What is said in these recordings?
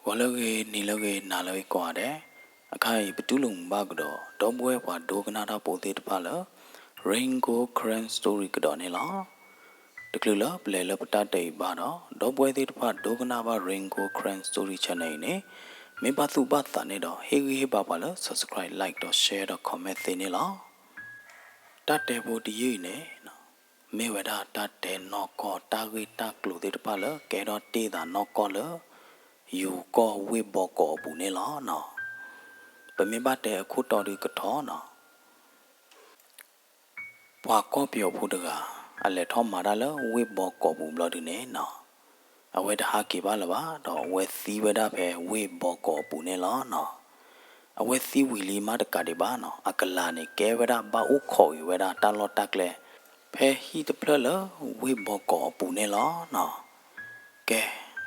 ဂီၤလၢအဂ့ၤ, နံၤလၢအဂ့ၤ, နၤလၢအဂ့ၤကိးဂၤဒဲး, အခါအံၤ ပတူၢ်လိာ်မုာ်ဘၣ်ကဒီး ဒီပုၢ်ဝဲၢ်ပှၤဒိကနၣ်တၢ်ဖိသ့ၣ်တဖၣ်လၢ Rain Gold Karen Story ကဒီးန့ၣ်လီၤ. တချုးလၢပလဲၤလၢပတၢ်တဲအံၤဘၣ်ဒီး ဒီပုၢ်ဝဲၢ်သ့ၣ်တဖၣ်ဒိကနၣ်ဘၣ် Rain Gold Karen Story Channel အံၤန့ၣ် မ့ၢ်ဘၣ်သူၣ်ဘၣ်သးန့ၣ်ဒီး ဟ့ၣ်ဂံၢ်ဟ့ၣ်ဘါပှၤလၢ subscribe, like ဒီး share ဒီး comment သ့န့ၣ်လီၤ. တၢ်တဲဖိတယုၢ်အံၤန့ၣ် မ့ၢ်ဝဲဒၣ်တၢ်တဲနီၢ်ကီၢ် တၢ်ဂ့ၢ်တၢ်ကျိၤသ့ၣ်တဖၣ်လၢ ကဲထီၣ်တ့ၢ်သးနီၢ်ကီၢ်လၢ ယိၤကီၢ်ဝ့ၢ်ဘီကီးအပူၤန့ၣ်လီၤ. ပမ့ၢ်ဘၣ်တဲအခိၣ်တီဒုးကထီနီၤ ပှၤကီၢ်ပယီၤဖိတဂၤ အလဲၤထီၣ်မၤတၢ်လၢဝ့ၢ်ဘီကီးပူၤဘျီဒုန့ၣ်နီၤ အဝဲတဟးက့ၤဘၣ်လၢၤဘၣ် ဒီးအဝဲသံဝဲဒၣ်ဖဲဝ့ၢ်ဘီကီးအပူၤန့ၣ်လီၤနီၤ. အဝဲသံဝံၤလံမးတကးဒံးဘၣ်နီၤ အကလၤန့ၣ် ကဲဝဲဒၣ်ဘၣ်အိၣ်ခိးက့ၤဝဲဒၣ်တၢ်လီၢ်တၢ်ကျဲ ဖဲဟံၣ်တဖျၢၣ်လၢဝ့ၢ်ဘီကီးအပူၤန့ၣ်လီၤနီၤ. ကဲ,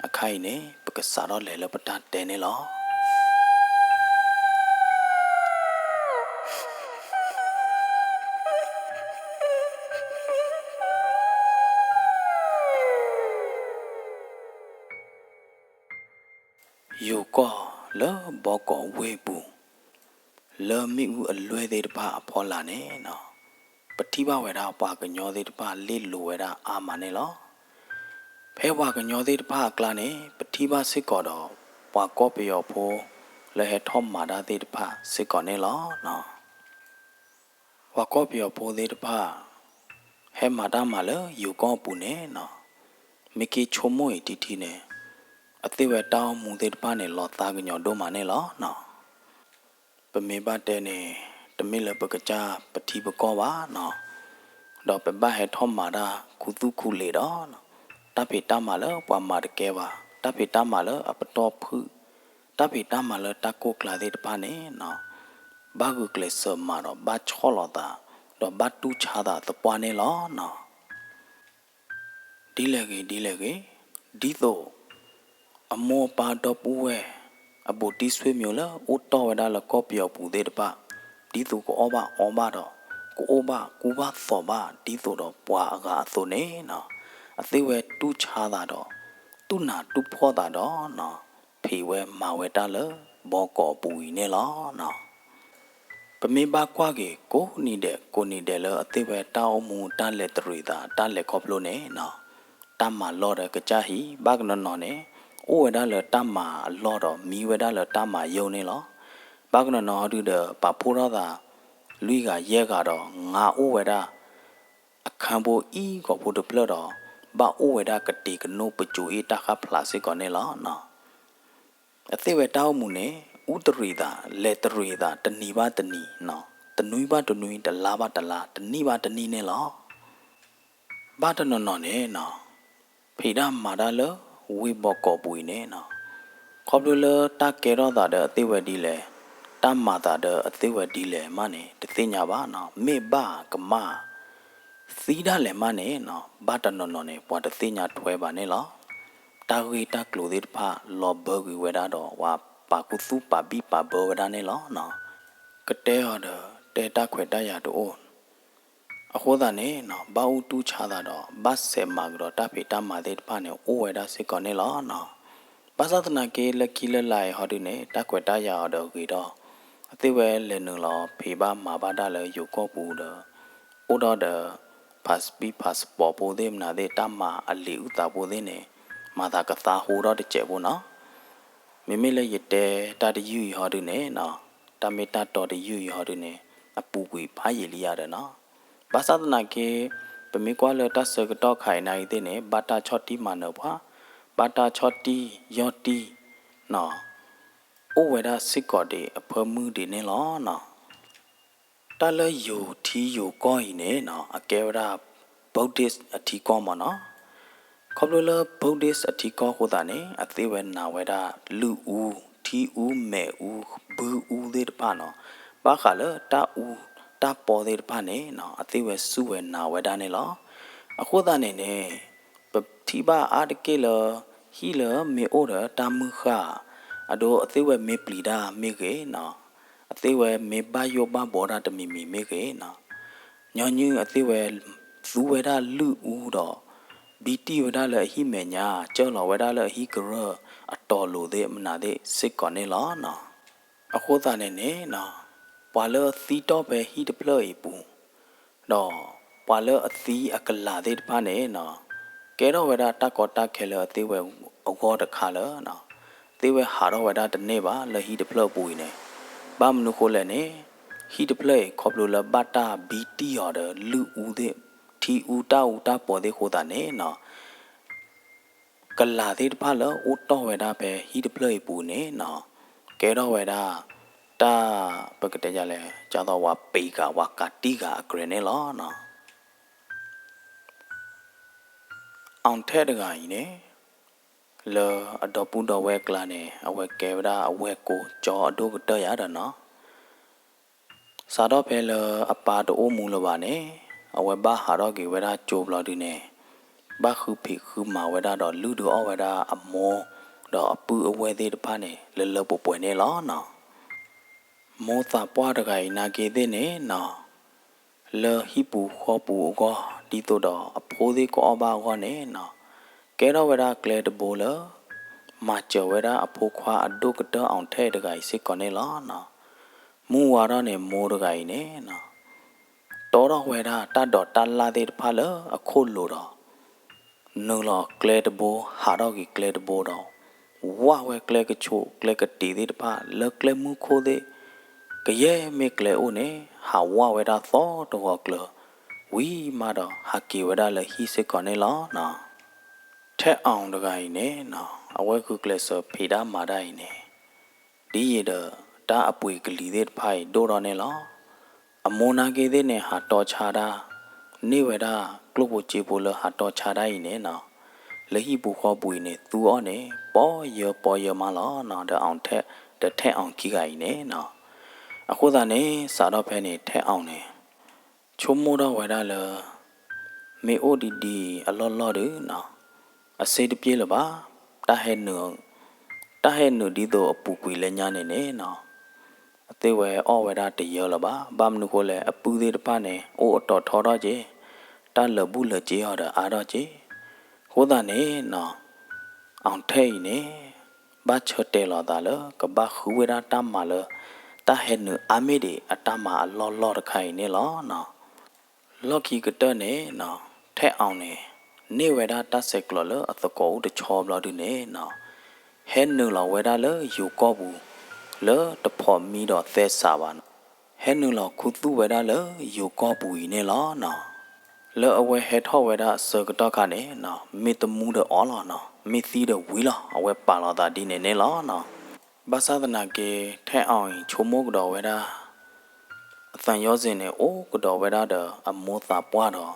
အခါအံၤန့ၣ် ပကစးထီၣ်လဲၤလၢပတၢ်တဲန့ၣ်လီၤ. ယိၤကီၢ်လၢဘီကီးဝ့ၢ်ပူၤ လၢမ့ၣ်အူအလွဲၢ်သ့ၣ်တဖၣ်အဖီလာ်န့ၣ်နီၤ ပထံၣ်ဘၣ်ဝဲဒၣ်ပှၤကညီသ့ၣ်တဖၣ်လ့ၣ်လိၤဝဲဒၣ်အါမးန့ၣ်လီၤ. ဖဲပှၤကညီသ့ၣ်တဖၣ်အကျါန့ၣ် ပထံၣ်ဘၣ်စ့ၢ်ကီးဒီး ပှၤကီၢ်ပယီၤဖိ လၢဟဲထီၣ်မၤတၢ်သ့ၣ်တဖၣ်စ့ၢ်ကီးန့ၣ်လီၤ. ပှၤကီၢ်ပယီၤဖိသ့ၣ်တဖၣ် ဟဲမၤတၢ်မၤလၢယိၤကီၢ်အပူၤန့ၣ်နီၤ မ့ၢ်က့ၤဆိကမိၣ်အံၤထံထံန့ၣ် အသ့ၣ်ဝဲတၢ်အိၣ်မူသ့ၣ်တဖၣ်န့ၣ် လီၤသးကညီၤဒိၣ်မးန့ၣ်လီၤနီၤ. ပမ့ၢ်ဘၣ်တဲန့ၣ် တမ့ၢ်လၢပကစၢ်ပထံပကီၢ်ဘၣ်နီၤ ဒီးပဘၣ်ဟဲထီၣ်မၤတၢ်ခူသူၣ်ခူလံာ်ဒီး တၢ်ဖံးတၢ်မၤလၢပှၤမၤတကဲဘၣ် တၢ်ဖံးတၢ်မၤလၢအပတီၢ်ဖုၣ် တၢ်ဖံးတၢ်မၤလၢတၢ်ကိၢ်ကျါသ့ၣ်တဖၣ်န့ၣ်နီၤ ဘၣ်ဂုာ်ကျဲးစၢးမၤဒီးဘၣ်ဆီၣ်လီၤသး ဒီးဘၣ်တူၢ်ဆါသးသပှၢ်န့ၣ်လီၤနီၤ. ဒ်လဲၣ်ဂ့ၤဒ်လဲၣ်ဂ့ၤ, ဒ်သိး အမိၢ်အပၢ်ဒီပုၢ်ဝဲၢ် အဘူးတံၢ်ဆွေမျိုးလၢအိၣ်တီၢ်ဝဲဒၣ်လၢကီၢ်ပယီၤပူၤသ့ၣ်တဖၣ် ဒ်သိးကအီၣ်ဘၣ်အီဘၣ်ဒီး ကအိၣ်ဘၣ်ကူဘၣ်သိးဘၣ် ဒ်သိးဒီးပှၤအဂၤအသိးန့ၣ်နီၤ အသ့ၣ်ဝဲတူၢ်ဆါသးဒီး တူၢ်နးတူၢ်ဖှီၣ်သးဒီးနီၤ ဖံးဝဲမၤဝဲတၢ်လၢဘီကီးအပူၤအံၤန့ၣ်လီၤနီၤ. ပမ့ၢ်ဘၣ်ကွၢ်က့ၤကိးနံၤဒဲးကိးနံၤဒဲးလၢအသ့ၣ်ဝဲတၢ်အိၣ်မူတၢ်လဲၤတရံးသး တၢ်လဲၤခီဖျိန့ၣ်နီၤ တၢ်မၤလီၢ်ဒီးကစၢ်ဟံၣ် ဘၣ်ကနီၤနီၤန့ၣ် အိၣ်ဝဲဒၣ်လၢတၢ်မၤအလီၢ်ဒီးမံဝဲဒၣ်လၢတၢ်မၤယိာ်န့ၣ်လီၤ. ဘၣ်ကနီၤနီၤဟီဒုဒီး ပာ်ဖှိၣ်ထီၣ်သး လွံၢ်ဂၤယဲၢ်ဂၤဒီး ငါအိၣ်ဝဲဒၣ် အခန်းဖိအံၤဂီၤဖိတဖျၢၣ်ဒီး ဘၣ်အိၣ်ဝဲဒၣ်ကတ့ၤကနိၣ်ပစိၤအ့ၣ်တၢ်ဃၣ်ဖျါစ့ၢ်ကီးန့ၣ်လီၤနီၤ. အသ့ၣ်ဝဲတၢ်အိၣ်မူန့ၣ် အူတရံးသး လဲၤတရံးသး တနံၤဘၣ်တနံၤနီၤ တနွံဘၣ်တနွံ တလါဘၣ်တလါ တနံၣ်ဘၣ်တနံၣ်န့ၣ်လီၤ. ဘၣ်တနီၤနီၤန့ၣ်နီၤ ဖံးတၢ်မၤတၢ်လၢဝ့ၢ်ဘီကီးပူၤအံၤန့ၣ်နီၤ ခီဖျိလၢတၢ်ကဲထီၣ်သးဒီးအသ့ၣ်ဝဲဒ်လဲၣ် တၢ်မၤသးဒီးအသ့ၣ်ဝဲဒ်လဲၣ်မးန့ၣ် တသ့ၣ်ညါဘၣ်နီၤ မ့ၢ်ဘၣ်ကမၣ် သံဒၣ်လဲာ်မးန့ၣ်နီၤ ဘၣ်တနီၤနီၤန့ၣ် ပှၤတသ့ၣ်ညါထွဲဘၣ်န့ၣ်လီၤ. တၢ်ဂ့ၢ်တၢ်ကျိၤသ့ၣ်တဖၣ် လီၤဘၢကွံာ်ဝဲဒၣ်ဒီး ပှၤပာ်ခူသူၣ်ပာ်ဘံၣ်ပာ်ဘၢဝဲဒၣ်န့ၣ်လီၤနီၤ. ကတဲအီၤဒီး တဲတၢ်ခွဲးတၢ်ယာ်တအိၣ် အဃိသတးန့ၣ်နီၤ ဘၣ်အိၣ်တူၢ်ဆါသးဒီး ဘၣ်ဆဲးမၤကဒီးတၢ်ဖံးတၢ်မၤသ့ၣ်တဖၣ်န့ၣ် အိၣ်ဝဲဒၣ်စ့ၢ်ကီးန့ၣ်လီၤနီၤ. ဘၣ်ဆၣ်သနာ်က့ လၢခံလၢလာ်အံၤဟီဒုန့ၣ် တၢ်ခွဲးတၢ်ယာ်အီၤဒီးဂ့ၤဒီး အသ့ၣ်ဝဲလဲၤနုာ်လီၤဖံးဘၣ်မၤဘၣ်တၢ်လၢယိၤကီၢ်ပူၤဒီး အိၣ်ဒီးဒီး passport passport ဖိသ့ၣ်မနုၤသ့ၣ် တၢ်မၤအလံာ်အုၣ်သးဖိသ့ၣ်န့ၣ် မၤသးကသါဟိထီၣ်တစဲးဖိနီၤ. မ့မ့ၢ်လၢယတဲတၢ်တယုၢ်အံၤဟီဒုန့ၣ်နီၤ တၢ်မ့ၢ်တၢ်တီတယုၢ်အံၤဟီဒုန့ၣ် အပူၤကွံာ်ဖးယံာ်လံယၤဒီးနီၤ. ဘၣ်ဆၣ်သနာ်က့ ပမ့ၢ်ကွၢ်လၢတၢ်ဆၢကတီၢ်ခါအံၤနၤအံၤသ့ၣ်န့ၣ် ဘၣ်တၢ်ဆီၣ်တံၢ်မၤနၢၤပှၤ, ဘၣ်တၢ်ဆီၣ်တံၢ်ယီၢ်တံၢ်နီၤ အိၣ်ဝဲဒၣ်စ့ၢ်ကီးဒံးအဖၢမုၢ်ဒံးန့ၣ်လီၤနီၤ. တၢ်လၢယိၤထံယိၤကီၢ်အံၤန့ၣ်နီၤ အကဲဝဲဒၣ် Buddhist အထံကီၢ်မ့ၢ်နီၤ. ခီဖျိလၢ Buddhist အထံကီၢ်အဃိသတးန့ၣ် အသ့ၣ်ဝဲနာ်ဝဲဒၣ်လုၢ်အူ, ထံအူ, မဲးအူ, ဘုအူသ့ၣ်တဖၣ်နီၤ. ဘၣ်ဃးလၢတၢ်အူတၢ်ပီသ့ၣ်တဖၣ်န့ၣ်နီၤ အသ့ၣ်ဝဲစူၢ်ဝဲနာ်ဝဲဒၣ်န့ၣ်လီၤ. အဃိသတးန့ၣ်န့ၣ် ပထံၣ်ဘၣ်အါတက့ၢ်လၢ ဟံၣ်လၢမ့ၢ်အိၣ်ဒီးတၢ်မုၢ်ဃၢ်, အဒိအသ့ၣ်ဝဲမ့ၢ်ပျံၤတၢ်မ့ၢ်ဂ့ၤနီၤ, အသ့ၣ်ဝဲမ့ၢ်ဘၣ်ယိၣ်ဘၣ်ဘှီတၢ်တမံၤမံၤမ့ၢ်ဂ့ၤနီၤ, ညီနုၢ်အသ့ၣ်ဝဲသူဝဲဒၣ်လုၢ်အူဒီး ဘံတံၢ်ဝဲဒၣ်လၢအဟံၣ်မဲာ်ညါ, ကၢၢ်လီၤဝဲဒၣ်လၢအဟံၣ်ကရၢၢ်, အတီၤလိာ်သ့ၣ်မနုၤသ့ၣ်စ့ၢ်ကီးန့ၣ်လီၤနီၤ. အဃိသတးန့ၣ်န့ၣ်နီၤ, ပှၤလၢသံတီၢ်ဖဲဟံၣ်တဖျၢၣ်အံၤအပူၤ, ဒီးပှၤလၢအသံအကလၤသ့ၣ်တဖၣ်န့ၣ်နီၤ, ကဲထီၣ်ဝဲဒၣ်တၢ်ကီတၢ်ခဲလၢအသ့ၣ်ဝဲအဂီၢ်တခါလၢ သ့ၣ်ဝဲဟးထီၣ်ဝဲဒၣ်တန့ၢ်ဘၣ်လၢဟံၣ်တဖျၢၣ်အပူၤအံၤန့ၣ်, ဘၣ်မနုၤဃိလဲၣ်န့ၣ်, ဟံၣ်တဖျၢၣ်အံၤခီဖျိလၢဘၣ်တၢ်ဘံတံၢ်အီၤဒီးလုၢ်အူသ့ၣ်, ထံအူတၢ်အူတၢ်ပီၤသ့ၣ်အဃိသတးန့ၣ်နီၤ ကလၤသ့ၣ်တဖၣ်လၢအိၣ်တီၢ်ဝဲဒၣ်ဖဲဟံၣ်တဖျၢၣ်အံၤအပူၤန့ၣ်နီၤ, ကဲထီၣ်ဝဲဒၣ်တၢ် ပကတဲဒ်လဲၣ် ကသိးဝဲပံၤဂၤဝဲကးတံၢ်ဂၤအကြဲးန့ၣ်လီၤနီၤ. အီၣ်ထဲးတဂၤအံၤန့ၣ် လၢအဒီပုၢ်ဒီဝဲၢ်အကျါန့ၣ် အဝဲကဲဝဲဒၣ်အဝဲၢ်ကိကၠီအဒိၣ်ကတၢၢ်ယၤဒီးနီၤ, စးထီၣ်ဖဲလၢအပၢ်တအိၣ်မူလၢၤဘၣ်န့ၣ်, အဝဲဘၣ်ဟးထီၣ်က့ၤဝဲဒၣ်ကၠိဘျီဒုန့ၣ်, ဘၣ်ဃုဖံးဃုမၤဝဲဒၣ်ဒီးလုၢ်ဒုးအီၣ်ဝဲဒၣ်အမိၢ်, ဒီးအပုၢ်အဝဲၢ်သ့ၣ်တဖၣ်န့ၣ် လၢလၢပှဲၤပှဲၤန့ၣ်လီၤနီၤ. မိၢ်သးပှၢ်တဂၤအံၤနာ်က့သ့ၣ်န့ၣ်နီၤ, လၢဟံၣ်ပူၤဃီပူၤအဂီၢ် ဒ်သိးဒီးအဖိသ့ၣ်ကအီၣ်ဘၣ်အဂီၢ်န့ၣ်နီၤ, ကဲထီၣ်ဝဲဒၣ်ကျဲတဘိလၢ မၤစၢၤဝဲဒၣ်အဖိခွါအဒိၣ်ကတၢၢ်အီၣ်ထဲးတဂၤအံၤစ့ၢ်ကီးန့ၣ်လီၤနီၤ. မုၢ်ဝါထီၣ်န့ၣ် မိၢ်တဂၤအံၤန့ၣ်နီၤ တီထီၣ်ဝဲဒၣ်တၢ်ဒိးတၢ်လၣ်သ့ၣ်တဖၣ်လၢအခိၣ်လိၤဒီး နုာ်လီၤကျဲတဘိ ဟးထီၣ်က့ၤကျဲတဘိဒီး ဝၢ်ဝဲကျဲကဆိးကျဲကတံာ်သ့ၣ်တဖၣ်လၢကျဲမုၢ်ခိၣ်သ့ၣ် ကယဲၢ်မ့ၢ်ကျဲအိၣ်န့ၣ် ဟးဝၢ်ဝဲဒၣ်သီတဂီၤကျၢၤ ဝံၤမးဒီး ဟးက့ၤဝဲဒၣ်လၢဟံၣ်စ့ၢ်ကီးန့ၣ်လီၤနီၤ. ထဲအီၣ်တဂၤအံၤန့ၣ်နီၤ အဝဲဂုာ်ကျဲးစၢးဖံးတၢ်မၤတၢ်အံၤန့ၣ် ဒ်ယံာ်ဒီးတၢ်အပှ့ၤကလံၤသ့ၣ်တဖၣ်အံၤဒိၣ်ထီၣ်န့ၣ်လီၤ. အမိၢ်နာ်က့သ့ၣ်န့ၣ် ဟးတီဆါတၢ် န့ၢ်ဝဲဒၣ်ကျိၣ်ဖိစ့ဖိလၢဟးတီဆါတၢ်အံၤန့ၣ်နီၤ လၢဟံၣ်ပူၤဃီပူၤအံၤန့ၣ် သူအီၤန့ၣ် ပီယၢပီယၢမးလီၤနီၤ ဒီးအီၣ်ထဲ ဒီးထဲအီၣ်ခံဂၤအံၤန့ၣ်နီၤ. အဃိသတးန့ၣ် စးထီၣ်ဖဲန့ၣ် ထဲအီၣ်န့ၣ် ဆိကမိၣ်ထီၣ်ဝဲဒၣ်လၢ မ့ၢ်အိၣ်ဒံးဒံးအလီၢ်လီၢ်ဒီးနီၤ အစ့တပျ့ၢ်လၢၤဘၣ်, တၢ်ဟဲနုာ် တၢ်ဟဲနုာ်ဒ်သိးအပူၤကွံာ်လၢညါန့ၣ်န့ၣ်နီၤ အသ့ၣ်ဝဲအီၣ်ဝဲဒၣ်တယၢလၢၤဘၣ်. ဘၣ်မနုၤဃိလဲၣ် အပုၢ်သ့ၣ်တဖၣ်န့ၣ် အိၣ်အတီၤထီထီၣ်က့ၤ, တၢ်လၢာ်ဘူၣ်လၢာ်စ့အီၤဒီးအါထီၣ်က့ၤ. အဃိသတးန့ၣ်နီၤ အီၣ်ထဲအံၤန့ၣ် ဘၣ်ဆၢတဲာ်လီၤသးလၢ ကဘၣ်ဃုဝဲဒၣ်တၢ်မၤလၢ တၢ်ဟဲနုာ်အါမ့ၢ်ဒံးအတၢ်မၤအလီၢ်လီၢ်တခါအံၤန့ၣ်လီၤနီၤ. လီၢ်ခံကတၢၢ်န့ၣ်နီၤ ထဲအီၣ်န့ၣ် န့ၢ်ဝဲဒၣ်တၢ်ဆဲးကျိးလၢအသကိးအိၣ်တဆီဘျီဒုန့ၣ်နီၤ ဟဲနုာ်လီၤဝဲဒၣ်လၢယိၤကီၢ်ပူၤ လၢတဖိးမံဒီးသဲစးဘၣ်နီၤ, ဟဲနုာ်လီၤခူသူၣ်ဝဲဒၣ်လၢယိၤကီၢ်ပူၤအံၤန့ၣ်လီၤနီၤ. လၢအဝဲဟဲထီၣ်ဝဲဒၣ်အဆၢကတီၢ်ခါန့ၣ်နီၤ မ့ၢ်သမူဒီးအီၤလီၤနီၤ, မ့ၢ်သံဒီးဝံၤလီၤ အဝဲပာ်လီၤသးဒ်န့ၣ်န့ၣ်လီၤနီၤ. ဘၣ်ဆၣ်သနာ်က့ ထဲအီၣ်အံၤဆိကမိၣ်ကဒီးဝဲဒၣ် အသံယောဇဉ်န့ၣ် အိၣ်ကဒီးဝဲဒၣ်ဒီးအမိၢ်သးပှၢ်ဒီး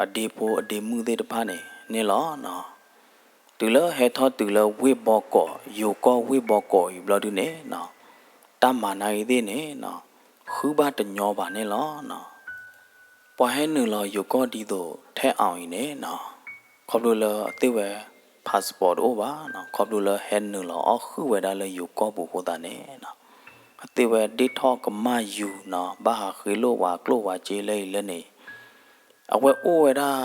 အဒ့ဖိအဒ့မုၣ်သ့ၣ်တဖၣ်န့ၣ်န့ၣ်လီၤနီၤ. တုၤလၢဟဲထီၣ်တုၤလၢဝ့ၢ်ဘီကီး ယိၤကီၢ်ဝ့ၢ်ဘီကီးအံၤဘျီဒုန့ၣ်နီၤ တၢ်မၤနာ်ဂ့ၤသ့ၣ်န့ၣ်နီၤ ဃုဘၣ်တညီဘၣ်န့ၣ်လီၤနီၤ. ပှၤဟဲနုာ်လီၤယိၤကီၢ်ဒ်သိးထဲအီၣ်အံၤန့ၣ်နီၤ ခီဖျိလၢအသ့ၣ်ဝဲ passport တအိၣ်ဘၣ်နီၤ, ခီဖျိလၢဟဲနုာ်လီၤအီၣ်ဃုာ်ဝဲဒၣ်လၢယိၤကီၢ်ပူၤအဃိသတးန့ၣ်နီၤ အသ့ၣ်ဝဲဒ့ၣ်ထီၣ်ကမၣ်ယူၤနီၤ ဘၣ်ဟးဃ့လိၣ်ဝဲကျိၣ်ဝဲစ့လၢအံၤလၢန့ၣ် အဝဲအိၣ်ဝဲဒၣ်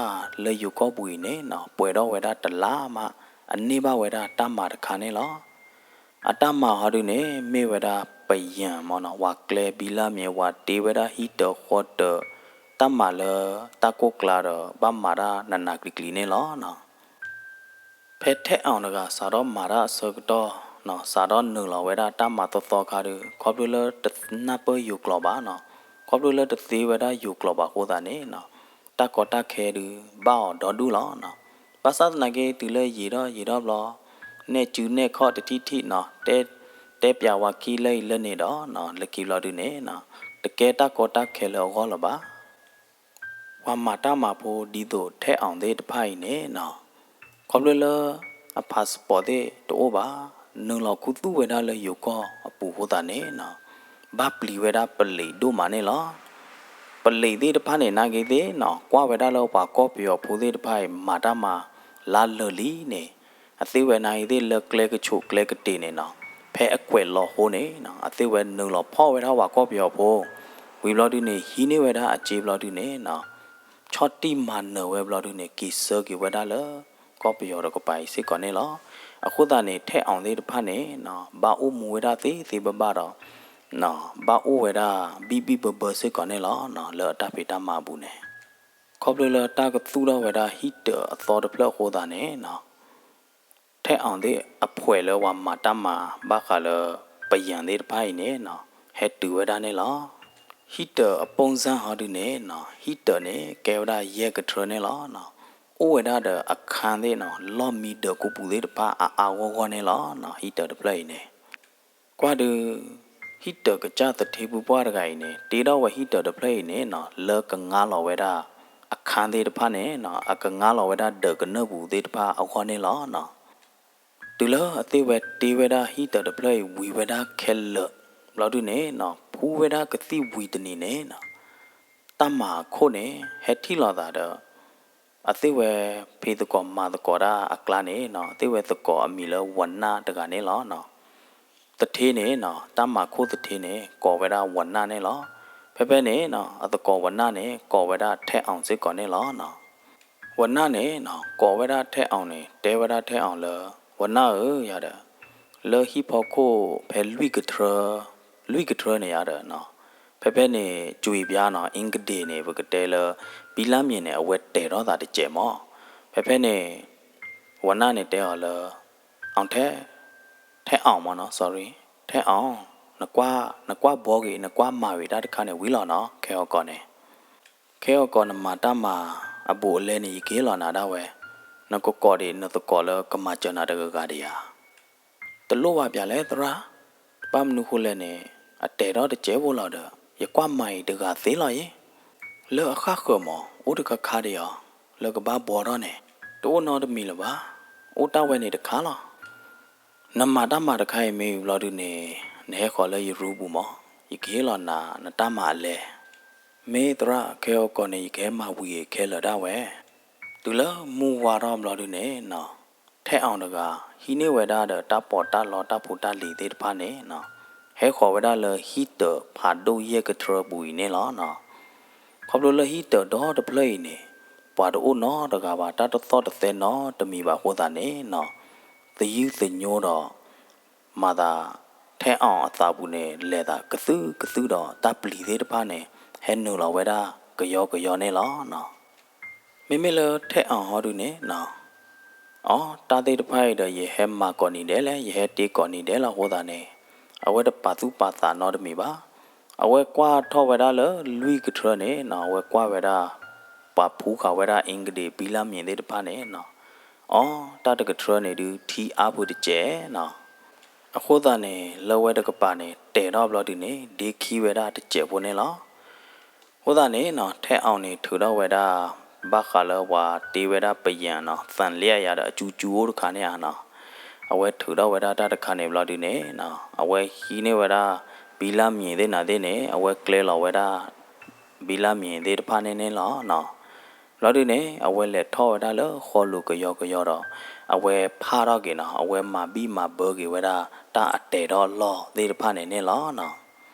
လၢယိၤကီၢ်ပူၤအံၤန့ၣ်နီၤ ပှဲၤထီၣ်ဝဲဒၣ်တလါမး အန့ၢ်ဘၣ်ဝဲဒၣ်တၢ်မၤတခါန့ၣ်လီၤ. အတၢ်မၤဟီဒုန့ၣ် မ့ၢ်ဝဲဒၣ်ပယၢၤမ့ၢ်နီၤ ဝၤကျဲဘံလၢ်မ့ၢ် ဝၤတ့ဝဲဒၣ်ဟံၣ်တၢၤဃီတၢၤ တၢ်မၤလၢတၢ်ကိၢ်ကျါဒီး ဘၣ်မၤတၢ်နးနးကျံၤကျံၤန့ၣ်လီၤနီၤ. ဖဲထဲအီၣ်တဂၤ စးထီၣ်မၤတၢ်အဆၢကတီၢ်နီၤ စးထီၣ်နုာ်လီၤဝဲဒၣ်တၢ်မၤသီသီခါဒီး ခီဖျိလၢတနၢ်ပၢၢ်ယိၤကျိာ်ဘၣ်နီၤ, ခီဖျိလၢတသ့ဝဲဒၣ်ယိၤကျိာ်ဘၣ်အဃိသတးန့ၣ်နီၤ တၢ်ကီတၢ်ခဲဒုး ဘၣ်အီၤဒီဒူၣ်လီၤနီၤ. ဘၣ်ဆၣ်သနာ်က့ တုၤလၢယံာ်ထီၣ်ယံာ်ထီၣ်ဘျီ နဲၣ်စုနဲၣ်ခီၣ်တထံၣ်ထံၣ်နီၤ တဲ တဲပၠးဝၤခံလၢအံၤလၢန့ၣ်ဒီးနီၤ လၢခံဘျီဒုန့ၣ်နီၤ တကဲတၢ်ကီတၢ်ခဲလၢအဂီၢ်လၢၤဘၣ်. ပှၤမၤတၢ်မၤဖိဒ်သိးထဲအီၣ်သ့ၣ်တဖၣ်အံၤန့ၣ်နီၤ ခီဖျိလၢအ passport သ့ၣ်တအိၣ်ဘၣ် နုာ်လီၤခူသူၣ်ဝဲဒၣ်လၢယိၤကီၢ်အပူၤအဃိသတးန့ၣ်နီၤ ဘၣ်ပျံၤဝဲဒၣ်ပလံးဒိၣ်မးန့ၣ်လီၤ. ပလံးသ့ၣ်တဖၣ်န့ၣ် နာ်က့သ့ၣ်နီၤ ကွၢ်ဝဲဒၣ်လၢပှၤကီၢ်ပယီၤဖိသ့ၣ်တဖၣ်အံၤ မၤတၢ်မၤလါလၢာ်လံန့ၣ် အသ့ၣ်ဝဲနာ်က့သ့ၣ်လၢကျဲကဆိးကျဲကတ့ၤန့ၣ်နီၤ ဖဲအကွဲးလီၤဟိန့ၣ်နီၤ အသ့ၣ်ဝဲနုာ်လီၤဖီၣ်ဝဲဒၣ်ပှၤကီၢ်ပယီၤဖိ ဝံၤဘျီဒုန့ၣ် ဟံးန့ၢ်ဝဲဒၣ်အစ့ဘျီဒုန့ၣ်နီၤ ဆီၣ်တံၢ်မၤနၢၤဝဲဘျီဒုန့ၣ် က့ၤဆၢက့ၤဝဲဒၣ်လၢကီၢ်ပယီၤတကပၤအံၤစ့ၢ်ကီးန့ၣ်လီၤ. အဃိသတးန့ၣ် ထဲၣ်အီၣ်သ့ၣ်တဖၣ်န့ၣ်နီၤ ဘၣ်အိၣ်မူဝဲဒၣ်သ့သ့ဘၣ်ဘၣ်ဒီး ဘၣ်အိၣ်ဝဲဒၣ်ဘံၣ်ဘံၣ်ဘၢဘၢစ့ၢ်ကီးန့ၣ်လီၤနီၤ လၢအတၢ်ဖံးတၢ်မၤအပူၤန့ၣ်. ခီဖျိလၢတၢ်ကသူၣ်ထီၣ်ဝဲဒၣ်ဟံၣ်တၢၤအသီတဖျၢၣ်အဃိသတးန့ၣ်နီၤ ထဲၣ်အီၣ်သ့ၣ်အဖှဲးလၢပှၤမၤတၢ်မၤဘၣ်ဃးလၢ ပယၢၢ်သ့ၣ်တဖၣ်အံၤန့ၣ်နီၤ ဟဲတုၤဝဲဒၣ်န့ၣ်လီၤ. ဟံၣ်တၢၤအပိၢ်စၢ်ဟီဒုန့ၣ်နီၤ ဟံၣ်တၢၤန့ၣ်ကဲဝဲဒၣ်ယဲၢ်ကထြၢန့ၣ်လီၤနီၤ. အိၣ်ဝဲဒၣ်ဒီးအခါသ့ၣ်နီၤ လီၢ်မံဒၢးကူပူၤသ့ၣ်တဖၣ်အါအါဂီၢ်ဂီၢ်န့ၣ်လီၤနီၤ ဟံၣ်တၢၤတဖျၢၣ်အံၤန့ၣ်. ကွၢ်ဒု ဟံၣ်တၢၤကစၢ်သထ့ဖုပှၢ်တဂၤအံၤန့ၣ် တ့ထီၣ်ဝဲဟံၣ်တၢၤတဖျၢၣ်အံၤန့ၣ်နီၤ လၢကငါလီၤဝဲဒၣ် အခါသ့ၣ်တဖၣ်န့ၣ်နီၤ အကငါလီၤဝဲဒၣ်ဒၢးကနၢၣ်ပူၤသ့ၣ်တဖၣ်အဂီၢ်န့ၣ်လီၤနီၤ. တုၤလၢအသ့ၣ်ဝဲတ့ဝဲဒၣ်ဟံၣ်တၢၤတဖျၢၣ်အံၤ ဝံၤဝဲဒၣ်ခဲလၢာ် ဘျီဒုန့ၣ်နီၤ ဖှူဝဲဒၣ်ကသံၣ်ဝံၤတနံၤန့ၣ်နီၤ တၢ်မၤအခိၣ်န့ၣ် ဟဲထံၣ်လိာ်သးဒီး အသ့ၣ်ဝဲဖံးသကိးမၤသကိးတၢ်အကျါန့ၣ်နီၤ အသ့ၣ်ဝဲသကိးအမံၤလၢဝနၣ်တဂၤန့ၣ်လီၤနီၤ. သထ့န့ၣ်နီၤ တၢ်မၤခိၣ်သထ့န့ၣ် ကိးဝဲဒၣ်ဝနၣ်န့ၣ်လီၤ. ဖဲဖဲန့ၣ်နီၤ အသကိးဝနၣ်န့ၣ် ကိးဝဲဒၣ်ထဲၣ်အီၣ်စ့ၢ်ကီးန့ၣ်လီၤနီၤ. ဝနၣ်န့ၣ်နီၤ ကိးဝဲဒၣ်ထဲၣ်အီၣ်န့ၣ် တဲဝဲဒၣ်ထဲၣ်အီၣ်လၢ ဝနၣ်ဧၢ ယၤဒီး လၢဟံၣ်ဖီခိၣ်ဖဲလွံၢ်ကထြၢ လွံၢ်ကထြၢန့ၣ်ယၤဒီးနီၤ ဖဲဖဲန့ၣ် ကွံာ်ပျါနီၤ အ့ကဒ့ၣ်န့ၣ် ပကတဲလၢ ဘံလါမျဉ််န့ၣ် အဝဲတဲာ်ထီၣ်သးတစဲးမး. ဖဲဖဲန့ၣ် ဝနၣ်န့ၣ်တဲအီၤလၢ အီၣ်ထဲ ထဲအီၣ်မးနီၤ sorry ထဲအီၣ် နကွၢ် နကွၢ်ဘှီဂ့ၤ နကွၢ်မၤဂ့ၤတၢ်တခါန့ၣ်ဝံၤလီၤနီၤ ခဲအီၣ်ကီၢ်န့ၣ် ခဲအီၣ်ကီၢ်နမၤတၢ်မၤ အဘူးအလဲန့ၣ် ယကဟ့ၣ်လီၤနၤဒၣ်ဝဲ နကကိးဒံးနသကိးလၢကမၤစၢၤနၤတဂၤဂၤဒံးဧါ. တလိၣ်ဘၣ်ပျၢ်လဲၣ်သရၣ်, ဘၣ်မနုၤဃိလဲၣ်န့ၣ် အတဲာ်ထီၣ်တစဲးဖိလီၤဒီး ယကွၢ်မၤအံၤတဂၤသ့လီၤအံၤ, လၢအဃၣ်ဃၢၤမး အိၣ်တခါခါဒံးဧါ, လၢကဘၣ်ဘှီထီၣ်န့ၣ် တအိၣ်နီတမံၤလၢၤဘၣ်, အိၣ်တၢ်ဝဲန့ၣ်တခါလီၤ. နမၤတၢ်မၤတခါအံၤမ့ၢ်ဘျီဒုန့ၣ် နဟဲဃီၤလၢယရူပူၤမး, ယကဟ့ၣ်လီၤနၤ နတၢ်မၤအလဲၢ်, မ့ၢ်သရၣ်ခဲအီၣ်ကီၢ်န့ၣ် ယကဟဲမၤဝံၤခဲလၢာ်ဒၣ်ဝဲ. တုၤလၢမုၢ်ဝါထီၣ်ဘျီဒုန့ၣ်နီၤ, ထဲအီၣ်တဂၤ ဟံးန့ၢ်ဝဲဒၣ်ဒီးတၢ်ပီးတၢ်လီတၢ်ဖိတၢ်လံၤသ့ၣ်တဖၣ်န့ၣ်နီၤ, ဟဲဃီၤဝဲဒၣ်လၢဟံၣ်တၢၤဖးဒိၣ်ယဲၢ်ကထြၢပူၤအံၤန့ၣ်လီၤနီၤ. ခီဖျိလၢဟံၣ်တၢၤဒီတဖျၢၣ်အံၤန့ၣ် ပှၤတအိၣ်နီတဂၤဘၣ် တၢ်တသီၣ်တသဲနီတမံၤဘၣ်အဃိသတးန့ၣ်နီၤ, သယုၢ်သညိဒီး မၤသး ထဲအီၣ်အသးပူၤန့ၣ် လဲၤသးကသုၣ်ကသုၣ်ဒီး တၢ်ပျံၤသ့ၣ်တဖၣ်န့ၣ် ဟဲနုာ်လီၤဝဲဒၣ်ကယီကယီန့ၣ်လီၤနီၤ. မ့မ့ၢ်လၢထဲအီၣ်ဟီဒုန့ၣ်နီၤ, အီ တၢ်သ့ၣ်တဖၣ်အံၤဒီး ယဟဲမၤကိးနံၤဒဲးလဲၣ် ယဟဲတ့ကိးနံၤဒဲးလီၤအဃိသတးန့ၣ်, အဝဲတပာ်သူၣ်ပာ်သးနီတမံၤဘၣ်. အဝဲကွၢ်ထီၣ်ဝဲဒၣ်လၢလွံၢ်ကထြၢန့ၣ်နီၤ, အဝဲကွၢ်ဝဲဒၣ် ပှၤဖူဃာ်ဝဲဒၣ် အ့ကဒ့ၣ် ဘံလါမျဉ််သ့ၣ်တဖၣ်န့ၣ်နီၤ, အီ တၢ်တကထြၢန့ၣ်ဒုး ထံအါပူၤတစဲးနီၤ. အဃိသတးန့ၣ် လၢဝဲတကပၤန့ၣ် တဲာ်ထီၣ်ဘျီဒုန့ၣ် ဒ့ခံဝဲဒၣ်တစဲးဖိန့ၣ်လီၤ. အဃိသတးန့ၣ်နီၤ, ထဲအီၣ်န့ၣ်ထုးထီၣ်ဝဲဒၣ် ဘၣ်ဃးလၢပှၤတ့ဝဲဒၣ်ပယၢၢ်နီၤ, သၣ်လၢယၤဒီးအကၠူကၠူအိၣ်တခါန့ၣ်ဧါနီၤ, အဝဲထုးထီၣ်ဝဲဒၣ်တၢ်တခါန့ၣ်ဘျီဒုန့ၣ်နီၤ, အဝဲဟံးန့ၢ်ဝဲဒၣ် ဘံလါမျဉ််သ့ၣ်နၤသ့ၣ်န့ၣ် အဝဲကျဲလီၤဝဲဒၣ် ဘံလါမျဉ််သ့ၣ်တဖၣ်န့ၣ်န့ၣ်လီၤနီၤ. ဘျီဒုန့ၣ် အဝဲလဲၤထီၣ်ဝဲဒၣ်လၢဃီလိၤကယီကယီဒီး အဝဲဖးထီၣ်က့ၤနီၤ, အဝဲမၤဘံၣ်မၤဘၢက့ၤဝဲဒၣ် တၢ်အတဲာ်ထီၣ်လီၢ်သ့ၣ်တဖၣ်န့ၣ်န့ၣ်လီၤနီၤ.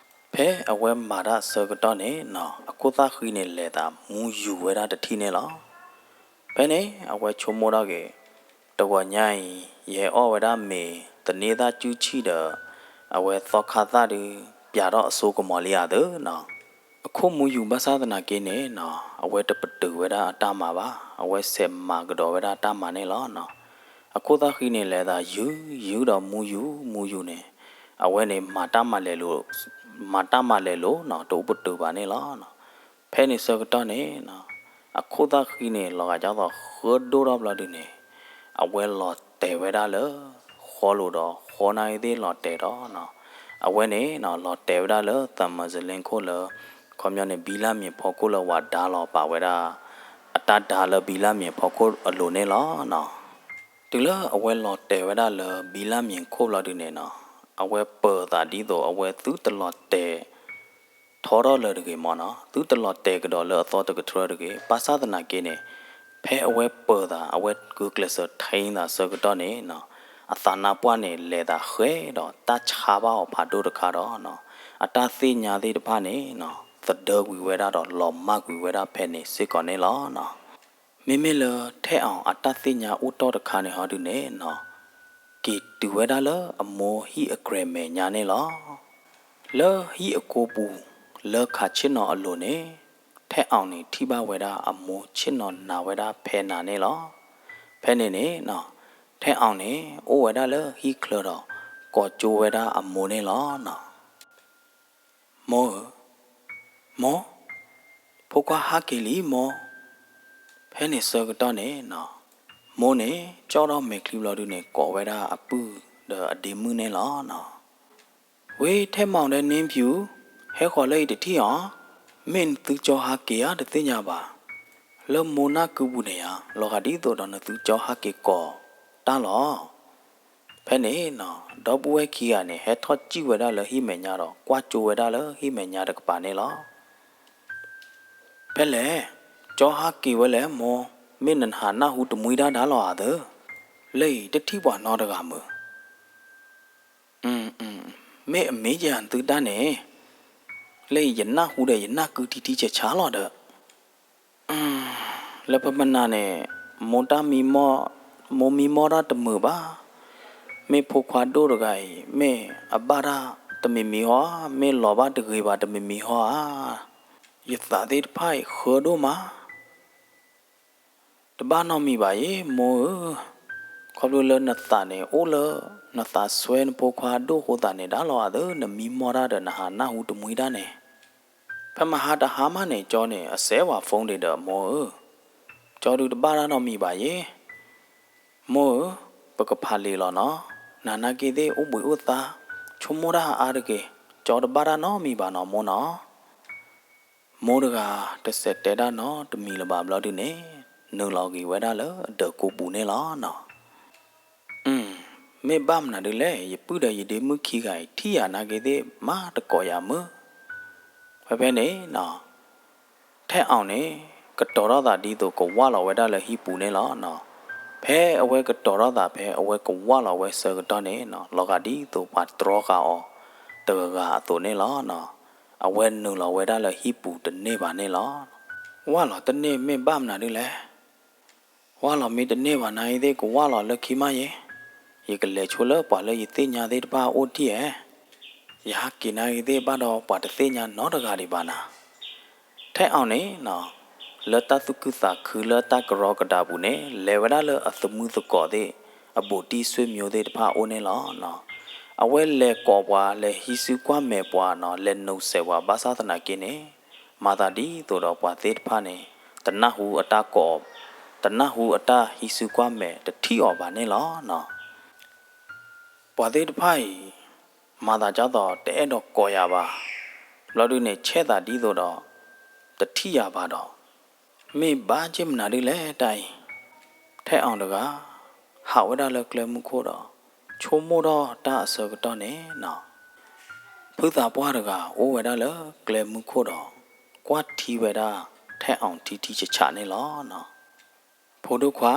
ဖဲအဝဲမၤတၢ်ဆၢကတီၢ်န့ၣ်နီၤ, အခိၣ်သၣ်ဃံန့ၣ် လဲၤသးမူယူၤဝဲဒၣ်တထံၣ်န့ၣ်လီၤ. ဖဲန့ၣ် အဝဲဆိကမိၣ်ထီၣ်က့ၤ, တဂီၤညါအံၤ ယဟဲအီၣ်ဝဲဒၣ်မ့ၤ သန့ၤသၣ်ကူဆံၣ်ဒီး အဝဲသီခါသၣ်ဒုး ပၠးထီၣ်အစိကမီၤလံဧါသၢနီၤ. အခိၣ်မူယူၤဘၣ်ဆၣ်သနာ်က့န့ၣ်နီၤ, အဝဲတပတုာ်ဝဲဒၣ်အတၢ်မၤဘၣ်, အဝဲဆဲးမၤကဒီးဝဲဒၣ်အတၢ်မၤန့ၣ်လီၤနီၤ. အခိၣ်သၣ်ဃံန့ၣ် လဲၤသးယုၢ်ယုၢ်ဒီးမူယူၤမူယူၤန့ၣ်, အဝဲန့ၣ် မၤတၢ်မၤလဲၤလိၤ, မၤတၢ်မၤလဲၤလိၤနီၤ, တအိၣ်ပတုာ်ဘၣ်န့ၣ်လီၤနီၤ. ဖဲန့ၣ်ဆၢကတီၢ်န့ၣ်နီၤ, အခိၣ်သၣ်ဃံန့ၣ် လီၤဂာ်ဒ်သိးဃၢဒိၣ်ထီၣ်ဘျီဒုန့ၣ်, အဝဲလီၤတဲာ်ဝဲဒၣ်လၢ ဃီလိၤဒီး ဃီနၣ်ရံၣ်သ့ၣ်လီၤတဲာ်ဒီးနီၤ, အဝဲန့ၣ်နီၤ လီၤတဲာ်ဝဲဒၣ်လၢ သၣ်မၢၣ်စလ့ၣ်ခိၣ်လၢ ခီပညီန့ၣ် ဘံလါမျဉ််ဖီခိၣ်လၢဝၤဒါလီၤပာ်ဝဲဒၣ် အတၢ်ဒါလၢဘံလါမျဉ််ဖီခိၣ်အလိၤန့ၣ်လီၤနီၤ. တုၤလၢအဝဲလီၤတဲာ်ဝဲဒၣ်လၢဘံလါမျဉ််ခိၣ်ဘျီဒုန့ၣ်နီၤ, အဝဲပၢၤသးဒ်သိးအဝဲသုတလီၤတဲာ် ထီထီၣ်လၢၤတဂ့ၤမၢ်နီၤ, သုတလီၤတဲာ်ကဒီးလၢအသီတကထြၢတဂ့ၤ. ဘၣ်ဆၣ်သနာ်က့န့ၣ်, ဖဲအဝဲပၢၤသး အဝဲဂုာ်ကျဲးစၢးထ့သးဆၢကတီၢ်န့ၣ်နီၤ, အသးနါပှၢ်န့ၣ် လဲၤသးဃဲဒီးတၢ်ဆါဘၣ်အီၤဖးဒိၣ်တခါဒီးနီၤ, အတၢ်သ့ၣ်ညါသ့ၣ်တဖၣ်န့ၣ်နီၤ, သဒၢကွံာ်ဝဲဒၣ်ဒီးလီၤမၢ်ကွံာ်ဝဲဒၣ်ဖဲန့ၣ်စ့ၢ်ကီးန့ၣ်လီၤနီၤ. မ့မ့ၢ်လၢထဲအီၣ်အတၢ်သ့ၣ်ညါအိၣ်တီၢ်တခါန့ၣ်ဟီဒုန့ၣ်နီၤ, က့ၤတုၤဝဲဒၣ်လၢအမိၢ်ဟံၣ်အကြဲးမဲာ်ညါန့ၣ်လီၤ. လၢဟံၣ်အကိပူၤ လၢခးဆ့ၣ်နီၤအလိၤန့ၣ် ထဲအီၣ်န့ၣ် ထံၣ်ဘၣ်ဝဲဒၣ်အမိၢ်ဆ့ၣ်နီၤနၤဝဲဒၣ်ဖဲနၤန့ၣ်လီၤ. ဖဲန့ၣ်န့ၣ် ထဲအီၣ်န့ၣ် အိၣ်ဝဲဒၣ်လၢဟံၣ်ချၢဒီး ကိးကၠိဝဲဒၣ်အမိၢ်န့ၣ်လီၤ. မိၢ်ဧၢ, မိၢ်, ဖိခွါဟးက့ၤလံမိၢ်. ဖဲန့ၣ်ဆၢကတီၢ်န့ၣ် မိၢ်န့ၣ် ကၠီၣ်ထီၣ်မဲာ်ချံဘျီဒုန့ၣ် ကိးဝဲဒၣ်အပုၢ်ဒီးအဒ့မုၣ်န့ၣ်လီၤ. ဝ့ ထဲမီၣ်ဒီးန့ၣ်ဖၠူ, ဟဲဃီၤလၢအံၤတထံၣ်အီၤ, မ့ၢ်နသုကၠီဟးက့ၤဧါတသ့ၣ်ညါဘၣ်. လၢမိၢ်နၢ်ကုပူၤန့ၣ်ဧါ, လီၤဂာ်ဒ်သိးဒီးနသုကၠီဟးက့ၤကိးတၢ်လီၤ. ဖဲန့ၣ် ဒီပုၢ်ဝဲၢ်ခံဂၤန့ၣ် ဟဲထီၣ်စံၣ်ဝဲဒၣ်လၢဟံၣ်မဲာ်ညါဒီး ကွၢ်ကၠိဝဲဒၣ်လၢဟံၣ်မဲာ်ညါတကပၤန့ၣ်လီၤ. ဖဲလဲၣ်, ကၠီဟးက့ၤဝဲလဲၣ်မိၢ်, မ့ၢ်နဟးနၢ်ဟူတမှံဒၣ်ဒၣ်လီၤဧါသၢ, လၢအံၤတထံၣ်ပှၤနီတဂၤမုၢ်. မ့ၢ်အမ့ၢ်ယၤသုတၢ်န့ၣ်, လၢအံၤယနၢ်ဟူဒီးယနၢ်ကုထံထံဆးဆးလီၤဒီး လၢပမနၤန့ၣ် မိၢ်တၢ်မံမီၢ်, မိၢ်မံမီၢ်တၢ်တမုာ်ဘၣ်. မ့ၢ်ဖိခွါဒိၣ်တဂၤအံၤ မ့ၢ်အဘၣ်တၢ်တမံၤမံၤဟီဧါ, မ့ၢ်လီၤဘၣ်တဂ့ၤဘၣ်တမံၤမံၤဟီဧါ. ယသးသ့ၣ်တဖၣ်အံၤဃၢဒိၣ်မး တဘၣ်နီတမံၤဘၣ်ယဲ မိၢ်ဧၢ, ခီဖျိလၢနသးန့ၣ် အိၣ်လၢနသးစွဲနဖိခွါဒိၣ်အဃိသတးန့ၣ် ဒၣ်လီၤအသၢ နမံမီၢ်တၢ်ဒီးနဟးနၢ်ဟူတမှံတၢ်န့ၣ်. ဖဲမဟါတဟါမးန့ၣ် ကၠီန့ၣ် အစဲးဝဲ phone ဒံးဒီးမိၢ်ဧၢ, ကၠီဒုးတဘၣ်တၢ်နီတမံၤဘၣ်ယဲ. မိၢ်ဧၢ, ပကဖးလံာ်လီၤနီၤ, နၤနာ်က့သ့ၣ်အိၣ်ဘှံးအိၣ်သါ, ဆိကမိၣ်တၢ်အါတဂ့ၤ, ကၠီတဘၣ်တၢ်နီတမံၤဘၣ်နီၤမိၢ်နီၤ. မိၢ်တဂၤတစဲးတဲတၢ်နီတမံၤလၢၤဘၣ်ဘျီဒုန့ၣ် နုာ်လီၤဂ့ၤဝဲဒၣ်လၢအဒၢးကိးပူၤန့ၣ်လီၤနီၤ. မ့ၢ်ဘၣ်မနုၤဒ်လဲၣ်, ယပုၢ်ဒီးယဒ့မုၣ်ခံဂၤအံၤ ထံၣ်ယၤနာ်က့သ့ၣ် မၤတကိးယၤမုၢ်. ဖဲဖဲန့ၣ် ထဲအီၣ်န့ၣ် ကတီၤထီၣ်သးဒ်သိးကဝၢ်လီၤဝဲဒၣ်လၢဟံၣ်ပူၤန့ၣ်လီၤ. ဖဲအဝဲကတီၤထီၣ်သး ဖဲအဝဲကဝၢ်လီၤဝဲဆၢကတီၢ်န့ၣ် လီၤဂာ်ဒ်သိးပှၤတြီဃာ်အီၤတဂၤဂၤအသိးန့ၣ်လီၤ. အဝဲနုာ်လီၤဝဲဒၣ်လၢဟံၣ်ပူၤတန့ၢ်ဘၣ်န့ၣ်လီၤ. ဝၢ်လီၤတန့ၢ်မ့ၢ်ဘၣ်မနုၤဒ်လဲၣ်. ဝၢ်လီၤမ့ၢ်တန့ၢ်ဘၣ်နာ်က့သ့ၣ် ကဝၢ်လီၤလၢခံမးယဲ, ယကလဲၤဆိလၢပှၤလၢယသ့ၣ်ညါသ့ၣ်တဖၣ်အအိၣ်ထံၣ်ဧါ. ယဟးက့ၤနာ်က့သ့ၣ်ဘၣ်ဒီးပှၤတသ့ၣ်ညါနီတဂၤဒံးဘၣ်နၤ. ထဲအီၣ်န့ၣ် လၢတၢ်သူၣ်ခုသးခုလၢတၢ်ကရီကဒါပူၤန့ၣ် လဲၤဝဲဒၣ်လၢအသမုသကိးသ့ၣ် အဘူးတံၢ်ဆွေမျိုးသ့ၣ်တဖၣ်အအိၣ်န့ၣ်လီၤ. အဝဲလဲၤကိးပှၤ လဲၤဟံးစုကွၢ်မဲာ်ပှၤနီၤ, လဲၤနုာ်စဲးပှၤဘၣ်ဆၣ်သနာ်က့န့ၣ် မၤသးဒ်သိးဒီးပှၤသ့ၣ်တဖၣ်န့ၣ် တနၢ်ဟူအတၢ်ကိး, တနၢ်ဟူအတၢ်ဟံးစုကွၢ်မဲာ် တထံၣ်အီၤဘၣ်န့ၣ်လီၤနီၤ. ပှၤသ့ၣ်တဖၣ်အံၤ မၤသးဒ်သိးတအဲၣ်ဒိးကိးယၤဘၣ်. ဘျီဒုန့ၣ် ဆဲးသးဒ်သိးဒီး တထံၣ်ယၤဘၣ်ဒီး မ့ၢ်ဘၣ်က့ၢ်မနုၤဒ်လဲၣ်တၢ်အံၤ. ထဲအီၣ်တဂၤ ဟးဝဲဒၣ်လၢကျဲမုၢ်ခိၣ်ဒီး ဆိကမိၣ်ထီၣ်တၢ်အဆၢကတီၢ်န့ၣ်နီၤ. ဖုသးပှၢ်တဂၤ အိၣ်ဝဲဒၣ်လၢကျဲမုၢ်ခိၣ်ဒီး ကွၢ်ထံဝဲဒၣ်ထဲအီၣ်ထံထံဆးဆးန့ၣ်လီၤနီၤ. ဖိဒိၣ်ခွါ,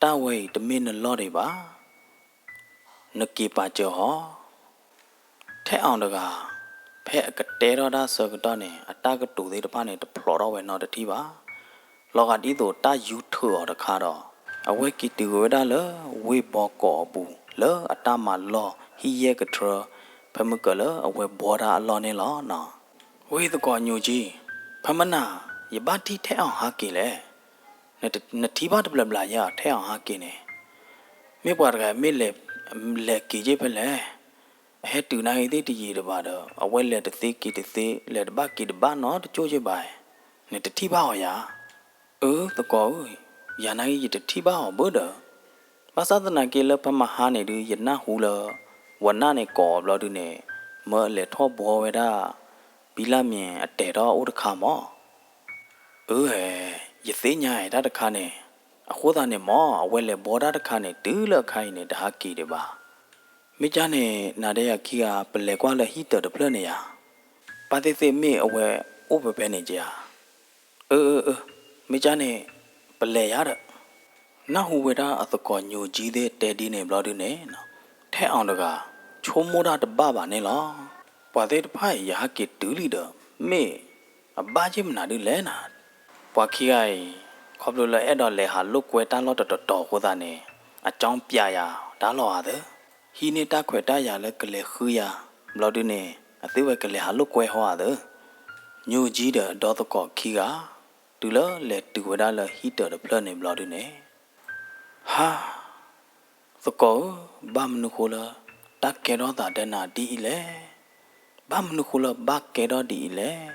တၢ်ဝဲအံၤတမ့ၢ်နလီၢ်ဒံးဘၣ်. နက့ၤပာ်စၢၤဟီ. ထဲအီၣ်တဂၤ ဖဲအကတဲထီၣ်တၢ်ဆၢကတီၢ်န့ၣ် အတၢ်ကတိၤသ့ၣ်တဖၣ်န့ၣ် တဖျိးထီၣ်ဝဲနီတထံၣ်ဘၣ်. လီၤဂာ်ဒ်သိးတၢ်ယူၤထုးအီၤတခါဒီး အဝဲက့ၤတုၤဝဲဒၣ်လၢဝ့ၢ်ဘီကီးအပူၤ လၢအတၢ်မၤလီၢ်ဟံၣ်ယဲၢ်ကထြၢ ဖဲမုၢ်ကၢၤလၢအဝဲဘှီတၢ်အလီၢ်န့ၣ်လီၤနီၤ. ဝ့ၢ်သကိးညိးကၠံ, ဖဲမနၤ ယဘၣ်ထံၣ်ထဲအီၣ်ဟးက့ၤလဲၣ်. နထံၣ်ဘၣ်တဘျီဘျီယဲၢ် ထဲအီၣ်ဟးက့ၤန့ၣ်. မ့ၢ်ပှၤတဂၤမ့ၢ်လဲၤက့ၤက့ၤဖဲလဲၣ်. အဟဲတုၤနာ်က့သ့ၣ်တယံာ်တဘၣ်ဒီး အဝဲလဲၤတသ့က့ၤတသ့ လဲၤတဘၣ်က့ၤတဘၣ်နီတကၠိၢ်က့ၢ်ဘၣ်. နတထံၣ်ဘၣ်အီၤယၤ. အၢ သကိးဧၢ, ယၤနာ်က့ယတထံၣ်ဘၣ်အီၤဘၣ်ဒီး, ဘၣ်ဆၣ်သနာ်က့လၢဖဲမဟါန့ၣ်ဒုး ယနၢ်ဟူလၢ ဝဲနၢ်န့ၣ်ကိးအီၤဘျီဒုန့ၣ် မၢအလဲၤထီၣ်ဘှီဝဲဒၣ် ဘံလၢမ့ၢ်အတဲာ်ထီၣ်အိၣ်တခါမး. အၢ ယသ့ၣ်ညါအံၤတၢ်တခါန့ၣ်, အဃိသတးန့ၣ်မး အဝဲလဲၤဘှီတၢ်တခါန့ၣ် တုၤလၢအခါအံၤန့ၣ် တဟးက့ၤဒံးဘၣ်. မ့ၢ်ကၢ်န့ၣ် နၤဒီးယၤခံဂၤ ပလဲၤကွၢ်လၢဟံၣ်တၢၤတဖျၢၣ်န့ၣ်ယၤ. ဘၣ်သ့ၣ်သ့ၣ်မ့ၢ်အဝဲအိၣ်ဖဲဖဲန့ၣ်က့ဧါ. အၢ အၢ အၢ, မ့ၢ်ကၢ်န့ၣ် ပလဲၤယၤဒီး နၢ်ဟူဝဲဒၣ်အသကိးညိးကၠံသ့ၣ်တဲဒ်န့ၣ်ဘျီဒုန့ၣ်, ထဲအီၤတဂၤ ဆိကမိၣ်တၢ်တဘၣ်ဘၣ်န့ၣ်လီၤ. ပှၤသ့ၣ်တဖၣ်အံၤ ယဟးက့ၤတုၤလံဒီး မ့ၢ်အဘၣ်က့ၢ်မနုၤဒုလဲၣ်နၤ. ပှၤခံဂၤအံၤ ခီဖျိလၢအဲၣ်ဒိးလဲၤဟးလိာ်ကွဲတၢ်လီၢ်တတီၤတီၤအဃိသတးန့ၣ်, အကၠီပျးယၤတၢ်လီၢ်ဧါသၢ, ဟံးန့ၢ်တၢ်ခွဲးတၢ်ယာ်လၢကလဲၤဃုယၤဘျီဒုန့ၣ် အသ့ၣ်ဝဲကလဲၤဟးလိာ်ကွဲဟီဧါသၢ. ညိၣ်ကၠံဒီးဒီသကိးခံဂၤ တုၤလၢလဲၤတုၤဝဲဒၣ်လၢဟံၣ်တၢးတဖျၢၣ်န့ၣ်ဘျီဒုန့ၣ် ဟါ, သကိးဧၢ, ဘၣ်မနုၤဃိလၢ တၢ်ကဲထီၣ်သးဒဲနၤဒ်အံၤလဲၣ်. ဘၣ်မနုၤဃိလၢဘၣ်ကဲထီၣ်ဒ်အံၤလဲၣ်.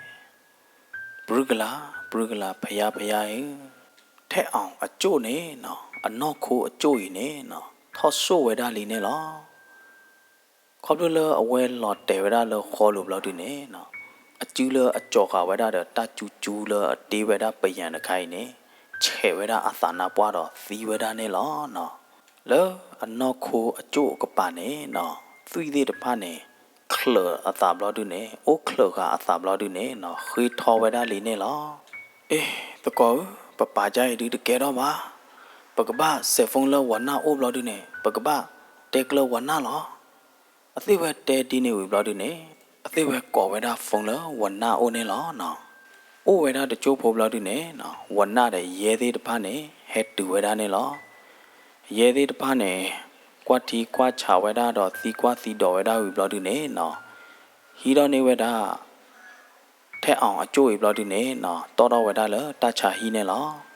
ပြုကလး, ပြုကလး, ဖယါ, ဖယါဧၢ, ထဲးအောင်အကျိၣ်န့ၣ်နီၤ, အနီၢ်ခိအကျိၣ်အံၤန့ၣ်နီၤ, ထီၣ်စိၣ်ဝဲဒၣ်လံန့ၣ်လီၤ. ခီဖျိလၢအဝဲလီၤတဲာ်ဝဲဒၣ်လၢဃီလိၤဘျီဒုန့ၣ်နီၤ, အစုလၢအကၠီၤဃာ်ဝဲဒၣ်ဒီးတၢ်ကၠူကၠူလၢအတ့ဝဲဒၣ်ပယၣ်တခါအံၤန့ၣ် ဆဲးဝဲဒၣ်အသးနါပှၢ်ဒီးသံဝဲဒၣ်န့ၣ်လီၤနီၤ. လၢအနီၢ်ခိအကျိၣ်အကပၤန့ၣ်နီၤ, သွံၣ်သ့ၣ်တဖၣ်န့ၣ် ချၢးအသးဘျီဒုန့ၣ်, အိၣ်ချၢးဃာ်အသးဘျီဒုန့ၣ်နီၤ, ဃ့ထီဝဲဒၣ်လံန့ၣ်လီၤ. အ့, သကိးဧၢ, ပပာ်ကါအံၤဒုတကဲထီၣ်ဘၣ်. ပကဘၣ်စဲးဖိလၢဝၤနၢ်အိၣ်ဘျီဒုန့ၣ်, ပကဘၣ်တဲကျၢၤဝၤနၢ်လီၤ. အသ့ၣ်ဝဲတဲဒ်န့ၣ်ဝံၤဘျီဒုန့ၣ်, အသ့ၣ်ဝဲကိးဝဲဒၣ်ဖိလၢဝၤနၢ်အိၣ်န့ၣ်လီၤနီၤ. အိၣ်ဝဲဒၣ်တကၠိဖိဘျီဒုန့ၣ်နီၤ, ဝၤနၢ်ဒီးယဲၢ်သ့ၣ်တဖၣ်န့ၣ် ဟဲတုၤဝဲဒၣ်န့ၣ်လီၤ. ယဲၢ်သ့ၣ်တဖၣ်န့ၣ် ကွၢ်ထံကွၢ်ဆးဝဲဒၣ်ဒီးသံကွၢ်သံဒိးဝဲဒၣ်ဝံၤဘျီဒုန့ၣ်နီၤ, ဟံးထီၣ်န့ၢ်ဝဲဒၣ် ထဲးအောင်အကျိၣ်အံၤဘျီဒုန့ၣ်နီၤ, တီၣ်ထီၣ်ဝဲဒၣ်လၢတၢ်ဆါဟံၣ်န့ၣ်လီၤ.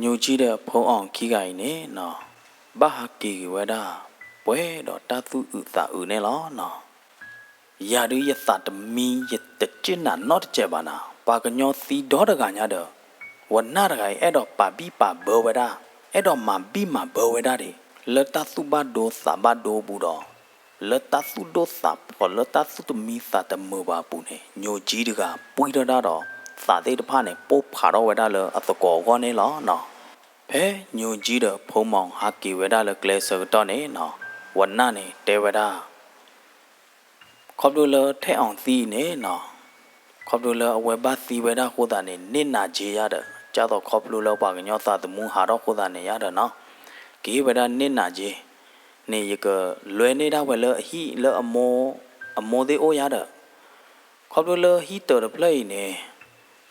ညိၣ်ကၠံဒီးဖိအောင်ခံဂၤအံၤန့ၣ်နီၤ, ဘၣ်ဟးက့ၤက့ၤဝဲဒၣ် ပှဲၤဒီးတၢ်သူၣ်အုးသးအုးန့ၣ်လီၤနီၤ. ယၤဒုးယသးတမံ ယတက့ၢ်နၤနီတစဲးဘၣ်နၤ, ပှၤကညီသံဒီတဂၤညါဒီး ဝၤနၢ်တဂၤအံၤ အဲၣ်ဒိးပာ်ဘံၣ်ပာ်ဘၢဝဲဒၣ်, အဲၣ်ဒိးမၤဘံၣ်မၤဘၢဝဲဒၣ်ဒံး လၢတၢ်သူၣ်ဘၣ်ဒိသးဘၣ်ဒိအပူၤဒီး လၢတၢ်သူၣ်ဒိၣ်သးဖျိး လၢတၢ်သူၣ်တမံသးတမုာ်ဘၣ်အပူၤန့ၣ် ညိၣ်ကၠံတဂၤ ပှံၢ်ထီၣ်တၢ်ဒီး သးသ့ၣ်တဖၣ်န့ၣ် ပိၢ်ဖးထီၣ်ဝဲဒၣ်လၢအသကိးအဂီၢ်န့ၣ်လီၤနီၤ. ဖဲညိၣ်ကၠံဒီးဖိမီၤဟးက့ၤဝဲဒၣ်လၢကျဲဆၢကတီၢ်န့ၣ်နီၤ, ဝၤနၢ်န့ၣ်တဲဝဲဒၣ် ခီဖျိလၢထဲးအောင်သံအံၤန့ၣ်နီၤ, ခီဖျိလၢအဝဲဘၣ်သံဝဲဒၣ်အဃိသတးန့ၣ် န့ၢ်နးက့ယၤဒီး ကၢ်သိးခီဖျိလၢပှၤကညီသးသမူဟးထီၣ်အဃိသတးန့ၣ်ယၤဒီးနီၤ, ကဟ့ၣ်ဝဲဒၣ်န့ၢ်နးက့န့ၣ် ယကလဲၤန့ၢ်ဒၣ်ဝဲလၢအဟံၣ်လၢအမိၢ်, အမိၢ်သ့ၣ်အိၣ်ယၤဒီး ခီဖျိလၢဟံၣ်တၢးတဖျၢၣ်အံၤန့ၣ်,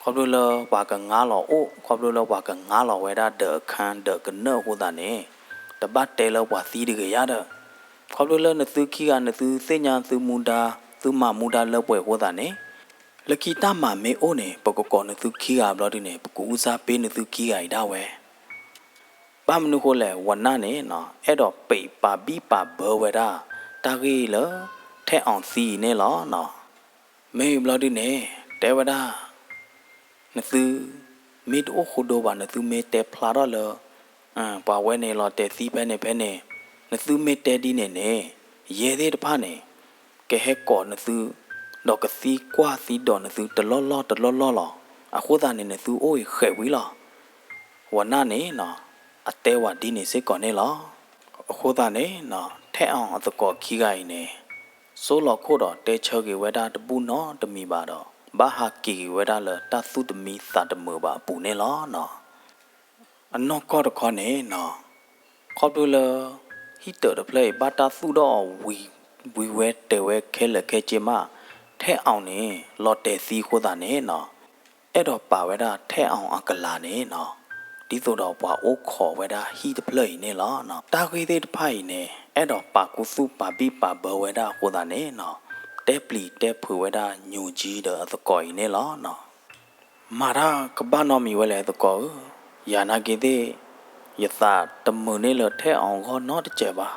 ခီဖျိလၢပှၤကငါလီၤအိၣ်, ခီဖျိလၢပှၤကငါလီၤဝဲဒၣ်ဒီးအခန်း ဒီးကနၢၣ်အဃိသတးန့ၣ်, တဘၣ်တဲလၢပှၤသံတဂ့ၤယၤဒီး, ခီဖျိလၢနသုခံဂၤ နသုသ့ၣ်ညါသုမူဒါ, သုမၤမူဒါလၢပှဲၤအဃိသတးန့ၣ်, လၢခံတၢ်မၤမ့ၢ်အိၣ်န့ၣ် ပကကိးနသုခံဂၤဘျီဒုန့ၣ် ပကအုၣ်စၢ်ပ့ၤနသုခံဂၤအံၤဒၣ်ဝဲ ဘၣ်မနုၤဃိလဲၣ် ဝၤနၢ်န့ၣ်နီၤ အဲၣ်ဒိးပာ်ဘံၣ်ပာ်ဘၢဝဲဒၣ် တၢ်ဂ့ၢ်လၢ ထဲးအောင်သံအံၤန့ၣ်လီၤနီၤ. မ့ၢ်ဘျီဒုန့ၣ် တဲဝဲဒၣ် နသုမ့ၢ်တအိၣ်ဃိဒိဘၣ် နသုမ့ၢ်တဲဖျါထီၣ်လၢ ပှၤဝဲန့ၣ်လီၤတဲာ်သံဖဲန့ၣ်ဖဲန့ၣ်, နသုမ့ၢ်တဲဒ်န့ၣ်န့ၣ် ယဲၢ်သ့ၣ်တဖၣ်န့ၣ် ကဟဲကိးနသု ဒီးကသံကွၢ်သံဒိးနသုတလီၢ်လီၢ်တလီၢ်လီၢ်လီၤ. အဃိသတးန့ၣ် နသုအိၣ်အံၤဃဲးဝံၤလီၤ. ဝၤနၢ်န့ၣ်နီၤ အတဲဝဲဒ်န့ၣ်စ့ၢ်ကီးန့ၣ်လီၤ. အဃိသတးန့ၣ်နီၤ ထဲးအောင်အသကိးခံဂၤအံၤန့ၣ် စိလီၤခိၣ်ဒီးတဲဆၢက့ၤဝဲဒၣ်တဘူၣ်နီတမံၤဘၣ်ဒီး ဘၣ်ဟးက့ၤက့ၤဝဲဒၣ်လၢတၢ်သူၣ်တမံသးတမုာ်ဘၣ်အပူၤန့ၣ်လီၤနီၤ. အနီၢ်ကီၢ်တခီန့ၣ်နီၤ ခီဖျိလၢ ဟံၣ်တၢးတဖျၢၣ်အံၤ ဘၣ်တၢ်သူၣ်ထီၣ်အီၤဝံၤဝဲတဲာ်ဝဲခဲလၢာ်ခဲဆ့မး, ထဲးအောင်န့ၣ် လီၤတဲာ်သံအဃိသတးန့ၣ်နီၤ အဲၣ်ဒိးပာ်ဝဲဒၣ်ထဲးအောင်အကလၤန့ၣ်နီၤ ဒ်သိးဒီးပှၤအိၣ်ခိးဝဲဒၣ်ဟံၣ်တဖျၢၣ်အံၤန့ၣ်လီၤ. တၢ်ဂ့ၢ်သ့ၣ်တဖၣ်အံၤန့ၣ် အဲၣ်ဒိးပာ်ခူသူၣ်ပာ်ဘံၣ်ပာ်ဘၢဝဲဒၣ်အဃိသတးန့ၣ်နီၤ တဲပျံၤတဲဖုးဝဲဒၣ်ညိၣ်ကၠံဒီးအသကိးအံၤန့ၣ်လီၤ. မၤတၢ်ကဘၣ်နီတမံၤဝဲလဲၣ်သကိးဧၢ, ယၤနာ်က့သ့ၣ် ယသးတမုာ်န့ၢ်လၢထဲးအောင်အဂီၢ်နီတစဲးဘၣ်.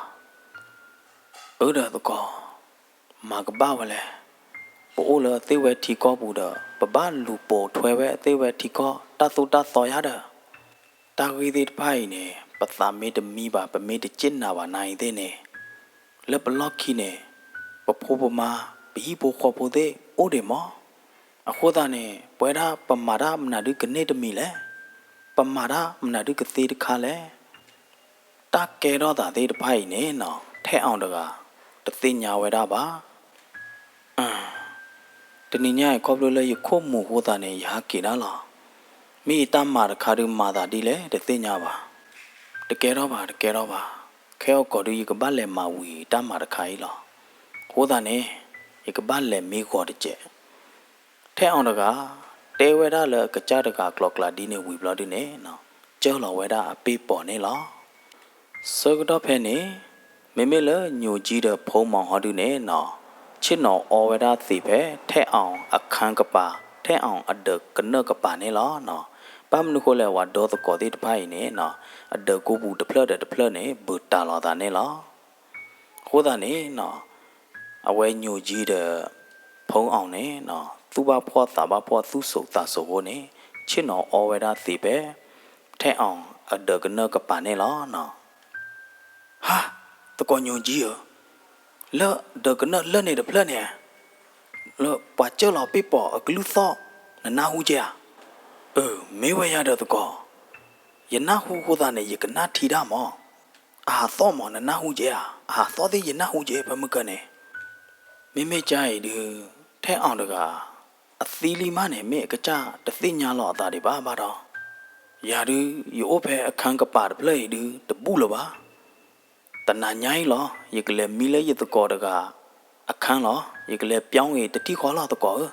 အၢဒီးသကိး, မၤကဘၣ်ဝဲလဲၣ်. ပအိၣ်လၢအသ့ၣ်ဝဲထံကီၢ်ပူၤဒီး ပဘၣ်လူၤပိာ်ထွဲဝဲအသ့ၣ်ဝဲထံကီၢ်တၢ်သိၣ်တၢ်သီယၤဒီး တၢ်ဂ့ၢ်သ့ၣ်တဖၣ်အံၤန့ၣ် ပသးမ့ၢ်တမံဘၣ် ပမ့ၢ်တစ့ၣ်နၤဘၣ်နၤအံၤသ့ၣ်န့ၣ် လၢပလီၢ်ခံန့ၣ် ပဖိပမါ ပဟံၣ်ဖိဃီဖိသ့ၣ်အိၣ်ဒံးမး. အဃိသတးန့ၣ် ပဝဲဒၣ်ပမၤတၢ်မနုၤဒုကန့ၢ်တမံၤလဲၣ်. ပမၤတၢ်မနုၤဒုကသ့တခါလဲၣ်. တၢ်ကဲထီၣ်သးသ့ၣ်တဖၣ်အံၤန့ၣ်နီၤ ထဲးအောင်တဂၤ တသ့ၣ်ညါဝဲဒၣ်ဘၣ်. တနံၤညါအံၤ ခီဖျိလၢယခိၣ်မူၤအဃိသတးန့ၣ် ယဟးက့ၤဒၣ်လီၤ. မ့ၢ်ယတၢ်မၤတခါဒုးမၤသးဒ်လဲၣ် တသ့ၣ်ညါဘၣ်. တကဲထီၣ်ဘၣ် တကဲထီၣ်ဘၣ်. ခဲအံၤကီးဒုး ယကဘၣ်လဲၤမၤဝံၤတၢ်မၤတခါအံၤလီၤ. အဃိသတးန့ၣ် ယကဘၣ်လဲၤမ့ၢ်ဂီၤတစဲး ထဲးအောင်တဂၤ တဲဝဲဒၣ်လၢအကစၢ်တဂၤကျိၤကျါဒ်န့ၣ်ဝံၤဘျီဒုန့ၣ်နီၤ ကၢၢ်လီၤဝဲဒၣ်အပ့ၢ်ပိာ်န့ၣ်လီၤ. ဆၢကတီၢ်ဖဲန့ၣ် မ့မ့ၢ်လၢညိၣ်ကၠံဒီးဖိမီၤဟီဒုန့ၣ်နီၤ, ဆ့ၣ်နီၤအီဝဲဒၣ်သံးဖဲ ထဲအောင်အခန်းကပၤ, ထဲအောင်အဒၢးကနၢၣ်ကပၤန့ၣ်လီၤနီၤ. ဘၣ်မနုၤဃိလဲၣ် ပှၤဒီသကိးသ့ၣ်တဖၣ်အံၤန့ၣ်နီၤ, အဒၢးကိးပူၤတဖျၢၣ်ဒီးတဖျၢၣ်န့ၣ် ဘုးတၢ်လီၤသးန့ၣ်လီၤ. အဃိသတးန့ၣ်နီၤ, အဝဲညိၣ်ကၠံဒီး ဖိအီၤန့ၣ်နီၤ, သူၣ်ဘၣ်ဖှီၣ်သးဘၣ်ဖှီၣ် သူၣ်စိးသးစိးအဃိန့ၣ် ဆ့ၣ်နီၤအီဝဲဒၣ်သံးဖဲ ထဲအောင်အဒၢးကနၢၣ်ကပၤန့ၣ်လီၤနီၤ. ဟါ, သကိးညိၣ်ကၠံဧၢ, လၢဒၢးကနၢၣ်လၢန့ၣ်တဖျၢၣ်န့ၣ် လၢပှၤစၢၢ်လီၤပ့ၢ်ပိာ်အကလုၢ်သီၣ်, နနၢ်ဟူကဲဧါ. အၢ မ့ၢ်ဝဲယၤဒီးသကိး, ယနၢ်ဟူအဃိသတးန့ၣ် ယကနၣ်ထံတၢ်မး. အဟးသီၣ်မး နနၢ်ဟူကဲဧါ. အဟးသီၣ်သ့ၣ်ယနၢ်ဟူကဲ ဖဲမုၢ်ကၢန့ၣ်. မ့မ့ၢ်ကါအံၤဒုး ထဲအောင်တဂၤ အသံလံမးန့ၣ် မ့ၢ်အကစၢ်တသ့ၣ်ညါလီၤအသးဒံးဘၣ်ဘၣ်ဒီး, ယၤဒုး ယအိၣ်ဖဲအခန်းကပၤတဖျၢၣ်အံၤဒုး တဘူၣ်လၢၤဘၣ်. တနၤညါအံၤလီၤ ယကလဲၤမံလၢယသကိးတဂၤအခန်းလီၤ. ယကလဲၤပျီဂ့ၤတထံၣ်ဃီလီၤသကိးဧၢ.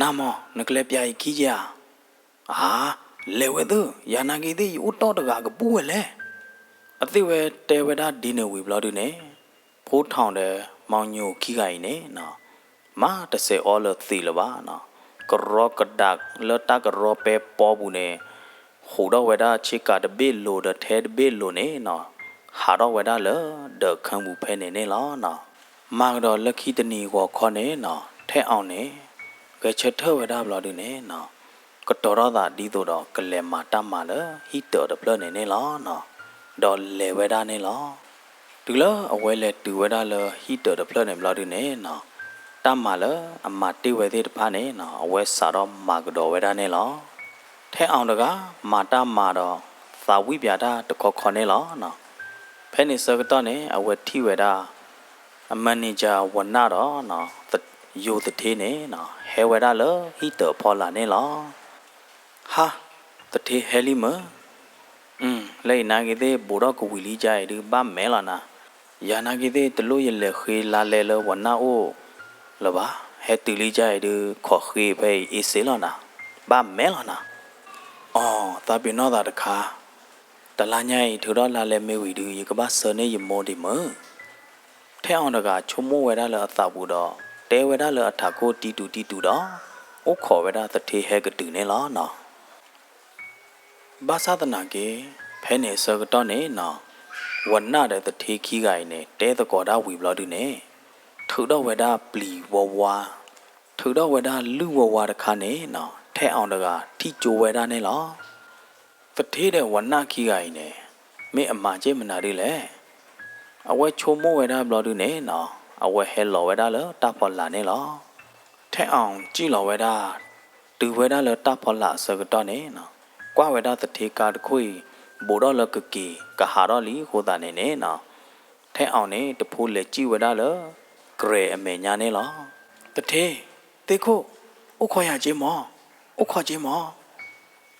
နၤမး နကလဲၤပျးယခံကဲဧါ. အါ, လဲၤဝဲသ့ၣ်, ယၤနာ်က့သ့ၣ် ယအိၣ်တီၢ်တဂၤကဘူၣ်ဝဲလဲၣ်. အသ့ၣ်ဝဲတဲဝဲဒၣ်ဒ်န့ၣ်ဝံၤဘျီဒုန့ၣ်, ဖိထီၣ်ဒီး မီၤညိၣ်ခံဂၤအံၤန့ၣ်နီၤ, မၤတစဲးအီလၢသံးလၢၤဘၣ်နီၤ. ကရီကဒးလၢတၢ်ကရီပဲပီပူၤန့ၣ် ဟူးထီၣ်ဝဲဒၣ်ဆ့ကၤတဘ့ၣ်လိၤဒီးထဲတဘ့ၣ်လိၤန့ၣ်နီၤ, ဟးထီၣ်ဝဲဒၣ်လၢဒၢးခၢၣ်ပူၤဖဲန့ၣ်န့ၣ်လီၤနီၤ. မၤကဒီးလၢခံတနံၤဂီၤခီန့ၣ်နီၤ, ထဲအောင်န့ၣ် ဂဲၤဆၢထၢၣ်ဝဲဒၣ်ဘျီဒုန့ၣ်နီၤ, ကတီၤထီၣ်သးဒ်သိးဒီးကလဲၤမၤတၢ်မၤလၢဟံၣ်တၢးတဖျၢၣ်န့ၣ်န့ၣ်လီၤနီၤ, ဒီးလဲၤဝဲဒၣ်န့ၣ်လီၤ. တုၤလၢအဝဲလဲၤတုၤဝဲဒၣ်လၢဟံၣ်တၢးတဖျၢၣ်န့ၣ်ဘျီဒုန့ၣ်နီၤ, တၢ်မၤလၢအမၤတ့ၢ်ဝဲသ့ၣ်တဖၣ်န့ၣ်နီၤ, အဝဲစးထီၣ်မၤကဒီးဝဲဒၣ်န့ၣ်လီၤ. ထဲအောင်တဂၤ မၤတၢ်မၤဒီး သးဝံၣ်ပၠးတၢ်တခီခီန့ၣ်လီၤနီၤ. ဖဲန့ၣ်ဆၢကတီၢ်န့ၣ် အဝဲထံၣ်ဝဲဒၣ် အ manager ဝနၣ်ဒီး ယိၤသထ့န့ၣ်နီၤ, ဟဲဝဲဒၣ်လၢဟံၣ်တၢးအဖီလာ်န့ၣ်လီၤ. ဟါ, သထ့ဟဲလံမ့ၢ်. လၢအံၤနာ်က့သ့ၣ် ဘူးထီၣ်ကဝံၤလံကါအံၤဒုး ဘၣ်မဲလီၤနၤ. ယၤနာ်က့သ့ၣ် တလိၣ်ယလဲၤဃ့လါလဲလၢဝနၣ်အိၣ်လၢၤဘၣ်. ဟဲတုၤလံကါအံၤဒုး ခိးဃ့ဖဲအံၤအ့စ့လီၤနၤ. ဘၣ်မဲလီၤနၤ. အီ, သးပ့ၤနီၣ်သးတခါ, တလါညါအံၤ ထုးထီၣ်လါလဲမ့ၢ်ဝံၤဒုး ယကဘၣ်ဆှၢန့ၢ်ယမိၢ်ဒံးမ့ၢ်. ထဲအောင်တဂၤဆိကမိၣ်ဝဲဒၣ်လၢအသးပူၤဒီး တဲဝဲဒၣ်လၢအထးခိၣ်တံတူာ်တံတူာ်ဒီး အိၣ်ခိးဝဲဒၣ်သထ့ဟဲကတုၤန့ၣ်လီၤနီၤ. ဘၣ်ဆၣ်သနာ်က့ ဖဲန့ၣ်အဆၢကတီၢ်န့ၣ်နီၤ, ဝနၣ်ဒီးသထ့ခံဂၤအံၤန့ၣ် တဲသကိးတၢ်ဝံၤဘျီဒုန့ၣ်, ထုးထီၣ်ဝဲဒၣ်ပျံၤဝါဝါ, ထုးထီၣ်ဝဲဒၣ်လုၢ်ဝါဝါတခါန့ၣ်နီၤ, ထဲအောင်တဂၤထံၣ်ကၠိဝဲဒၣ်န့ၣ်လီၤ. သထ့ဒီးဝနၣ်ခံဂၤအံၤန့ၣ် မ့ၢ်အမၤက့ၢ်မနုၤဒ်လဲၣ်. အဝဲဆိကမိၣ်ဝဲဒၣ်ဘျီဒုန့ၣ်နီၤ, အဝဲဟဲလီၤဝဲဒၣ်လၢတၢ်ဖီလာ်န့ၣ်လီၤ. ထဲအောင်စံၣ်လီၤဝဲဒၣ်, တုၤဝဲဒၣ်လၢတၢ်ဖီလာ်အဆၢကတီၢ်န့ၣ်နီၤ, ကွၢ်ဝဲဒၣ်သထ့ကါတခိၣ်အံၤ ဘူးထီၣ်လၢကက့ၤကဟးထီၣ်လံအဃိသတးန့ၣ်န့ၣ်နီၤ, ထဲအောင်န့ၣ် တဖိလဲၤစံၣ်ဝဲဒၣ်လၢ ကြဲၤအမဲာ်ညါန့ၣ်လီၤ. သထ့, သ့ၣ်ခိၣ်, အိၣ်ခိးယၤက့ၤမး, အိၣ်ခိးက့ၤမး.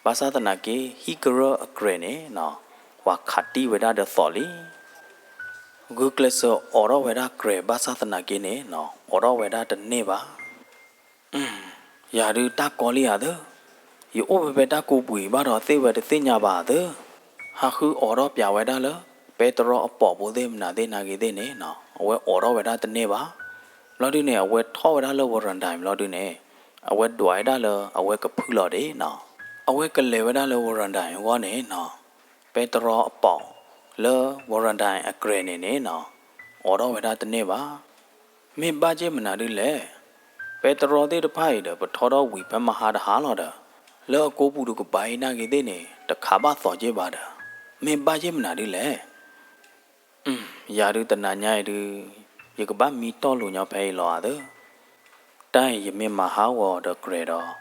ဘၣ်ဆၣ်သနာ်က့ ဟံၣ်ကရၢၢ်အကြဲၤန့ၣ်နီၤ, ပှၤခးတံၢ်ဝဲဒၣ်ဒီးသိးလံ. ဂုာ်ကျဲးစၢးအိးထီၣ်ဝဲဒၣ်ကြဲၤ ဘၣ်ဆၣ်သနာ်က့န့ၣ်နီၤ, အိးထီၣ်ဝဲဒၣ်တန့ၢ်ဘၣ်. ယၤဒုးတၢ်ကီလံဧါသၢ, ယအိၣ်ဖဲဖဲတၢ်ကိးပူၤအံၤဘၣ်ဒီး သ့ၣ်ဝဲတသ့ၣ်ညါဘၣ်သၢ. ဟးဃုအိးထီၣ်ပၠးဝဲဒၣ်လၢ ပဲတြီအပိာ်ဖိသ့ၣ်မနုၤသ့ၣ်နာ်က့သ့ၣ်န့ၣ်နီၤ, အဝဲအိးထီၣ်ဝဲဒၣ်တန့ၢ်ဘၣ်. ဘျီဒုန့ၣ် အဝဲထီၣ်ဝဲဒၣ်လၢ ဝရံဒိုင် ဘျီဒုန့ၣ်, အဝဲဒွးဝဲဒၣ်လၢအဝဲကဖုလီၤဒ့နီၤ. အဝဲကလဲၤဝဲဒၣ်လၢ ဝရံဒိုင် အဂီၢ်န့ၣ်နီၤ, ပဲတြီအပိာ် လၢ ဝရံဒိုင် အကြဲၤန့ၣ်န့ၣ်နီၤ, အိးထီၣ်ဝဲဒၣ်တန့ၢ်ဘၣ်. မ့ၢ်ဘၣ်က့ၢ်မနုၤဒ်လဲၣ်. ပဲတြီသ့ၣ်တဖၣ်အံၤဒီး ပထီထီၣ်ဝံၤဖဲမဟါတဟါလီၤဒီး, လၢအကိးပူၤတကပၤအံၤနာ်က့သ့ၣ်န့ၣ် တခးဘၣ်သိးက့ၢ်ဘၣ်ဒီး, မ့ၢ်ဘၣ်က့ၢ်မနုၤဒ်လဲၣ်. ယၤဒုးတနၤညါအံၤဒုး, ယကဘၣ်မံတီၢ်လိာ်ညီဖဲအံၤလီၤဧါသၢ. တၢ်အံၤယမ့ၢ်မၤဟးဂီၤဒီးကြဲၤဒီး,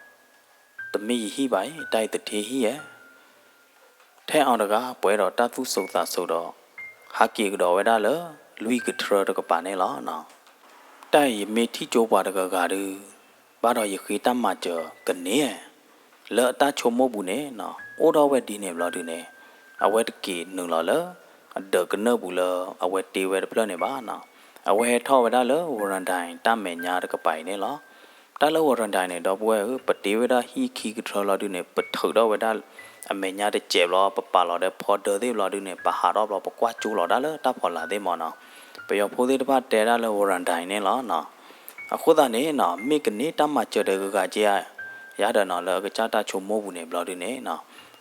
တမ့ၢ်ယဟံၣ်ဘၣ်အံၤ, တၢ်အံၤသထ့ဟံၣ်ဧါ. ထဲအောင်တဂၤ ပှဲၤဒီးတၢ်သူၣ်စိၤသးစိၤဒီး, ဟးက့ၤကဒီးဝဲဒၣ်လၢ လွံၢ်ကထြၢတကပၤန့ၣ်လီၤ. တၢ်အံၤယမ့ၢ်ထံၣ်ကၠိပှၤတဂၤဂၤဒုး, ဘၣ်ဒီးယဃ့တၢ်မၤစၢၤကန့ၢ်, လၢအတၢ်ဆိကမိၣ်ပူၤန့ၣ်နီၤ, အိၣ်ထီၣ်ဝဲဒ်န့ၣ်ဘျီဒုန့ၣ်, အဝဲတက့ၤနုာ်လီၤလၢ အဒၢးကနၢၣ်ပူၤလၢအဝဲတ့ဝဲတဖျၢၣ်န့ၣ်ဘၣ်နီၤ. အဝဲဟဲထီၣ်ဝဲဒၣ်လၢ ဝရံဒိုင် တၢ်မဲာ်ညါတကပၤအံၤန့ၣ်လီၤ. တၢ်လၢ ဝရံဒိုင် န့ၣ် ဒီပုၢ်ဝဲၢ်ဧၢ, ပတ့ဝဲဒၣ်ဟံၣ်ခံကထြၢလီၤဒုန့ၣ် ပထုးထီၣ်ဝဲဒၣ် အမဲာ်ညါတစဲးဘျီ ပပာ်လီၤဒီးဖီဒၢသ့ၣ်ဘျီဒုန့ၣ် ပဟးထီၣ်ဘျီ ပကွၢ်ကၠိလီၤဒၣ်လၢတၢ်ဖီလာ်သ့ၣ်မးနီၤ. ပယီၤဖိသ့ၣ်တဖၣ်တဲဒၣ်လၢ ဝရၤဒၣ် န့ၣ်လီၤနီၤ. အဃိသတးန့ၣ်နီၤ မ့ၢ်ကန့ၢ်တၢ်မၤစၢၤဒီးဂၤက့ၤ ယၤဒီးနီၤ လၢအကစၢ်တၢ်ဆိကမိၣ်ပူၤန့ၣ်ဘျီဒုန့ၣ်နီၤ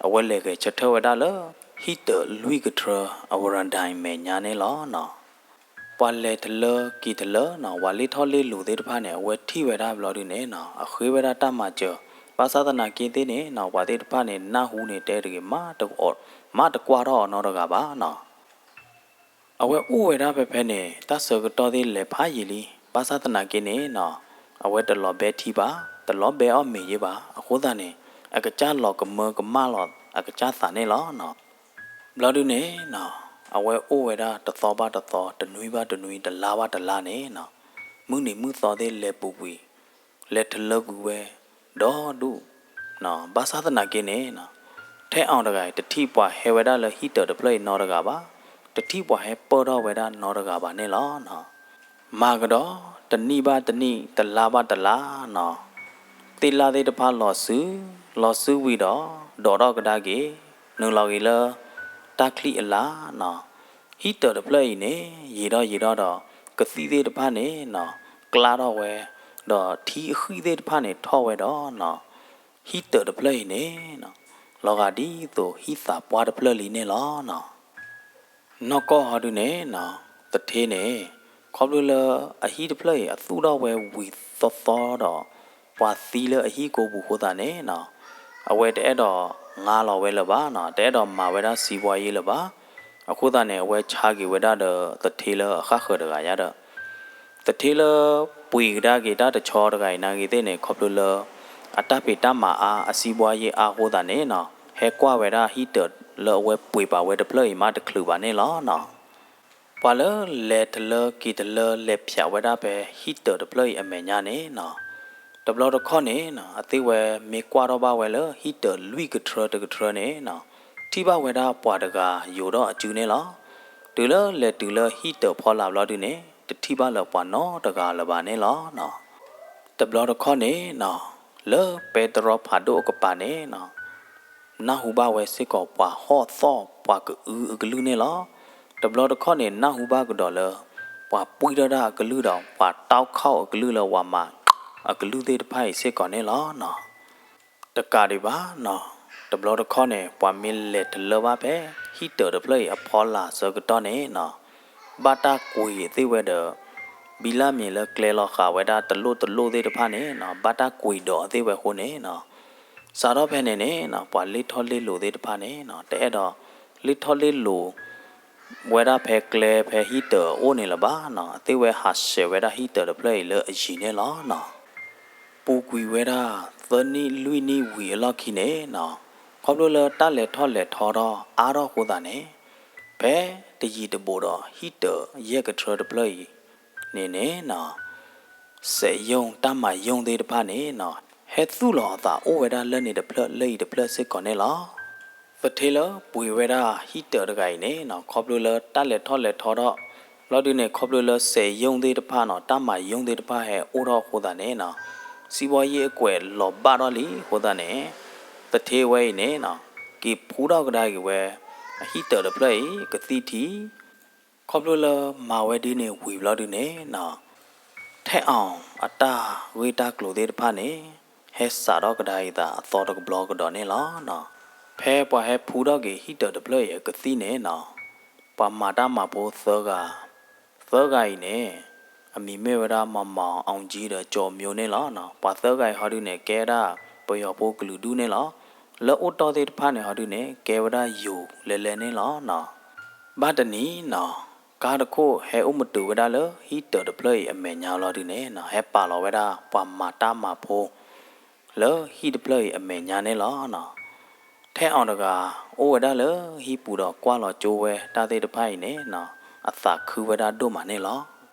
အဝဲလဲၤဂဲၤဆၢထၢၣ်ဝဲဒၣ်လၢ ဟံၣ်တၢးလွံၢ်ကထြၢ အဝရၤဒၣ် အမဲာ်ညါန့ၣ်လီၤနီၤ. ပှၤလဲၤတလၢက့ၤတလၢနီၤ ပှၤလ့ၣ်ထီၣ်လ့ၣ်လိၤသ့ၣ်တဖၣ်န့ၣ် အဝဲထံၣ်ဝဲဒၣ်ဘျီဒုန့ၣ်နီၤ အဃ့ဝဲဒၣ်တၢ်မၤစၢၤ. ဘၣ်ဆၣ်သနာ်က့သ့ၣ်န့ၣ်နီၤ ပှၤသ့ၣ်တဖၣ်န့ၣ် နၢ်ဟူန့ၣ်တဲတဂ့ၤ မၤတကွၢ်ထီၣ်အီၤနီတဂၤဘၣ်နီၤ. အဝဲအိၣ်ဝဲဒၣ်ဖဲဖဲန့ၣ် တၢ်ဆၢကတီၢ်သ့ၣ်လဲၤဖးယံာ်လံ. ဘၣ်ဆၣ်သနာ်က့န့ၣ်နီၤ အဝဲတလီၤဘဲထံဘၣ်, တလီၤဘဲအီၣ်မ့ၤယ့ၢ်ဘၣ်. အဃိသတးန့ၣ် အကစၢ်လီၤကမၢကမၣ်လီၤအကစၢ်သးန့ၣ်လီၤနီၤ. ဘျီဒုန့ၣ်နီၤ အဝဲအိၣ်ဝဲဒၣ်တသီဘၣ်တသီ, တနွံဘၣ်တနွံ, တလါဘၣ်တလါန့ၣ်နီၤ, မုၢ်နံၤမုၢ်သီသ့ၣ်လဲၤပူၤကွံာ်, လဲၤတလၢကွံာ်ဝဲဒီဒူၣ်နီၤ. ဘၣ်ဆၣ်သနာ်က့န့ၣ်နီၤ ထဲအီၤတဂၤအံၤ တထံၣ်ပှၤဟဲဝဲဒၣ်လၢဟံၣ်တၢးတဖျၢၣ်အံၤနီတဂၤဘၣ်, တထံၣ်ပှၤဟဲပၢၢ်ထီၣ်ဝဲဒၣ်နီတဂၤဘၣ်န့ၣ်လီၤနီၤ. မၤကဒီး တနံၣ်ဘၣ်တနံၣ်, တလါဘၣ်တလါနီၤ, သ့ၣ်လၣ်သ့ၣ်တဖၣ်လီၤစု, လီၤစုဝံၤဒီး ဒိးထီၣ်ကဒါက့ၤ, နုာ်လီၤက့ၤလၢ တၢ်ချံၣ်အလါနီၤ. ဟံၣ်တၢးတဖျၢၣ်အံၤန့ၣ် ယံာ်ထီၣ်ယံာ်ထီၣ်ဒီး ကသံၣ်သ့ၣ်တဖၣ်န့ၣ်နီၤ ကျါထီၣ်ဝဲ, ဒီးထံအဃံၣ်သ့ၣ်တဖၣ်န့ၣ်ထီၣ်ဝဲဒီးနီၤ ဟံၣ်တၢးတဖျၢၣ်အံၤန့ၣ်နီၤ လီၤဂာ်ဒ်သိးဟံၣ်သးပှၢ်တဖျၢၣ်လံန့ၣ်လီၤနီၤ. နီၢ်ကီၢ်ဟီဒုန့ၣ်နီၤ သထ့န့ၣ် ခီဖျိလၢအဟံၣ်တဖျၢၣ်အံၤ အသူၣ်ထီၣ်ဝဲဝံၤသီသီဒီး ပှၤသံလၢအဟံၣ်ကိပူၤအဃိသတးန့ၣ်နီၤ အဝဲတအဲၣ်ဒိးငါလီၤဝဲလၢၤဘၣ်နီၤ, တအဲၣ်ဒိးမၤဝဲဒၣ်စံးဘှါယ့လၢၤဘၣ်. အဃိသတးန့ၣ် အဝဲဆါက့ၤဝဲဒၣ်ဒီးသထ့လၢအဃၣ်ဃၢၤတဂၤယါဒီး သထ့လၢပှ့ၤကဒါက့ၤတၢ်တဆီတဂၤအံၤနာ်ဂ့ၤသ့ၣ်န့ၣ် ခီဖျိလၢ အတၢ်ဖံးတၢ်မၤအါ အစံးဘှါယ့အါအဃိသတးန့ၣ်နီၤ ဟဲကွၢ်ဝဲဒၣ်ဟံၣ်တၢးလၢအဝဲပှ့ၤပာ်ဝဲတဖျၢၣ်အံၤမးတချုးဘၣ်န့ၣ်လီၤနီၤ. ပှၤလၢလဲၤတလၢက့ၤတလၢ လဲၤဖျးဝဲဒၣ်ဖဲဟံၣ်တၢးတဖျၢၣ်အံၤအမဲာ်ညါန့ၣ်နီၤ တဘျီတခီၣ်န့ၣ်နီၤ အသ့ၣ်ဝဲမ့ၢ်ကွၢ်ထီၣ်ဘၣ်ဝဲလၢဟံၣ်တၢးလွံၢ်ကထြၢတကထြၢန့ၣ်နီၤ ထံၣ်ဘၣ်ဝဲဒၣ်ပှၤတဂၤယိးထီၣ်အစုန့ၣ်လီၤ. တုၤလၢလဲၤတုၤလၢဟံၣ်တၢးဖီလာ်ဘျီဒုန့ၣ် တထံၣ်ဘၣ်လၢၤပှၤနီတဂၤလၢၤဘၣ်န့ၣ်လီၤနီၤ. တဘျီတခီၣ်န့ၣ်နီၤ လၢပဲတြီဖးဒိၣ်အကပၤန့ၣ်နီၤ နၢ်ဟူဘၣ်ဝဲစ့ၢ်ကီးပှၤဟီၣ်သီၣ်ပှၤကအုအကလုၢ်န့ၣ်လီၤ. တဘျီတခီၣ်န့ၣ် နၢ်ဟူဘၣ်ကဒီးလၢ ပှၤပှံၢ်ထီၣ်တၢ်အကလုၢ်ဒီး ပှၤတီၣ်ခီၣ်အကလုၢ်လၢပှၤမၤအကလုၢ်သ့ၣ်တဖၣ်အံၤစ့ၢ်ကီးန့ၣ်လီၤနီၤ. တကးဒံးဘၣ်နီၤ တဘျီတခီၣ်န့ၣ် ပှၤမ့ၢ်လဲၤတလၢဘၣ်ဖဲ ဟံၣ်တၢးတဖျၢၣ်အံၤအဖီလာ်ဆၢကတီၢ်န့ၣ်နီၤ ဘၣ်တၢ်ကွံာ်အသ့ၣ်ဝဲဒီး ဘံလၢ်မ့ၢ်လၢကျဲလီၤဃာ်ဝဲဒၣ်တလိၣ်တလိၣ်သ့ၣ်တဖၣ်န့ၣ်နီၤ ဘၣ်တၢ်ကွံာ်ဒိးအသ့ၣ်ဝဲအဃိန့ၣ်နီၤ စးထီၣ်ဖဲန့ၣ်န့ၣ်နီၤ ပှၤလ့ၣ်ထီၣ်လ့ၣ်လိၤသ့ၣ်တဖၣ်န့ၣ်နီၤ တအဲၣ်ဒိးလ့ၣ်ထီၣ်လ့ၣ်လိၤ ဝဲဒၣ်ဖဲကျဲဖဲဟံၣ်တၢးအအိၣ်န့ၣ်လၢၤဘၣ်နီၤ အသ့ၣ်ဝဲဟးဆှဲးဝဲဒၣ်ဟံၣ်တၢးတဖျၢၣ်အံၤလၢအယံၤန့ၣ်လီၤနီၤ. ပူၤကွံာ်ဝဲဒၣ် သၢနံၣ်လွံၢ်နံၣ်ဝံၤအလီၢ်ခံန့ၣ်နီၤ ခီဖျိလၢတၢ်လဲၤထီၣ်လဲၤထီထီၣ်အါထီၣ်အဃိသတးန့ၣ် ဖဲတယံာ်တဘူးဒီးဟံၣ်တၢးယဲၢ်ကထြၢတဖျၢၣ်အံၤန့ၣ်န့ၣ်နီၤ စက်ရုံ တၢ်မၤရုံသ့ၣ်တဖၣ်န့ၣ်နီၤ ဟဲသူၣ်လီၤအသးအိၣ်ဝဲဒၣ်လၢန့ၣ်တဖျၢၣ်လၢအံၤတဖျၢၣ်စ့ၢ်ကီးန့ၣ်လီၤ. သထ့လၢပှ့ၤဝဲဒၣ်ဟံၣ်တၢးတဂၤအံၤန့ၣ်နီၤ ခီဖျိလၢတၢ်လဲၤထီၣ်လဲၤထီထီၣ် ဘျီဒုန့ၣ် ခီဖျိလၢစက်ရုံသ့ၣ်တဖၣ်နီၤ တၢ်မၤရုံသ့ၣ်တဖၣ်ဟဲအိၣ်ထီၣ်အဃိသတးန့ၣ်နီၤ စံးဘှါယ့အကွဲးလီၤဘၣ်ထီၣ်လံအဃိသတးန့ၣ် သထ့ဝဲအံၤန့ၣ်နီၤ က့ၤဖူထီၣ်ကဒါက့ၤဝဲ အဟံၣ်တၢးတဖျၢၣ်အံၤ ကသံၣ်ထံ ခီဖျိလၢမၤဝဲဒ်န့ၣ်ဝံၤဘျီဒုန့ၣ်နီၤ ထဲအီၤအတၢ်ဂ့ၢ်တၢ်ကျိၤသ့ၣ်တဖၣ်န့ၣ် ဟဲစးထီၣ်ကဒါအသးအသီတကဘျီကဒီးန့ၣ်လီၤနီၤ. ဖဲပှၤဟဲဖူထီၣ်က့ၤဟံၣ်တၢးတဖျၢၣ်အံၤအကသံၣ်န့ၣ်နီၤ ပှၤမၤတၢ်မၤဖိသၢဂၤ သၢဂၤအံၤန့ၣ် အမံၤမ့ၢ်ဝဲဒၣ် မၤမၤ အောင်ကြီး ဒီး ကျော်မျိုး န့ၣ်လီၤနီၤ. ပှၤသၢဂၤအံၤဟီဒုန့ၣ် ကဲဝဲဒၣ်ပယီၤဖိကလုာ်ဒူၣ်န့ၣ်လီၤ. လၢအိၣ်တီၢ်သ့ၣ်တဖၣ်န့ၣ်ဟီဒုန့ၣ် ကဲဝဲဒၣ်ယိၤလဲၤလဲၤန့ၣ်လီၤနီၤ. ဘၣ်တနံၤနီၤ ကါတခိၣ်ဟဲအိၣ်မတုၤဝဲဒၣ်လၢဟံၣ်တၢးတဖျၢၣ်အံၤအမဲာ်ညါလီၤဒုန့ၣ်နီၤ ဟဲပာ်လီၤဝဲဒၣ်ပှၤမၤတၢ်မၤဖိ လၢဟံၣ်တဖျၢၣ်အံၤအမဲာ်ညါန့ၣ်လီၤနီၤ. ထဲအီၤတဂၤ အိၣ်ဝဲဒၣ်လၢဟံၣ်ပူၤဒီးကွၢ်လီၤကၠိဝဲတၢ်သ့ၣ်တဖၣ်အံၤန့ၣ်နီၤ အသးခုဝဲဒၣ်ဒိၣ်မးန့ၣ်လီၤ.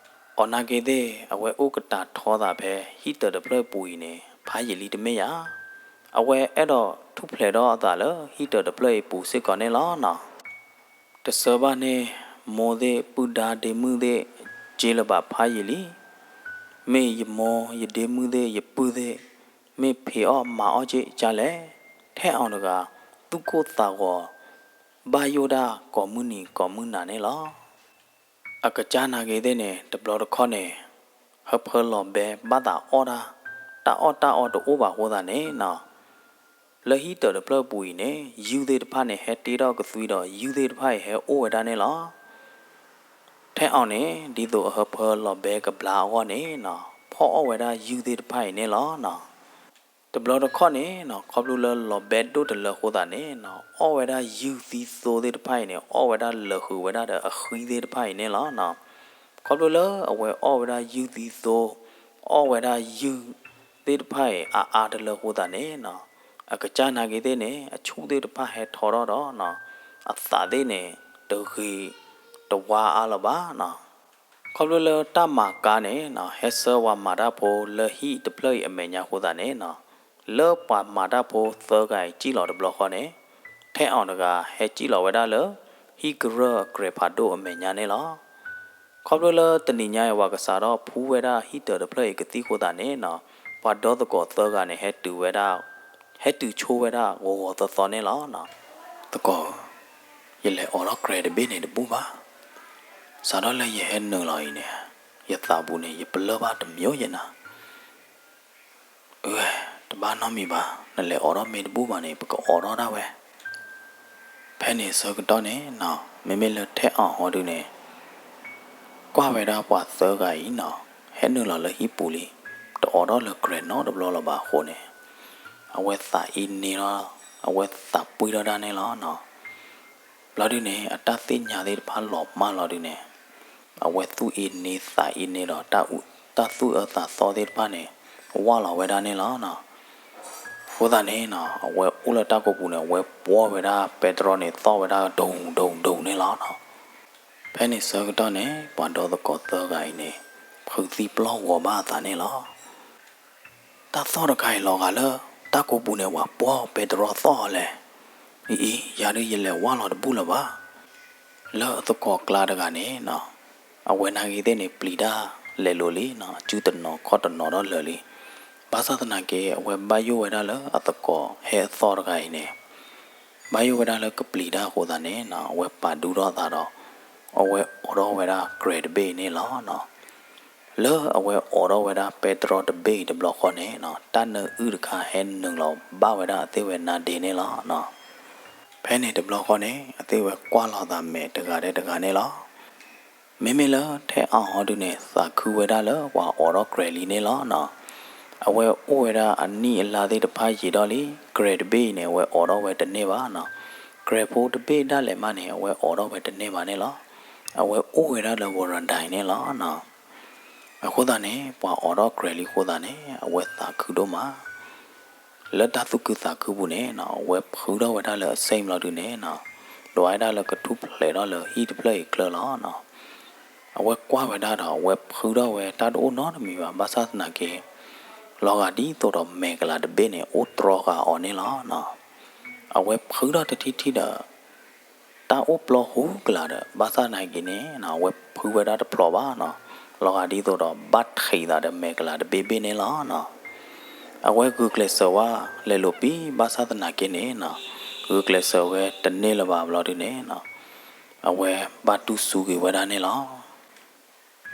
အီၤနာ်က့သ့ၣ် အဝဲအိၣ်ကတၢၢ်ထီသးဖဲဟံၣ်တၢးတဖျၢၣ်အံၤပူၤအံၤန့ၣ် ဖးယံာ်လံတမ့ၢ်ဧါ. အဝဲအဲၣ်ဒိးထူၣ်ဖျဲးထီၣ်အသးလၢဟံၣ်တၢးတဖျၢၣ်အံၤပူၤစ့ၢ်ကီးန့ၣ်လီၤနီၤ. တဆၢဘၣ်န့ၣ် မိၢ်သ့ၣ် ပုၢ်ဒါဒ့မုၣ်သ့ၣ် က့လၢၤဘၣ်ဖးယံာ်လံ. မ့ၢ်ယမိၢ်ယဒ့မုၣ်သ့ၣ် ယပုၢ်သ့ၣ် မ့ၢ်ဖံးအီၣ်မၤအီၣ်က့ကလဲၣ်. ထဲအီၤတဂၤ သူၣ်ကိၢ်သးဂီၤ ဘၣ်ယိၣ်ဒၣ်ကိးမုၢ်နံၤကိးမုၢ်နၤန့ၣ်လီၤ. အကစၢ်နာ်က့ၤသ့ၣ်န့ၣ် တဘျီတခီၣ်န့ၣ် ဟၢဖၢလီၤဘဲဘၣ်သးအီၣ်တၢ်, တၢ်အီၣ်တၢ်အီတအိၣ်ဘၣ်အဃိသတးန့ၣ်နီၤ, လၢဟံၣ်တၢးတဖျၢၣ်အပူၤအံၤန့ၣ် ယုၢ်သ့ၣ်တဖၣ်န့ၣ် ဟဲတ့ထီၣ်ကသွံဒီး ယုၢ်သ့ၣ်တဖၣ်အံၤဟဲအိၣ်ဝဲဒၣ်န့ၣ်လီၤ. ထဲအီၤန့ၣ် ဒ်သိးအဟၢဖၢလီၤဘဲကဘျါအဂီၢ်န့ၣ်နီၤ, ဖီၣ်အီၣ်ဝဲဒၣ်ယုၢ်သ့ၣ်တဖၣ်အံၤန့ၣ်လီၤနီၤ. တဘျီတခီၣ်န့ၣ်နီၤ, ခီဖျိလၢလီၤဘဲဒိၣ်တလၢအဃိသတးန့ၣ်နီၤ, အီၣ်ဝဲဒၣ်ယုၢ်သံသိသ့ၣ်တဖၣ်အံၤန့ၣ် အီၣ်ဝဲဒၣ်လၢာ်ဃုာ်ဝဲဒၣ်ဒီးအဃံသ့ၣ်တဖၣ်အံၤန့ၣ်လီၤနီၤ. ခီဖျိလၢအဝဲအီၣ်ဝဲဒၣ်ယုၢ်သံသိ, အီၣ်ဝဲဒၣ်ယုၢ်သ့ၣ်တဖၣ်အံၤ အါအါတလၢအဃိသတးန့ၣ်နီၤ, အကစၢ်နာ်က့ၤသ့ၣ်န့ၣ် အဆူၣ်သ့ၣ်တဖၣ်ဟဲထီထီၣ်ဒီးနီၤ, အသးသ့ၣ်န့ၣ် တဂ့ၤတဝါအါလၢၤဘၣ်နီၤ. ခီဖျိလၢတၢ်မၤကါန့ၣ်နီၤ, ဟဲဆှၢပှၤမၤတၢ်ဖိလၢဟံၣ်တဖျၢၣ်အံၤအမဲာ်ညါအဃိသတးန့ၣ်နီၤ, လၢပှၤမၤတၢ်ဖိသၢဂၤအံၤစံၣ်လီၤတဘျီဃီန့ၣ်, ထဲအီၤတဂၤဟဲစံၣ်လီၤဝဲဒၣ်လၢ ဟံၣ်ကရၢၢ်အကြဲးဖးဒိၣ်အမဲာ်ညါန့ၣ်လီၤ. ခီဖျိလၢတနံၤညါအံၤ ပှၤကစးထီၣ်ဖှူဝဲဒၣ်ဟံၣ်တၢးတဖျၢၣ်အံၤကသံၣ်အဃိသတးန့ၣ်နီၤ, ပှၤဒီသကိးသၢဂၤန့ၣ် ဟဲတုၤဝဲဒၣ်, ဟဲတုၤဆိဝဲဒၣ်ဂီၤဂီၤသီသီန့ၣ်လီၤ. သကိးဧၢ, ယလဲၤအိးထီၣ်ကြဲးတဘ့ၣ်န့ၣ်တဘူၣ်ဘၣ်. စးထီၣ်လၢယဟဲနုာ်လီၤအံၤန့ၣ်, ယသးပူၤန့ၣ် ယပလၢၢ်ဘၣ်တမံၤယဲနၤ အၢ, တဘၣ်နီတမံၤဘၣ်, နလဲၤအိးထီၣ်မ့ၢ်တဘူၣ်ဘၣ်န့ၣ် ပကအိးထီၣ်ဒၣ်ဝဲ. ဖဲန့ၣ်ဆၢကတီၢ်န့ၣ်နီၤ, မ့မ့ၢ်လၢထဲအီၤဟီဒုန့ၣ် ကွၢ်ဝဲဒၣ်ပှၤသၢဂၤအံၤနီၤ, ဟဲနုာ်လီၤလၢဟံၣ်ပူၤလံ, တအိးထီၣ်လၢကြဲးနီတဘျီလၢၤဘၣ်အဃိန့ၣ်, အဝဲသးအ့န့ဒီး, အဝဲသးပှံၢ်ထီၣ်ဒၣ်န့ၣ်လီၤနီၤ. ဘျီဒုန့ၣ် အတၢ်သ့ၣ်ညါသ့ၣ်တဖၣ်လီၤမၢ်လီၤဒုန့ၣ်, အဝဲသူၣ်အ့န့သးအ့န့ဒီး တၢ်သူၣ်အၢသးသီသ့ၣ်တဖၣ်န့ၣ် ဝၢ်လီၤဝဲဒၣ်န့ၣ်လီၤနီၤ. အဃိသတးန့ၣ်နီၤ, အဝဲအိၣ်လၢတၢ်ကိးပူၤန့ၣ် အဝဲပှီၢ်ဝဲဒၣ်ပဲတြီန့ၣ် သီၣ်ဝဲဒၣ်ဒိၣ်ဒိၣ်ဒိၣ်န့ၣ်လီၤနီၤ. ဖဲန့ၣ်ဆၢကတီၢ်န့ၣ် ပှၤဒီသကိးသၢဂၤအံၤန့ၣ် ဖုးသံပျီၢ်ဂီၤဘၣ်အသးန့ၣ်လီၤ. တၢ်သီၣ်တခါအံၤလီၤဂာ်လၢ တၢ်ကိးပူၤန့ၣ် ပှၤပှီၢ်ပဲတြီသီၣ်အီၤလဲၣ်. အံၤအံၤ ယၤဒုးယလဲၤဝၢ်လီၤတဘူၣ်လၢၤဘၣ်. လၢအသကိးကျါတဂၤန့ၣ်နီၤ, အဝဲနာ်က့ၤသ့ၣ်န့ၣ် ပျံၤတၢ်လဲၤလိၤလံနီၤ, အစုတနီၤခီၣ်တနီၤဒီးလၢာ်လံ. ဘၣ်ဆၣ်သနာ်က့ အဝဲဘၣ်ယိၣ်ဝဲဒၣ်လၢအသကိးဟဲအသီတဂၤအံၤန့ၣ် ဘၣ်ယိၣ်ဝဲဒၣ်လၢကပျံၤတၢ်အဃိသတးန့ၣ်နီၤ, အဝဲပာ်ဒူထီၣ်အသးဒီး အဝဲအိးထီၣ်ဝဲဒၣ်ကြဲးတဘ့ၣ်အံၤန့ၣ်လီၤနီၤ. လၢအဝဲအိးထီၣ်ဝဲဒၣ်ပဲတြီတဘ့ၣ်အံၤတဘျီဃီန့ၣ်နီၤ, တၢ်နၢအုၣ်တခါဟဲနုာ်လီၤဘၣ်ဝဲဒၣ်အသ့ၣ်ဝဲနါဒ့န့ၣ်လီၤနီၤ. ဖဲန့ၣ်တဘျီဃီန့ၣ် အသ့ၣ်ဝဲကွၢ်လီၤသးမဲာ်တဂၤဒီးတဂၤန့ၣ်လီၤ. မ့မ့ၢ်လၢထဲအီၤဟီဒုန့ၣ် သးခုဝဲဒၣ်လၢပှၤအိးထီၣ်ကြဲးလံန့ၣ်လီၤနီၤ. အဝဲအိၣ်ဝဲဒၣ်အနံၣ်အလါသ့ၣ်တဖၣ်ယံာ်ထီၣ်လံ, ကြဲးတဘ့ၣ်အံၤန့ၣ် အဝဲအိးထီၣ်ဝဲတန့ၢ်ဘၣ်နီၤ. ကြဲးဖိတဘ့ၣ်ဒၣ်လဲာ်မးန့ၣ် အဝဲအိးထီၣ်ဝဲတန့ၢ်ဘၣ်န့ၣ်လီၤ. အဝဲအိၣ်ဝဲဒၣ်လၢ ဝရၤဒၤ န့ၣ်လီၤနီၤ. အဃိသတးန့ၣ် ပှၤအိးထီၣ်ကြဲးလံအဃိသတးန့ၣ် အဝဲသးခုဒိၣ်မး လၢတၢ်သူၣ်ခုသးခုပူၤန့ၣ်နီၤ, အဝဲဖုထီၣ်ဝဲဒၣ်လၢအစ့ၣ်ဘျီဒုန့ၣ်နီၤ, ဒွးဝဲဒၣ်လၢကထူၣ်ဖျဲးထီၣ်လၢဟံၣ်တဖျၢၣ်အံၤချၢလီၤနီၤ. အဝဲကွၢ်ဝဲဒၣ်ဒီး အဝဲဖုထီၣ်ဝဲတၢ်တအိၣ်နီတမံၤဘၣ်, ဘၣ်ဆၣ်သနာ်က့ လီၤဂာ်ဒ်သိးဒီးမဲာ်ကလၤတဘ့ၣ်န့ၣ် အိၣ်တြီဃာ်အီၤန့ၣ်လီၤနီၤ. အဝဲဖုထီၣ်တထံၣ်ထံၣ်ဒီး တၢ်အိၣ်ပျီဟူကလာ်ဒီး ဘၣ်ဆၣ်သနာ်က့န့ၣ်နီၤ, အဝဲဖုဝဲဒၣ်တဖျိးဘၣ်နီၤ, လီၤဂာ်ဒ်သိးဒီးဘၣ်ထံးသးဒီးမဲာ်ကလၤတဘ့ၣ်ဘ့ၣ်န့ၣ်လီၤနီၤ. အဝဲဂုာ်ကျဲးစၢးဝဲလဲၤလိာ်ပံ, ဘၣ်ဆၣ်သနာ်က့န့ၣ်နီၤ, ဂုာ်ကျဲးစၢးဝဲတန့ၢ်လၢၤဘၣ်ဘျီဒုန့ၣ်နီၤ, အဝဲဘၣ်တူၢ်စူၤက့ၤဝဲဒၣ်န့ၣ်လီၤ.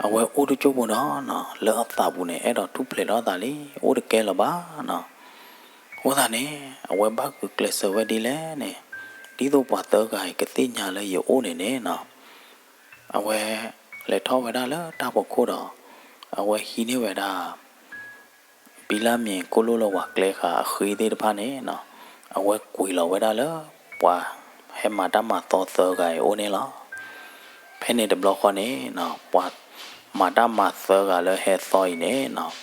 အဝဲအိၣ်တကၠိၢ်ဖိဒီးနီၤ, လၢအသးပူၤန့ၣ် အဲၣ်ဒိးထူၣ်ဖျဲးထီၣ်သးလံ, အိၣ်တကဲလၢၤဘၣ်နီၤ. အဃိသတးန့ၣ် အဝဲဘၣ်ဂုာ်ကျဲးစၢးဝဲဒ်လဲၣ်န့ၣ်, ဒ်သိးပှၤသၢဂၤအံၤကသ့ၣ်ညါလၢယအိၣ်န့ၣ်န့ၣ်နီၤ, အဝဲလဲၤထီၣ်ဝဲဒၣ်လၢတၢ်ဖီခိၣ်ဒီး အဝဲဟံးန့ၢ်ဝဲဒၣ် ဘိလပ်မြေ ကိၣ်လိၣ်လၢဝၤကျဲဃာ်အဃ့သ့ၣ်တဖၣ်န့ၣ်နီၤ, အဝဲကွံာ်လီၤဝဲဒၣ်လၢပှၤဟဲမၤတၢ်မၤသီသၢဂၤအံၤအိၣ်န့ၣ်လီၤ. ဖဲန့ၣ်တဘျီဃီန့ၣ်နီၤ, ပှၤမၤတၢ်မၤသၢဂၤလၢဟဲသီအံၤန့ၣ်နီၤ,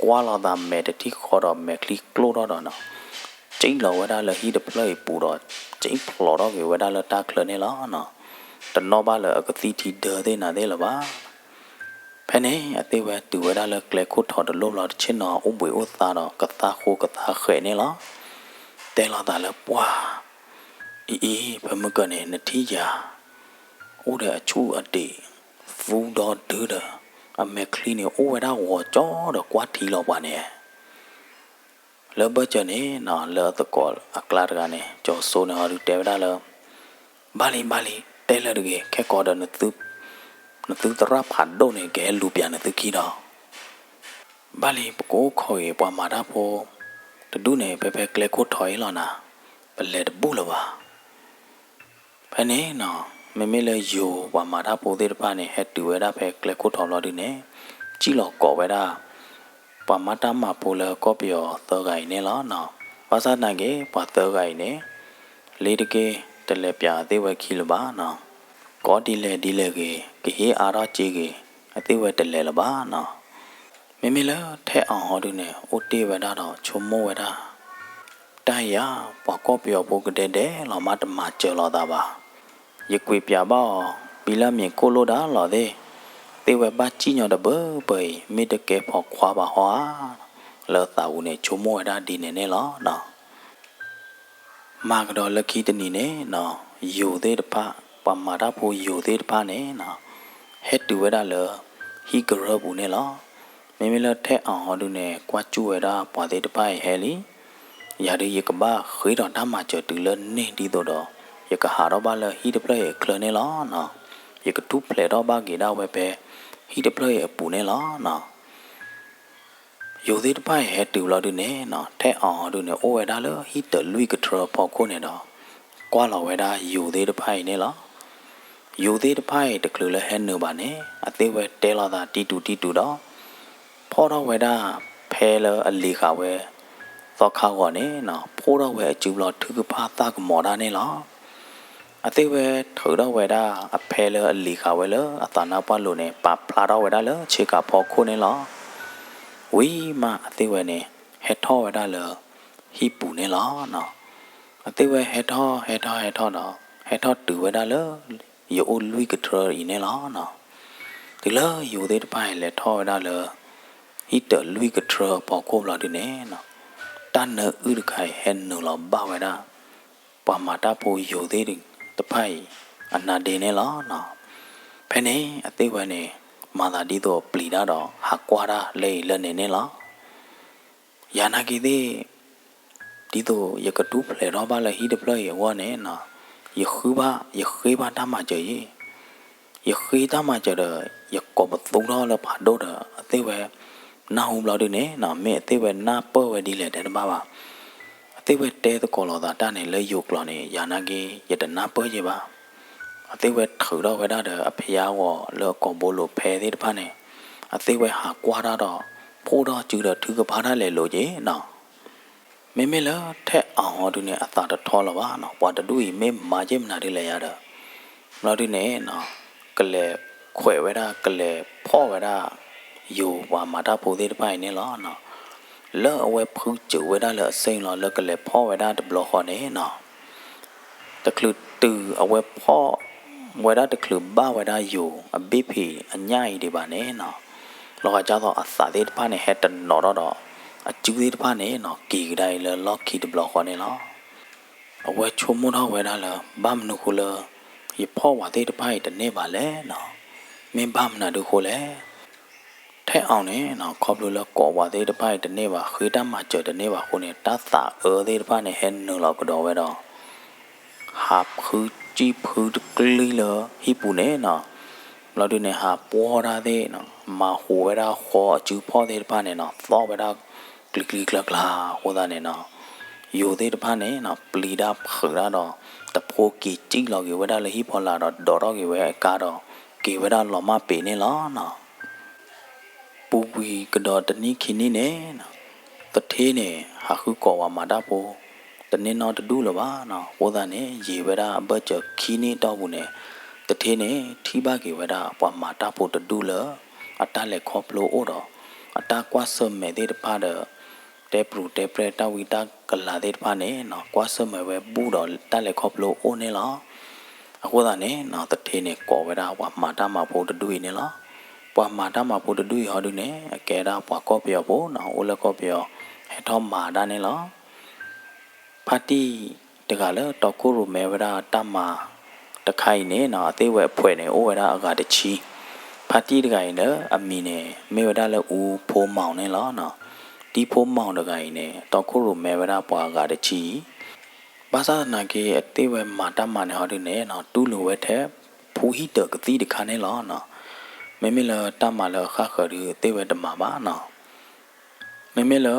ကွၢ်လီၤသးမဲာ်တထံၣ်ဃီဒီးမဲာ်ချံကျိၣ်ထီၣ်ဒီးနီၤ, စံၣ်လီၤဝဲဒၣ်လၢဟံၣ်တဖျၢၣ်အံၤပူၤဒီး စံၣ်ဖျိးထီၣ်က့ၤဝဲဒၣ်လၢတၢ်ချၢန့ၣ်လီၤနီၤ. တနီၣ်ဘၣ်လၢအကသံၣ်ထံဒၢသ့ၣ်နၤသ့ၣ်လၢၤဘၣ်. ဖဲန့ၣ် အသ့ၣ်ဝဲတုၤဝဲဒၣ်လၢကျဲခိၣ်ထီတလိၣ်ဘျီတဆ့ၣ်နီၤ အိၣ်ဘှံးအိၣ်သါဒီးကသါဃိကသါဃဲးန့ၣ်လီၤ. တဲလီၤသးလၢပှၤ အံၤအံၤ ဖဲမုၢ်ကၢန့ၣ် နထံၣ်ယၤ အိၣ်ဒီးအဆူၣ်အဒံး သူဒီဒုဒီး အမဲာ်ချံန့ၣ် အိၣ်ဝဲဒၣ်ဂီၤကၠီဒီးကွၢ်ထံလီၤပှၤန့ၣ် လၢဘၢၣ်စၢၤန့ၣ်နီၤ လၢအသကိးအကျါတဂၤန့ၣ် ကၠီၤစိန့ၣ်ဟီဒုးတဲဝဲဒၣ်လၢ ဘၣ်လံ ဘၣ်လံ တဲလၢတဂ့ၤ ခဲကိာ်ဒီး နသုသရၣ်ဖးဒိၣ်န့ၣ် ကဟဲလူၤပၠးနသုခံဒီး ဘၣ်လံ ပကအိၣ်ခိးဂ့ၤ ပှၤမၤတၢ်ဖိတဒူၣ်န့ၣ် ဖဲဖဲကျဲခိၣ်ထီအံၤလီၤနၤ, ပလဲၤတဘူၣ်လၢၤဘၣ်. ဖဲန့ၣ်နီၤ မ့မ့ၢ်လၢယိၤပှၤမၤတၢ်ဖိသ့ၣ်တဖၣ်န့ၣ် ဟဲတုၤဝဲဒၣ်ဖဲကျဲခိၣ်ထီဘျီဒုန့ၣ် စံၣ်လီၤကိးဝဲဒၣ် ပှၤမၤတၢ်မၤဖိလၢကီၢ်ပယီၤသၢဂၤအံၤန့ၣ်လီၤနီၤ. ဘၣ်ဆၣ်သနာ်က့ ပှၤသၢဂၤအံၤန့ၣ် လ့တက့ၢ် တလဲၤပၠးအသ့ၣ်ဝဲခံလၢၤဘၣ်နီၤ. ကိးဒ်လဲၣ်ဒ်လဲၣ်ဂ့ၤ ကဟ့ၣ်အါထီၣ်စ့ဂ့ၤ အသ့ၣ်ဝဲတလဲၤလၢၤဘၣ်နီၤ. မ့မ့ၢ်လၢထဲအီၤဟီဒုန့ၣ် အိၣ်တ့ၢ်ဝဲဒၣ်ဒီးဆိကမိၣ်ဝဲဒၣ် တၢ်အံၤဧါ ပှၤကီၢ်ပယီၤဖိကဒဲဒဲးလီၤမးတမၤစၢၤလီၤသးဘၣ်. ယကွံာ်ပၠးဘၣ်အီၤ ပံလၢမ့ၤခိၣ်လိၣ်ဒၣ်လီၤသ့ၣ်, သ့ၣ်ဝဲဘၣ်စံၣ်ညီတဘၢပၢၤအံၤ မ့ၢ်တကဲဖိခွါဘၣ်ဟီဧါ. လၢသးပူၤန့ၣ် ဆိကမိၣ်ဝဲဒၣ်ဒ်န့ၣ်န့ၣ်လီၤနီၤ. မၤကဒီးလၢခံတနံၤန့ၣ်နီၤ ယိၤသ့ၣ်တဖၣ် ပှၤမၤတၢ်ဖိယိၤသ့ၣ်တဖၣ်န့ၣ်နီၤ ဟဲတုၤဝဲဒၣ်လၢ ဟံၣ်ကရၢၢ်ပူၤန့ၣ်လီၤ. မ့မ့ၢ်လၢထဲအီၤဟီဒုန့ၣ် ကွၢ်စူၣ်ဝဲဒၣ်ပှၤသ့ၣ်တဖၣ်အံၤဟဲလံ ယၤဒုးယကဘၣ်ဃ့ထီၣ်တၢ်မၤစၢၤတုၤလၢန့ၢ်ဒ်သိးဒီး ယကဟးထီၣ်ဘၣ်လၢဟံၣ်တဖျၢၣ်အံၤအချၢန့ၣ်လီၤနီၤ. ယကထူၣ်ဖျဲးထီၣ်ဘၣ်က့ၤဒၣ်ဝဲဖဲ ဟံၣ်တဖျၢၣ်အံၤအပူၤန့ၣ်လီၤနီၤ. ယိၤသ့ၣ်တဖၣ်အံၤဟဲတုၤဘျီဒုန့ၣ်နီၤ ထဲအီၤဟီဒုန့ၣ် အိၣ်ဝဲဒၣ်လၢဟံၣ်တၢၤလွံၢ်ကထြၢဖီခိၣ်န့ၣ်ဒီး ကွၢ်လီၤဝဲဒၣ်ယိၤသ့ၣ်တဖၣ်အံၤန့ၣ်လီၤ. ယိၤသ့ၣ်တဖၣ်အံၤတချုးလၢဟဲနုာ်ဘၣ်န့ၣ် အသ့ၣ်ဝဲတဲလီၤသးတံတူာ်တံတူာ်ဒီး ဖီၣ်ထီၣ်ဝဲဒၣ်ဖဲလၢအလံၤဃာ်ဝဲ သီခါဂီၤန့ၣ်နီၤ ဖီၣ်ထီၣ်ဝဲအစုဘျီ ထုကဖၣ်သၣ်ကမီၤတၢ်န့ၣ်လီၤ. အသ့ၣ်ဝဲထုးထီၣ်ဝဲဒၣ်အဖဲလၢအလံၤဃာ်ဝဲလၢအသးနါပှၢ်လိၤန့ၣ် ပာ်ဖျါထီၣ်ဝဲဒၣ်လၢဆ့ကၤဖီခိၣ်န့ၣ်လီၤ. ဝံၤမးအသ့ၣ်ဝဲန့ၣ် ဟဲထီၣ်ဝဲဒၣ်လၢ ဟံၣ်ပူၤန့ၣ်လီၤနီၤ. အသ့ၣ်ဝဲဟဲထီၣ်ဟဲထီၣ်ဟဲထီၣ်ဒီး ဟဲထီၣ်တုၤဝဲဒၣ်လၢ ယအိၣ်လွံၢ်ကထြၢအံၤန့ၣ်လီၤနီၤ. တုၤလၢယိၤသ့ၣ်တဖၣ်အံၤလဲၤထီၣ်ဝဲဒၣ်လၢ ဟံၣ်တၢၤလွံၢ်ကထြၢအဖီခိၣ်ဘျီဒုန့ၣ်နီၤ တၢ်နၢအုၣ်တခါအံၤဟဲနုာ်လီၤဘၣ်ဝဲဒၣ် ပှၤမၤတၢ်ဖိယိၤသ့ၣ်တဖၣ်အံၤ အနါဒ့န့ၣ်လီၤနီၤ. ဖဲန့ၣ်အသ့ၣ်ဝဲန့ၣ် မၤသးဒ်သိးအပျံၤတၢ်ဒီးဟးကွၢ်တၢ်လၢအံၤလၢန့ၣ်န့ၣ်လီၤ. ယၤနာ်က့သ့ၣ် ဒ်သိးယကထူၣ်ဖျဲးထီၣ်ဘၣ်လၢဟံၣ်တဖျၢၣ်အံၤအဂီၢ်န့ၣ်နီၤ ယဃုဘၣ် ယဃ့ဘၣ်တၢ်မၤစၢၤအံၤ ယဃ့တၢ်မၤစၢၤဒီး ယကိးပသူထီၣ်လၢဖးဒိၣ်ဒီး အသ့ၣ်ဝဲ နၢ်ဟူဘျီဒုန့ၣ်နီၤ မ့ၢ်အသ့ၣ်ဝဲနၢ်ပၢၢ်ဝဲဒ်လဲၣ်တဲတဘၣ်ဘၣ်. အသ့ၣ်ဝဲတဲသကိးလိာ်သးတၢ်န့ၣ်လၢယိၤကျိာ်န့ၣ် ယၤနာ်က့ ယတနၢ်ပၢၢ်က့ၤဘၣ်. အသ့ၣ်ဝဲထုးထီၣ်ဝဲဒၣ်ဒီးအဖယါဂီၤလၢအကိာ်ဘိလိာ်ဖဲသ့ၣ်တဖၣ်န့ၣ် အသ့ၣ်ဝဲဟးကွၢ်တၢ်ဒီး ဖှိၣ်ထီၣ်စုဒီးထုကဖၣ်တၢ်လဲၤလိၤက့ၤနီၤ. မ့မ့ၢ်လၢထဲအီၤဟီဒုန့ၣ် အသးတထီလၢၤဘၣ်နီၤ ပှၤတဒူၣ်အံၤမ့ၢ်မၤက့ၤမနုၤဒ်လဲၣ်ယၤဒီး ဘျီဒုန့ၣ်နီၤ ကလဲၤခွဲးဝဲဒၣ် ကလဲၤဖီၣ်ဝဲဒၣ် ယိၤပှၤမၤတၢ်ဖိသ့ၣ်တဖၣ်အံၤန့ၣ်လီၤနီၤ. လၢအဝဲဖုစၢၤဝဲဒၣ်လၢအစ့ၢ်လီၤ လၢကလဲၤဖီၣ်ဝဲဒၣ်တဘျီဃီန့ၣ်နီၤ တချုးတုၤအဝဲဖီၣ်ဝဲဒၣ်တချုးဘၣ်ဝဲဒၣ်ယိၤအဘ့ၣ်ဖံးအညၣ်အံၤဒံးဘၣ်န့ၣ်နီၤ လီၤဂာ်ဒ်သိးအသးသ့ၣ်တဖၣ်န့ၣ် ဟဲတနီၤထီၣ်ဒီး အစုသ့ၣ်တဖၣ်န့ၣ်နီၤ က့ၤကဒါအံၤလၢလီၢ်ခံတဘျီဃီန့ၣ်လီၤ. အဝဲဆိကမိၣ်ထီၣ်ဝဲဒၣ်လၢ ဘၣ်မနုၤဃိလၢ ယဖီၣ်ပှၤသ့ၣ်တဖၣ်အံၤတန့ၢ်ဘၣ်လဲၣ်နီၤ. မ့ၢ်ဘၣ်မနုၤဒုးဃိလဲၣ် ထဲအီၤန့ၣ်နီၤ ခီဖျိလၢကိးပှၤသ့ၣ်တဖၣ်အံၤတန့ၢ်ဘၣ် ဃ့တၢ်မၤစၢၤတန့ၢ်ဘၣ်အဃိန့ၣ် တၢ်သးအၢသ့ၣ်တဖၣ်န့ၣ် ဟဲနုာ်လီၤကဒီးဝဲဒီး ဟးဖုစံၣ်ဖုတကျံလၢဟံၣ်ပူၤန့ၣ်နီၤ ဘျီဒုန့ၣ် ဟးပှီၢ်တၢ်သ့ၣ်နီၤ မၤဟူးဝဲဒၣ်ဃီအစုဖီၣ်သ့ၣ်တဖၣ်န့ၣ်နီၤ သီၣ်ဝဲဒၣ် ကျံၤကျံၤကျါကျါအဃိသတးန့ၣ်နီၤ ယိၤသ့ၣ်တဖၣ်န့ၣ်နီၤ ပျံၤတၢ်ဖုးတၢ်ဒီး တဖိက့ၤစံၣ်လီၤက့ၤဝဲဒၣ်လၢဟံၣ်ဖီလာ်ဒီး ဒိးထီၣ်က့ၤဝဲအကါဒီး က့ၤဝဲဒၣ်လီၤမၢ်ပ့ၤန့ၣ်လီၤနီၤ. ပူၤကွံာ်ကဒီးတနံၣ်ခံနံၣ်န့ၣ်နီၤ သထ့န့ၣ် ဟးဃုကိးပှၤမၤတၢ်ဖိ တန့ၢ်နီတဒူၣ်လၢၤဘၣ်နီၤ အဃိသတးန့ၣ် ယံာ်ဝဲဒၣ်အဘၢၣ်စၢၤခံနံၣ်အတီၢ်ပူၤန့ၣ် သထ့န့ၣ် ထံၣ်ဘၣ်က့ၤဝဲဒၣ်ပှၤမၤတၢ်ဖိတဒူၣ်လၢ အတၢ်လဲၤခီဖျိအိၣ်ဒီး အတၢ်ကွၢ်ဆၢၣ်မဲာ်သ့ၣ်တဖၣ်ဒီး တဲပြူၤတဲပြဲၢ်တၢ်ဝံတၢ်ကလၤသ့ၣ်တဖၣ်န့ၣ်နီၤ ကွၢ်ဆၢၣ်မဲာ်ဝဲဘူၣ်ဒီးတၢ်လဲၤခီဖျိအိၣ်န့ၣ်လီၤ. အဃိသတးန့ၣ်နီၤ သထ့န့ၣ် ကိးဝဲဒၣ်ပှၤမၤတၢ်မၤဖိတဒူၣ်အံၤန့ၣ်လီၤ. ပှၤမၤတၢ်မၤဖိတဒူၣ်အံၤဟီဒုန့ၣ် အကဲဒၣ်ပှၤကီၢ်ပယီၤဖိနီၤ အိၣ်လၢကီၢ်ပယီၤ ဟဲထီၣ်မၤတၢ်န့ၣ်လီၤ. ဖါတံၢ်တဂၤလၢတီခိၣ်ရိၣ်မဲဝဲဒၣ်တၢ်မၤတခါအံၤန့ၣ်နီၤ အသ့ၣ်ဝဲအဖှဲးန့ၣ် အိၣ်ဝဲဒၣ်အဂၤတဆံ. ဖါတံၢ်တဂၤအံၤန့ၣ် အမံၤန့ၣ် မ့ၢ်ဝဲဒၣ်လၢအူဖိမီၤန့ၣ်လီၤနီၤ. တံဖိမီၢ်တဂၤအံၤန့ၣ် တီခိၣ်ရိၣ်မဲဝဲဒၣ်ပှၤအဂၤတဆံအံၤ, ဘၣ်ဆၣ်သနာ်က့ အသ့ၣ်ဝဲမၤတၢ်မၤန့ၣ်ဟီဒုန့ၣ်နီၤ တူၢ်လိာ်ဝဲထဲ ဖူဟံၣ်တၢၤကသံၣ်တခါန့ၣ်လီၤနီၤ. မ့မ့ၢ်လၢတၢ်မၤလၢအဃၣ်ဃၢၤဒု အသ့ၣ်ဝဲတမၤဘၣ်နီၤ. မ့မ့ၢ်လၢ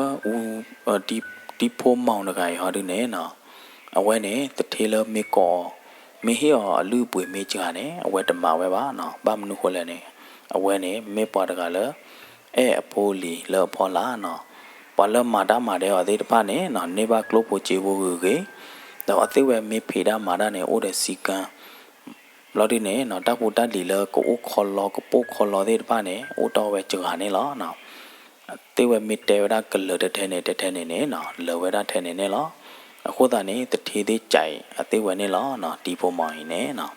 တံဖိမီၢ်တဂၤအံၤဟီဒုန့ၣ်နီၤ, အဝဲန့ၣ် သထ့လၢမ့ၢ်ကိးအီၤ, မ့ၢ်ဟ့ၣ်အီၤအလုၢ်အပှ့ၤမ့ၢ်စှၤန့ၣ် အဝဲတမၤဝဲဘၣ်နီၤ. ဘၣ်မနုၤဃိလဲၣ်န့ၣ်, အဝဲန့ၣ် မ့ၢ်ပှၤတဂၤလၢ အဲၣ်အဖိအလံၤလၢအဖီလာ်နီၤ. ပှၤလၢမၤတၢ်မၤဒဲးအီၤသ့ၣ်တဖၣ်န့ၣ်နီၤ န့ၢ်ဘၣ်ကျိၣ်ဖိစ့ဖိဂ့ၤဂ့ၤ, ဒီးအသ့ၣ်ဝဲမ့ၢ်ဖံးတၢ်မၤတၢ်န့ၣ် အိၣ်ဒီးစည်းကမ်း ဘျီဒုန့ၣ်နီၤ တၢ်ဖိတၢ်လံၤလၢကအိၣ်ခီလီကပိာ်ခီလီသ့ၣ်တဖၣ်န့ၣ် အိၣ်တီၢ်ဝဲစှၤန့ၣ်လီၤ. သ့ၣ်ဝဲမ့ၢ်တဲဝဲဒၣ်ကလၢာ်ထဲထဲန့ၣ် ထဲထဲန့ၣ်န့ၣ်နီၤ လၢာ်ဝဲဒၣ်ထဲန့ၣ်န့ၣ်လီၤ. အဃိသတးန့ၣ် သထ့သ့ၣ်ကးအသ့ၣ်ဝဲန့ၣ်လီၤနီၤ တံဖိမီၢ်အံၤန့ၣ်နီၤ.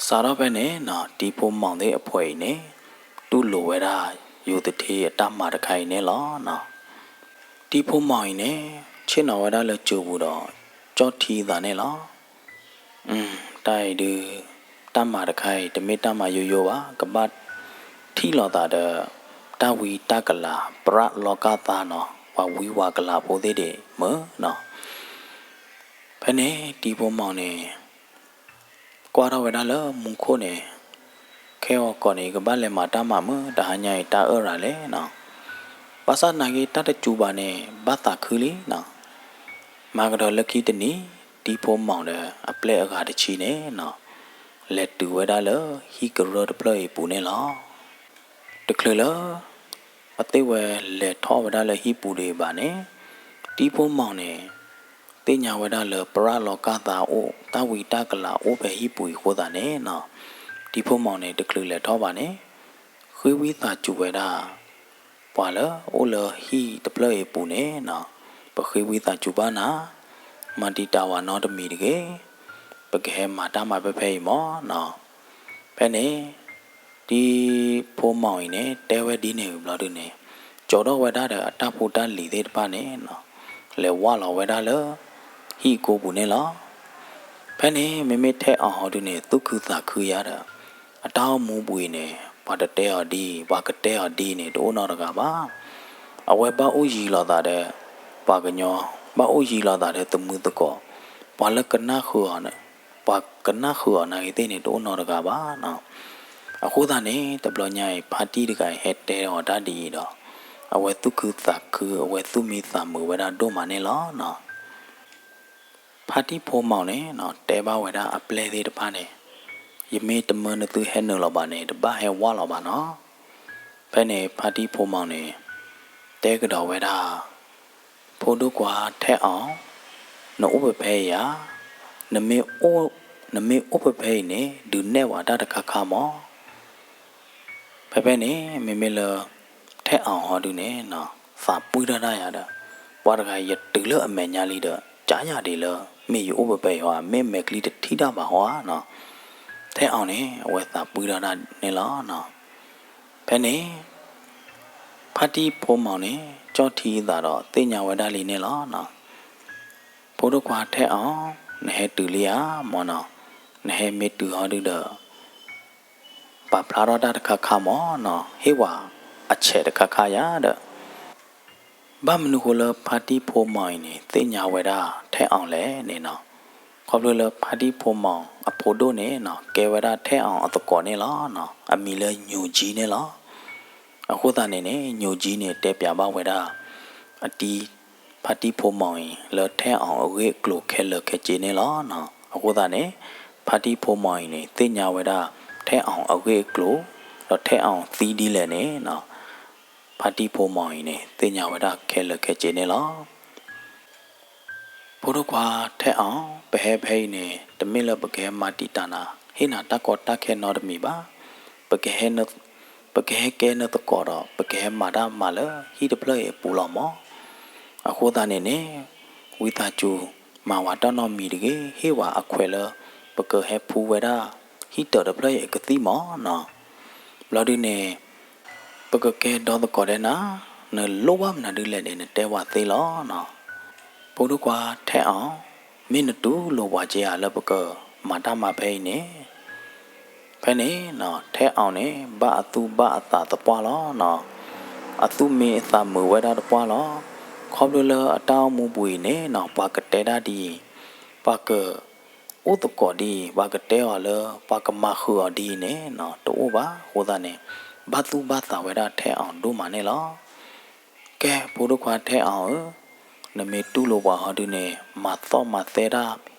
စးထီၣ်ဖဲန့ၣ်နီၤ တံဖိမီၢ်သ့ၣ်အဖှဲးအံၤန့ၣ် တူၢ်လိာ်ဝဲဒၣ် ယိၤသထ့အတၢ်မၤတခါအံၤန့ၣ်လီၤ. တံဖိမီၢ်အံၤန့ၣ် ဆ့ၣ်နီၤဝဲဒၣ်လၢစၢၤပူၤဒီး ကၠီၣ်ထံသးန့ၣ်လီၤ. တၢ်အံၤဒုး တၢ်မၤတခါအံၤ တမ့ၢ်တၢ်မၤယိယိဘၣ်, ကဘၣ်ထံၣ်လိာ်သးဒီး တၢ်ဝံတၢ်ကလၤ ပြးလီကၢ်သါနီၤ ပှၤဝံဝၤကလၤဖိသ့ၣ်ဒံးမ့ၢ်နီၤ. ဖဲန့ၣ် တံဖိမီၢ်န့ၣ် ကွၢ်ထီၣ်ဝဲဒၣ်လၢမူခိၣ်န့ၣ် ခဲဂီၤကီးန့ၣ် ကဘၣ်လဲၤမၤတၢ်မၤမုာ် တဟါညါအံၤတၢ်အၢၣ်ရၤလဲၣ်နီၤ. ဘၣ်ဆၣ်သနာ်က့ တၢ်တစူၤဘၣ်န့ၣ် ဘၣ်သးခုလံနီၤ. မၤကဒီးလၢခံတနံၤ တံဖိမီၢ်ဒီးအပျဲၢ်အဂၤတဆံန့ၣ်နီၤ လဲၤတုၤဝဲဒၣ်လၢဟံၣ်ကရၢၢ်တဖျၢၣ်အံၤအပူၤန့ၣ်လီၤ. တချုးလၢ အသ့ၣ်ဝဲလဲၤထီၣ်ဝဲဒၣ်လၢဟံၣ်ပူၤဒံးဘၣ်န့ၣ် တံဖိမီၢ်န့ၣ် သ့ၣ်ညါဝဲဒၣ်လၢပြးလီကၢ်သါအိၣ် တၢ်ဝံတၢ်ကလၤအိၣ်ဖဲဟံၣ်ပူၤအံၤအဃိသတးန့ၣ်နီၤ တံဖိမီၢ်န့ၣ် တချုးလဲၤထီၣ်ဘၣ်န့ၣ် ဃ့ဝံသးစူၤဝဲဒၣ် ပှၤလၢအိၣ်လၢဟံၣ်တဖျၢၣ်အံၤအပူၤန့ၣ်နီၤ ပဃ့ဝံသးစူၤဘၣ်နၤ, မၤတံာ်တာ်ဝဲနီတမံၤတဂ့ၤ, ပကဟဲမၤတၢ်မၤဖဲဖဲအံၤမ့ၢ်နီၤ. ဖဲန့ၣ် တံဖိမီၢ်အံၤန့ၣ် တဲဝဲဒ်န့ၣ်ဝံၤဘျီဒုန့ၣ် ကၠီထီၣ်ဝဲဒၣ်ဒီးအတၢ်ဖိတၢ်လံၤသ့ၣ်တဖၣ်န့ၣ်နီၤ လဲၤဝၢ်လီၤဝဲဒၣ်လၢ ဟံၣ်ကိပူၤန့ၣ်လီၤ. ဖဲန့ၣ် မ့မ့ၢ်ထဲအီၤဟီဒုန့ၣ် သူၣ်ခုသးခုယါဒီး အတၢ်အိၣ်မူပူၤအံၤန့ၣ် ပှၤတတဲအီၤဒ် ပှၤကတဲအီၤဒ်န့ၣ် တအိၣ်နီတဂၤဘၣ်. အဝဲဘၣ်အိၣ်ယံၤလိာ်သးဒီး ပှၤကညီ, ဘၣ်အိၣ်ယံၤလိာ်သးဒီးသမုၢ်သကိး, ပှၤလၢကနၣ်ဃုာ်အီၤန့ၣ် ပှၤကနၣ်ဃုာ်အီၤနာ်ဂ့ၤသ့ၣ်န့ၣ် တအိၣ်နီတဂၤဘၣ်နီၤ. အဃိသတးန့ၣ် တဘျီညါအံၤ ဖါတံၢ်တဂၤအံၤဟဲတဲအီၤတၢ်ဒ်အံၤဒီး အဝဲသူၣ်ခုသးခု အဝဲသူၣ်မံသးမုာ်ဝဲဒၣ်ဒိၣ်မးန့ၣ်လီၤနီၤ. ဖါတံၢ်ဖိမီၢ်န့ၣ်နီၤ တဲဘၣ်ဝဲဒၣ်အပျဲၢ်သ့ၣ်တဖၣ်န့ၣ် ယမ့ၢ်တမၢနသုဟဲနုာ်လီၤဘၣ်န့ၣ် တဘၣ်ဟဲဝၢ်လီၤဘၣ်နီၤ. ဖဲန့ၣ် ဖါတံၢ်ဖိမီၢ်န့ၣ် တဲကဒီးဝဲဒၣ် ဖိဒိၣ်ခွါထဲအီၤ, နအိၣ်ဖဲဖဲအံၤဧါ, နမ့ၢ်အိၣ်, နမ့ၢ်အိၣ်ဖဲဖဲအံၤန့ၣ် ဒုးနဲၣ်ဝဲတၢ်တခါခါမီၢ်. ဖဲဖဲန့ၣ် မ့မ့ၢ်လၢ ထဲအီၤဟီဒုန့ၣ်နီၤ သးပှံၢ်ထီၣ်တၢ်ယၤဒီး ပှၤတဂၤယတုၤလၢအမဲာ်ညါလံဒီး ကယၤဒ်လၢ မ့ၢ်ယအိၣ်ဖဲဖဲအံၤဟီဧါ, မ့ၢ်မဲာ်ချံတထံၣ်တၢ်ဘၣ်ဟီဧါနီၤ. ထဲအီၤန့ၣ် အဝဲသးပှံၢ်ထီၣ်တၢ်န့ၣ်လီၤနီၤ. ဖဲန့ၣ် ဖါတံၢ်ဖိမီၢ်န့ၣ် ကၠီၣ်ထံသးဒီးသ့ၣ်ညါဝဲဒၣ်လံန့ၣ်လီၤနီၤ. ဖိဒိၣ်ခွါထဲအီၤ, နဟဲတုၤလံဧါမီၢ်နီၤ, နဟဲမ့ၢ်တုၤဟီဒုဒီး ပာ်ဖျါထီၣ်တၢ်တခါခါမီၢ်နီၤ, ဟ့ၣ်ဝဲအဆဲးတခါခါယၤဒီး ဘၣ်မနုၤဃိလၢဖါတံၢ်ဖိမီၢ်အံၤန့ၣ် သ့ၣ်ညါဝဲဒၣ်ထဲအီၤလဲၣ်န့ၣ်နီၤ. ခီဖျိလၢဖါတံၢ်ဖိမီၢ်အဖိဒိၣ်န့ၣ်နီၤ ကဲဝဲဒၣ်ထဲအီၤအသကိးန့ၣ်လီၤနီၤ, အမံၤလၢညိၣ်ကၠံန့ၣ်လီၤ. အဃိသတးန့ၣ်န့ၣ် ညိၣ်ကၠံန့ၣ် တဲပျးဘၣ်ဝဲဒၣ် အတံၢ် ဖါတံၢ်ဖိမီၢ်အံၤ လၢထဲအီၤအဂ့ၢ်အကျိၤခဲလၢာ်ခဲဆ့န့ၣ်လီၤနီၤ. အဃိသတးန့ၣ် ဖါတံၢ်ဖိမီၢ်အံၤန့ၣ် သ့ၣ်ညါဝဲဒၣ် ထဲအီၤအဂ့ၢ်အကျိၤ ဒီးထဲအီၤသံဒ်လဲၣ်န့ၣ်နီၤ, ဖါတံၢ်ဖိမီၢ်အံၤန့ၣ် သ့ၣ်ညါဝဲဒၣ်ခဲလၢာ်ခဲဆ့န့ၣ်လီၤ. ဖိဒိၣ်ခွါထဲအီၤ, ပဟဲဖဲအံၤန့ၣ် တမ့ၢ်လၢပကဟဲမၤတံာ်တာ်နၤ, ဟ့ၣ်နၤတၢ်ကီတၢ်ခဲနီတမံၤဘၣ်. ပကဟဲန, ပကဟဲကဲနသကိးဒီး ပကဟဲမၤတၢ်မၤလၢဟံၣ်တဖျၢၣ်အံၤအပူၤလီၤမီၢ်. အဃိသတးန့ၣ်န့ၣ် ဝံသးစူၤ မၤဝဲတၢ်နီတမံၤတဂ့ၤ, ဟ့ၣ်ဝဲအခွဲးလၢ ပကဟဲဖှူဝဲဒၣ် ဟံၣ်တၢၤတဖျၢၣ်အံၤအကသံၣ်မီၢ်နီၤ. ဘျီဒုန့ၣ် ပကကဲဒီသကိးဒီးနၤ, နလိၣ်ဘၣ်မနုၤဒ်လဲၣ်န့ၣ် နတဲဝဲသ့လီၤနီၤ. ဖိဒိၣ်ခွါထဲအီၤ, မ့ၢ်နတူၢ်လိာ်ပှၤက့ဧါလၢပကမၤတၢ်မၤဖဲအံၤန့ၣ်. ဖဲန့ၣ်နီၤ ထဲအီၤန့ၣ် ဘၣ်အသူၣ်ဘၣ်အသးသပှၢ်လီၤနီၤ. အသူၣ်မံအသးမုာ်ဝဲဒၣ်တပှၢ်လီၤ. ခီဖျိလၢအတၢ်အိၣ်မူပူၤအံၤန့ၣ်နီၤ ပှၤကတဲဒၣ်ဒ်အံၤ, ပှၤကအိၣ်သကိးဒ်အံၤ, ပှၤကတဲအီၤလၢ ပှၤကမၤဃုာ်အီၤဒ်အံၤန့ၣ်နီၤ တအိၣ်ဘၣ်. အဃိသတးန့ၣ် ဘၣ်သူၣ်ဘၣ်သးဝဲဒၣ်ထဲအီၣ်ဒိၣ်မးန့ၣ်လီၤ. ကဲ ဖိဒိၣ်ခွါထဲအီၣ်ဧၢ, နမ့ၢ်တူၢ်လိာ်ပှၤဟီဒုန့ၣ် မၤသီၣ်မၤသဲဒၣ်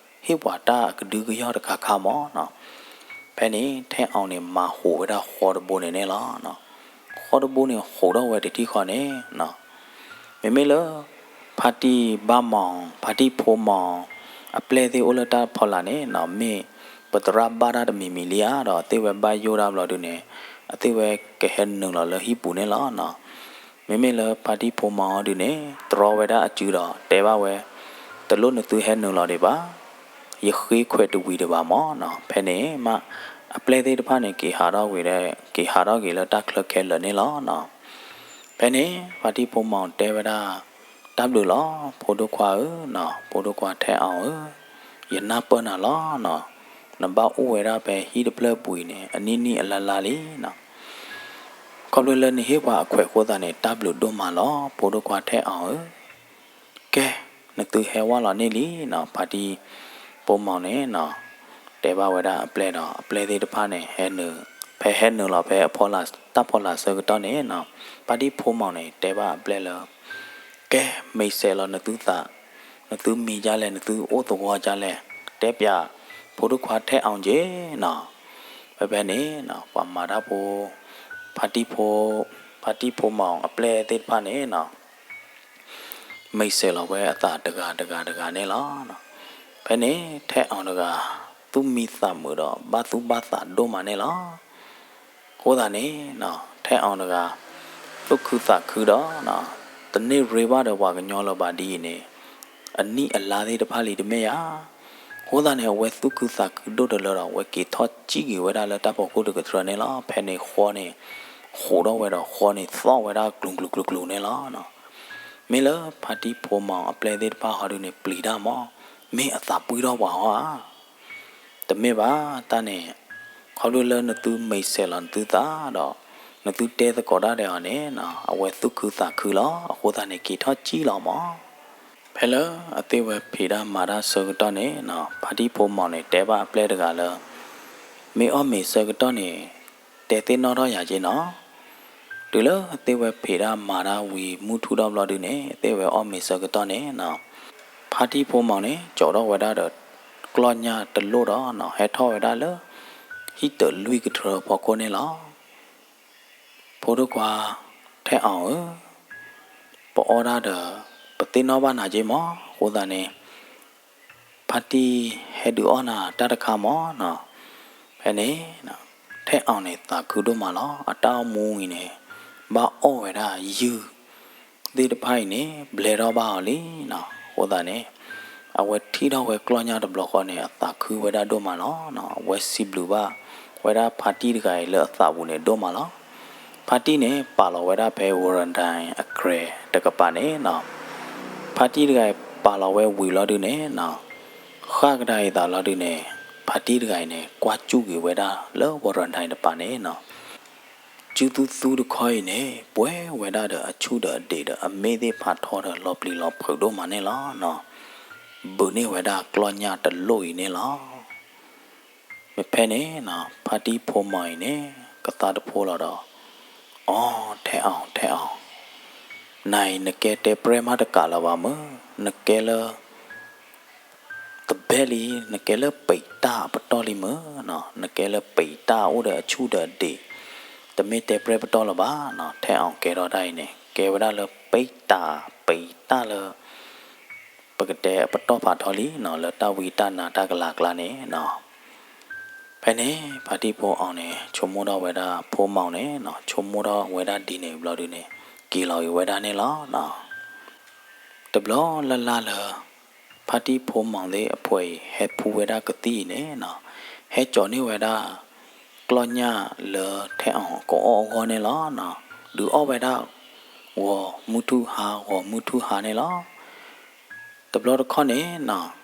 ဟ့ၣ်ပှၤတၢ်အကဒုကယီၢ်တခါခါမးနီၤ. ဖဲန့ၣ် ထဲအီၣ်န့ၣ် မၤဟူးဝဲဒၣ်ဃီတဘိန့ၣ်န့ၣ်လီၤ. ဃီတဘိန့ၣ် ဟူးထီၣ်ဝဲတထံၣ်ဃီန့ၣ်နီၤ မ့မ့ၢ်လၢ ဖါတံၢ်ဘၣ်မီၣ်, ဖါတံၢ်ဖိမီၣ် အပျဲၢ်သ့ၣ်အိၣ်လၢတၢ်ဖီလာ်န့ၣ်နီၤ မ့ၢ်ပသရၣ်ဘၣ်တၢ်တမံၤမံၤလံဧါဒီး အသ့ၣ်ဝဲဘၣ်ယိၣ်ဒၣ်ဘျီဒုန့ၣ် အသ့ၣ်ဝဲကဟဲနုာ်လီၤလၢဟံၣ်ပူၤန့ၣ်လီၤနီၤ. မ့မ့ၢ်လၢဖါတံၢ်ဖိမီၣ်ဟီဒုန့ၣ် တြီဝဲဒၣ်အစုဒီးတဲဘၣ်ဝဲ, တလိၣ်နသုဟဲနုာ်လီၤဒံးဘၣ်, ယဃ့ခွဲးတဝံၤဒံးဘၣ်မးနီၤ. ဖဲန့ၣ်မး အပျဲၢ်သ့ၣ်တဖၣ်န့ၣ် က့ၤဟးထီၣ်က့ၤဒီး က့ၤဟးထီၣ်က့ၤလၢတၢ်ချၢခဲလၢာ်န့ၣ်လီၤနီၤ. ဖဲန့ၣ် ဖါတံၢ်ဖိမီၣ်တဲဝဲဒၣ်, တၢ်ဘျုးလီၤ ဖိဒိၣ်ခွါဧၢနီၤ, ဖိဒိၣ်ခွါထဲအီၣ်ဧၢ, ယနၢ်ပၢၢ်နၤလီၤနီၤ, နဘၣ်အိၣ်ဝဲဒၣ်ဖဲဟံၣ်တဖျၢၣ်ပူၤအံၤန့ၣ် အနံၣ်နံၣ်အလါလါလံနီၤ. ခီဖျိလၢနဟ့ၣ်ပှၤအခွဲးအဃိသတးန့ၣ် တၢ်ဘျုးဒိၣ်မးလီၤ ဖိဒိၣ်ခွါထဲအီၣ်ဧၢ. ကဲ, နသုဟဲဝဲလီၤန့ၣ်လံနီၤ. ဖါတံၢ်ဖိမီၣ်န့ၣ်နီၤ တဲဘၣ်ဝဲဒၣ်အပျဲၢ်ဒီး အပျဲၢ်သ့ၣ်တဖၣ်န့ၣ် ဟဲနုာ်, ဖဲဟဲနုာ်လီၤဖဲအဖီလာ်, တၢ်ဖီလာ်ဆၢကတီၢ်န့ၣ်နီၤ ဖါတံၢ်ဖိမီၣ်န့ၣ် တဲဘၣ်အပျဲၢ်လၢ ကဲ, မ့ၢ်စဲးလီၤနသုသး, နသုမံၤဒ်လဲၣ်, နသုအိၣ်သဝီဒ်လဲၣ်, တဲပၠးဖိဒိၣ်ခွါထဲအီၣ်က့ၤနီၤ. ဖဲဖဲန့ၣ်နီၤ ပှၤမၤတၢ်ဖိ, ဖါတံၢ်ဖိ, ဖါတံၢ်ဖိမီၣ်အပျဲၢ်သ့ၣ်တဖၣ်န့ၣ်နီၤ မ့ၢ်စဲးလီၤဝဲအသးတဂၤတဂၤတဂၤန့ၣ်လီၤ. ဖဲန့ၣ် ထဲအီၣ်တဂၤ သူၣ်မံသးမုာ်ဒီး ဘၣ်သူၣ်ဘၣ်သးဒိၣ်မးန့ၣ်လီၤ. အဃိသတးန့ၣ်နီၤ ထဲအီၣ်တဂၤ သူၣ်ခုသးခုဒီး တန့ၢ်ရ့ဘၣ်ဒီးပှၤကညီလၢၤဘၣ်ဒ်အံၤန့ၣ် အနံၣ်အလါသ့ၣ်တဖၣ်လံတမ့ၢ်ဧါ. အဃိသတးန့ၣ် အဝဲသူၣ်ခုသးခုဒိၣ်တလၢဒီး အဝဲက့ၤထီၣ်စံၣ်က့ၤဝဲဒၣ်လၢတၢ်ဖီခိၣ်တကတြၢၤန့ၣ်လီၤ. ဖဲန့ၣ်ဃီန့ၣ် ဟူးထီၣ်ဝဲဒီး ဃီန့ၣ်သီၣ်ဝဲဒၣ်ကျူၤကျူၤကျူၤကျူၤန့ၣ်လီၤ. မ့ၢ်လၢဖါတံၢ်ဖိမီၣ်အပျဲၢ်သ့ၣ်တဖၣ်ဟီဒုန့ၣ် ပျံၤတၢ်မး, မ့ၢ်အသးပှံၢ်ထီၣ်ပှၤဟီဧါ. တမ့ၢ်ဘၣ်, တၢ်န့ၣ် ခီဖျိလၢနသုမ့ၢ်စဲးလီၤနသုသးဒီး နသုတဲသကိးတၢ်ဒီးအီၤန့ၣ် အဝဲသူၣ်ခုသးခုလီၤ. အဃိသတးန့ၣ် က့ၤထီၣ်စံၣ်လီၤမး. ဖဲလၢအသ့ၣ်ဝဲဖံးတၢ်မၤတၢ်ဆၢကတီၢ်န့ၣ်နီၤ ဖါတံၢ်ဖိမီၣ်န့ၣ် တဲဘၣ်အပျဲၢ်တဂၤလၢ မ့ၢ်အီၣ်မ့ၤဆၢကတီၢ်န့ၣ် တဲသ့ၣ်နီၣ်ထီၣ်ယၤက့နီၤ. တုၤလၢအသ့ၣ်ဝဲဖံးတၢ်မၤတၢ်ဝံၤမုၢ်ထူၣ်ထီၣ်ဘျီဒုန့ၣ် အသ့ၣ်ဝဲအီၣ်မ့ၤဆၢကတီၢ်န့ၣ်နီၤ ဖါတံၢ်ဖိမီၣ်န့ၣ် ကၠီးထီၣ်ဝဲဒၣ်ဒီး ကျီၢ်ညၣ်တလိၣ်ဒီးနီၤ ဟဲထီၣ်ဝဲဒၣ်လၢ ဟံၣ်တၢၤလွံၢ်ကတြၢၤဖီခိၣ်န့ၣ်လီၤ. ဖိဒိၣ်ခွါ ထဲအီၣ်ဧၢ, ပအီၣ်တၢ်ဒီး ပသ့ၣ်နီၣ်ဘၣ်နၤက့မး. အဃိသတးန့ၣ် ဖါတံၢ်ဟဲဒုးအီၣ်နၤတၢ်တခါမးနီၤ. ဖဲန့ၣ် ထဲအီၣ်န့ၣ်သးခုဒိၣ်မးလီၤ. အတၢ်အိၣ်မူအံၤန့ၣ် ဘၣ်အီၣ်ဝဲဒၣ်ယုၢ် သ့ၣ်တဖၣ်အံၤန့ၣ် ဘျဲထီၣ်ဘၣ်အီၤလံနီၤ. အဃိသတးန့ၣ် အဝဲထံၣ်ထီၣ်ဝဲကျီၢ်ညၣ်တဘျီဃီန့ၣ် အသးခုဝဲဒၣ်ဒိၣ်မးလီၤ. အဝဲစံးဘျုးဘၣ်ဝဲဒၣ်ဖါတံၢ်တဂၤအံၤလၢအသးပူၤန့ၣ်ဒိၣ်မးလီၤ. ဖါတံၢ်န့ၣ် ပာ်လီၤဝဲဒၣ်ဖဲ ဝရၤဒၣ်အကြဲးတကပၤန့ၣ်နီၤ. ဖါတံၢ်တဂၤအံၤပာ်လီၤဝဲဝံၤလီၤဒုန့ၣ်နီၤ ဃၣ်ကဒါအံၤသးလီၤဒုန့ၣ် ဖါတံၢ်တဂၤအံၤန့ၣ် ကွၢ်စူၣ်က့ၤဝဲဒၣ်လၢဝရၤဒၣ်တပၤန့ၣ်နီၤ စုသူသူတခီအံၤန့ၣ် ပှဲၤဝဲဒၣ်ဒီးအဆူၣ်ဒီးအဒံးဒီးအမ့ၢ်သ့ၣ်ဖးထီဒီးလီၤပျံၤလီၤဖုးဒိၣ်မးန့ၣ်လီၤနီၤ. ဘုးန့ၢ်ဝဲဒၣ်ကျီၢ်ညၣ်တလိၣ်အံၤန့ၣ်လီၤ. မ့ၢ်ဖဲန့ၣ်နီၤ ဖါတံၢ်ဖိမီၢ်အံၤန့ၣ် ကသါတဖိလီၤဒီး အီ ထဲအီၣ် ထဲအီၣ်, နၤအံၤနကဲတဲပြဲၢ်မးတကးလၢၤဘၣ်မုၢ်, နကဲလၢ တဘဲလံ, နကဲလၢပံးတၢ်အပတီၢ်လံမုၢ်နီၤ, နကဲလၢပံးတၢ်အိၣ်ဒီးအဆူၣ်ဒီးအဒံး, တမ့ၢ်တဲပြဲၢ်ပတီၢ်လၢၤဘၣ်နီၤ. ထဲအီၣ်ကဲထီၣ်တၢ်အံၤန့ၣ် ကဲဝဲဒၣ်လၢပံးတၢ်, ပံးတၢ်လၢ ပကတဲအပတီၢ်ဖးထီလံနီၤ, လၢတၢ်ဝံတၢ်နါတၢ်ကလၤကျါန့ၣ်နီၤ. ဖဲန့ၣ် ဖါတံၢ်ဖိအီၤန့ၣ် ဆိကမိၣ်ထီၣ်ဝဲဒၣ်ဖိမီၢ်န့ၣ်နီၤ, ဆိကမိၣ်ထီၣ်ဝဲဒၣ်ဒ်န့ၣ်ဘျီဒုန့ၣ် က့ၤလီၤက့ၤဝဲဒၣ်န့ၣ်လီၤနီၤ. တဘျီလၢ်လၢ်လၢ ဖါတံၢ်ဖိမီၢ်သ့ၣ်အဖှဲးအံၤ ဟဲဖှူဝဲဒၣ်ကသံၣ်အံၤန့ၣ်နီၤ, ဟဲကၠီၤန့ၢ်ဝဲဒၣ် ကျီၢ်ညၣ်လၢထဲအီၣ်ကအီၣ်အဂီၢ်န့ၣ်လီၤနီၤ. ဒုးအီၣ်ဝဲဒၣ် ဂီၤမုၢ်ထူၣ်ဟါ ဂီၤမုၢ်ထူၣ်ဟါန့ၣ်လီၤ. တဘျီတခီၣ်န့ၣ်နီၤ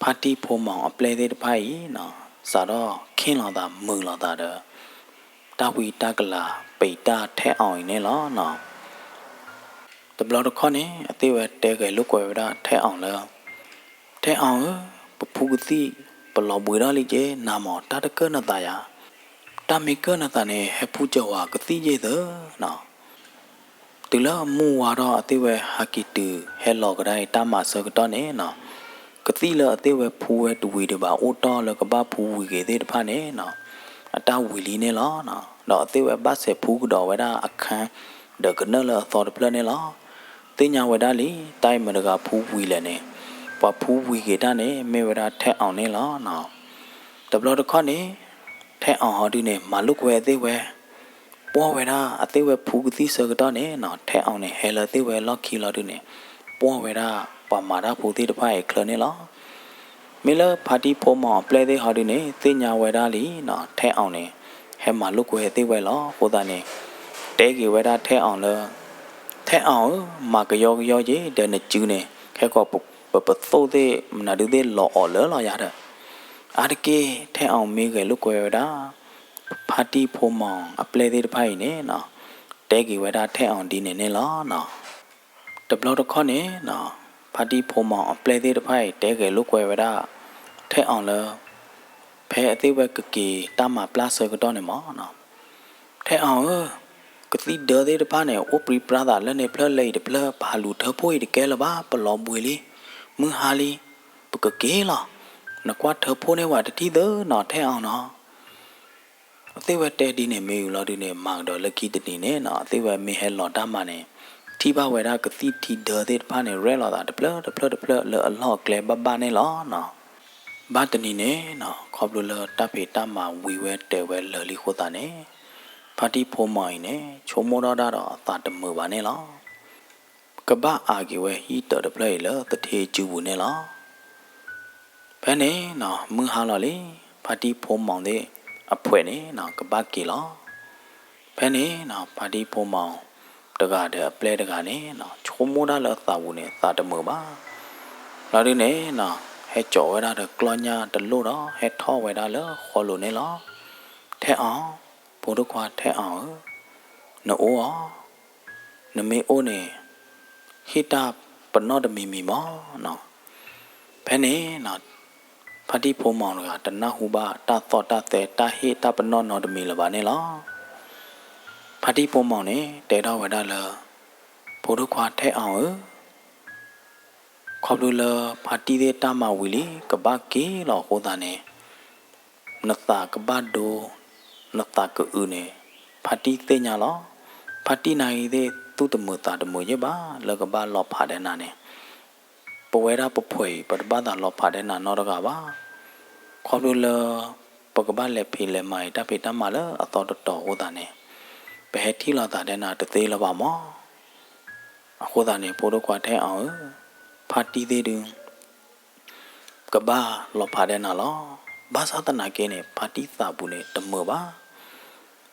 ဖါတံၢ်ဖိမီၢ်အပျဲၢ်သ့ၣ်တဖၣ်အံၤနီၤ စးထီၣ်ခ့ၣ်လိာ်သးမုာ်လိာ်သးဒီး တၢ်ဝံတၢ်ကလၤပံာ်တၢ်ထဲအီၣ်အံၤန့ၣ်လီၤနီၤ. တဘျီတခီၣ်န့ၣ် အသ့ၣ်ဝဲတဲဂဲၤလိာ်ကွဲဝဲဒၣ်ထဲအီၣ်လၢ ထဲအီၣ်ဧၢ, ပဖူကသံၣ် ပလီၤဘှံးထီၣ်လံက့ၤ နၤမၢ် တၢ်တကၢၢ်နသးယၤ, တၢ်မ့ၢ်ကၢၢ်နသးန့ၣ် ဟဲဖူကၢၤဝဲကသံၣ်ယ့ၢ်သၢနီၤ. တုၤလၢမုၢ်ဝါထီၣ်အသ့ၣ်ဝဲဟးက့ၤတုၤ ဟဲလီၤကဒါအံၤတၢ်မၤဆၢကတီၢ်န့ၣ်နီၤ, ကသံၣ်လၢအသ့ၣ်ဝဲဖူဝဲတဝံၤဒံးဘၣ် အိၣ်တီၢ်လၢကဘၣ်ဖူဝံၤက့ၤသ့ၣ်တဖၣ်န့ၣ်နီၤ, အတၢ်ဝံၤလံန့ၣ်လီၤ. ဒီးအသ့ၣ်ဝဲဘၣ်စဲးဖူကဒီးဝဲဒၣ်အခါ ဒီးကနၢၣ်လၢအသီတဖျၢၣ်န့ၣ်လီၤ. သ့ၣ်ညါဝဲဒၣ်လံ တၢ်အံၤမတၤတဂၤဖူဝံၤလဲၣ်န့ၣ်, ပှၤဖူဝံၤက့ၤတၢ်န့ၣ် မ့ၢ်ဝဲဒၣ်ထဲအီၣ်န့ၣ်လီၤနီၤ. တဘျီတခီၣ်န့ၣ် ထဲအီၣ်ဟီဒုန့ၣ် မၤလိာ်ကွဲအသ့ၣ်ဝဲ ပှီၢ်ဝဲဒၣ်အသ့ၣ်ဝဲဖူကသံၣ်ဆၢကတီၢ်န့ၣ်နီၤ, ထဲအီၣ်န့ၣ် ဟဲလၢသ့ၣ်ဝဲလီၢ်ခံလီၤဒုန့ၣ်, ပှီၢ်ဝဲဒၣ်ပှၤမၤတၢ်ဖိသ့ၣ်တဖၣ်အံၤချၢန့ၣ်လီၤ. မ့ၢ်လၢဖါတံၢ်ဖိမီၢ်အပျဲၢ်သ့ၣ်ဟီဒုန့ၣ် သ့ၣ်ညါဝဲဒၣ်လံနီၤ, ထဲအီၣ်န့ၣ် ဟဲမၤလိာ်ကွဲသ့ၣ်ဝဲလီၤ. အဃိသတးန့ၣ် တဲက့ၤဝဲဒၣ်ထဲအီၣ်လၢ ထဲအီၣ်ဧၢ, မၤကယီကယီက့ၤ ဒီးနစုန့ၣ် ခဲကီးပ ပ ပသိၣ်သ့ၣ် မနုၤဒုသ့ၣ်လီၤအီၣ်လၢလီၤယၤဒီး အါတက့ၢ် ထဲအီၣ်မ့ၢ်ဂဲၤလိာ်ကွဲဝဲဒၣ် ဖါတံၢ်ဖိမီၢ်အပျဲၢ်သ့ၣ်တဖၣ်အံၤန့ၣ်နီၤ, တဲက့ၤဝဲဒၣ်ထဲအီၣ်ဒ်န့ၣ်န့ၣ်လီၤနီၤ. တဘျီတခီၣ်န့ၣ်နီၤ, ဖါတံၢ်ဖိမီၢ်အပျဲၢ်သ့ၣ်တဖၣ်အံၤ တဲဂဲၤလိာ်ကွဲဝဲဒၣ် ထဲအီၣ်လၢ ဖဲအသ့ၣ်ဝဲကက့ၤတၢ်မၤပျၢ်ဆၢကတီၢ်န့ၣ်မီၢ် ထဲအီၣ်ဧၢ, ကသံၣ်ဒၢသ့ၣ်တဖၣ်န့ၣ် အိၣ်ပြံပြါသးလၢန့ၣ်ဖျၢၣ်လၢအံၤတဖျၢၣ်, ပဟးလူၤထၢဖှိၣ်အံၤတကဲလၢၤဘၣ်, ပလီၤဘှံးလံ, မုၢ်ဟါလံ, ပကက့ၤလီၤ. နကွၢ်ထၢဖှိၣ်န့ၢ်ဝဲတထံၣ်သၢနီၤ ထဲအီၣ်နီၤ. အသ့ၣ်ဝဲတဲဒ်န့ၣ်မ့ၢ်အူလီၤဒုန့ၣ် မၤကဒီးလၢခံတနံၤန့ၣ်နီၤ, အသ့ၣ်ဝဲမ့ၢ်ဟဲလီၤတၢ်မၤန့ၣ် ထံၣ်ဘၣ်ဝဲဒၣ်ကသံၣ်ထံဒၢသ့ၣ်တဖၣ်န့ၣ် ရဲၣ်လီၤသးတဖျၢၣ်တဖျၢၣ်တဖျၢၣ်လၢအလီၢ်အကျဲဘၣ်ဘၣ်န့ၣ်လီၤနီၤ. ဘၣ်တနံၤန့ၣ်နီၤ, ခီဖျိလၢတၢ်ဖံးတၢ်မၤဝံၤဝဲတဲာ်ဝဲလၢာ်လံအဃိသတးန့ၣ်, ဖါတံၢ်ဖိမီၢ်အံၤန့ၣ် ဆိကမိၣ်ထီၣ်ဒၣ်ဒီးအသးတမုာ်ဘၣ်န့ၣ်လီၤ. ကဘၣ်အးက့ၤဝဲဟံၣ်တၢးတဖျၢၣ်အံၤလၢသထ့စုပူၤန့ၣ်လီၤ. ဖဲန့ၣ်နီၤ မုၢ်ဟါလီၤလံ, ဖါတံၢ်ဖိမီၢ်သ့ၣ်အဖှဲးန့ၣ်နီၤ ကဘၣ်က့ၤလီၤ. ဖဲန့ၣ်နီၤ ဖါတံၢ်ဖိမီၢ်တဂၤဒီးအပျဲၢ်တဂၤန့ၣ် ဆိကမိၣ်ဒၣ်လၢအသးပူၤန့ၣ် သးတမုာ်ဘၣ်. လီၤဒုန့ၣ်နီၤ ဟဲစိာ်ဝဲဒၣ်ဒီးကျီၢ်ညၣ်တလိၣ်ဒီး ဟဲထီၣ်ဝဲဒၣ်လၢဃီလိၤန့ၣ်လီၤ. ထဲအီၣ်, ဖိဒိၣ်ခွါထဲအီၣ်ဧၢ, နအိၣ်ဧါ. နမ့ၢ်အိၣ်န့ၣ် ဟ့ၣ်တၢ်ပနီၣ်တမံၤမံၤမီၢ်နီၤ. ဖဲန့ၣ်နီၤ ဖါတံၢ်ဖိမီၢ်တဂၤ တနၢ်ဟူဘၣ်တၢ်သီၣ်တၢ်သဲ တၢ်ဟ့ၣ်တၢ်ပနီၣ်နီတမံၤလၢၤဘၣ်န့ၣ်လီၤ. ဖါတံၢ်ဖိမီၢ်န့ၣ် တဲထီၣ်ဝဲဒၣ်လၢ ဖိဒိၣ်ခွါထဲအီၣ်ဧၢ, ခီဖျိလၢဖါတံၢ်သ့ၣ်တၢ်မၤဝံၤလံ ကဘၣ်က့ၤလီၤအဃိသတးန့ၣ် နသးကဘၣ်ဒိ နသးကအုးန့ၣ် ဖါတံၢ်သ့ၣ်ညါလီၤ. ဖါတံၢ်နာ်ဂ့ၤသ့ၣ် သူၣ်တမုာ်သးတမုာ်ယဲၢ်ဘၣ် လၢကဘၣ်လီၤဖးဒဲးနၤန့ၣ်, ပဝဲဒၣ်ပဖှဲးအံၤ ပတဘၣ်သးလီၤဖးဒဲးနၤနီတဂၤဘၣ်. ခီဖျိလၢ ပကဘၣ်လဲၤဖံးလဲၤမၤအံၤ တၢ်ဖံးတၢ်မၤလၢအသီတတီၤအဃိသတးန့ၣ်, ပဟဲထံၣ်လိာ်သးဒဲးနၤတသ့လၢၤဘၣ်မီၢ်. အဃိသတးန့ၣ် ဖိဒိၣ်ခွါထဲအီၣ်ဧၢ, ဖါတံၢ်သ့ၣ်ဒု ကဘၣ်လီၤဖးဒဲးနၤလီၤ. ဘၣ်ဆၣ်သနာ်က့န့ၣ် ဖါတံၢ်သးပူၤန့ၣ် တမုာ်ဘၣ်.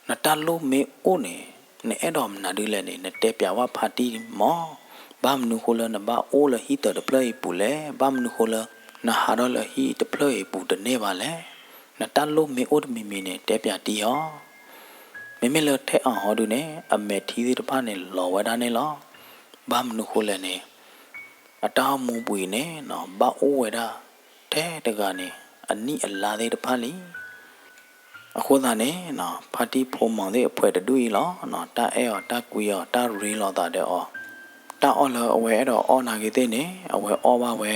နတၢ်လိၣ်မ့ၢ်အိၣ်န့ၣ် နအဲၣ်ဒိးမနုၤဒ်လဲၣ်န့ၣ် နတဲပျးဝဲဖါတံၢ်မီၢ်. ဘၣ်မနုၤဃိလၢနဘၣ်အိၣ်လၢဟံၣ်တၢးတဖျၢၣ်အံၤပူၤလဲၣ်. ဘၣ်မနုၤဃိလၢ နဟးထီၣ်လၢဟံၣ်တဖျၢၣ်အံၤပူၤတန့ၢ်ဘၣ်လဲၣ်. နတၢ်လိၣ်မ့ၢ်အိၣ်တမံၤမံၤန့ၣ် တဲပျးတံၢ်အီၤ. မ့မ့ၢ်လၢထဲအီၣ်ဟီဒုန့ၣ် အမဲာ်ထံသ့ၣ်တဖၣ်န့ၣ် လီၤဝဲဒၣ်န့ၣ်လီၤ. ဘၣ်မနုၤဃိလဲၣ်န့ၣ် အတၢ်အိၣ်မူပူၤအံၤန့ၣ်နီၤ ဘၣ်အိၣ်ဝဲဒၣ်ထဲတဂၤန့ၣ် အနံၣ်အလါသ့ၣ်တဖၣ်လံ. အဃိသတးန့ၣ်နီၤ ဖါတံၢ်ဖိမီၢ်သ့ၣ်အဖှဲးတဒူၣ်အံၤလီၤနီၤ တၢ်အဲၣ်အီၤ တၢ်ကွံအီၤ တၢ်ရ့လိာ်သးဒီးအီၤ, တၢ်အီၣ်လၢအဝဲအဲၣ်ဒိးအီၣ်နာ်ဂ့ၤသ့ၣ်န့ၣ် အဝဲအီၣ်ဘၣ်ဝဲ.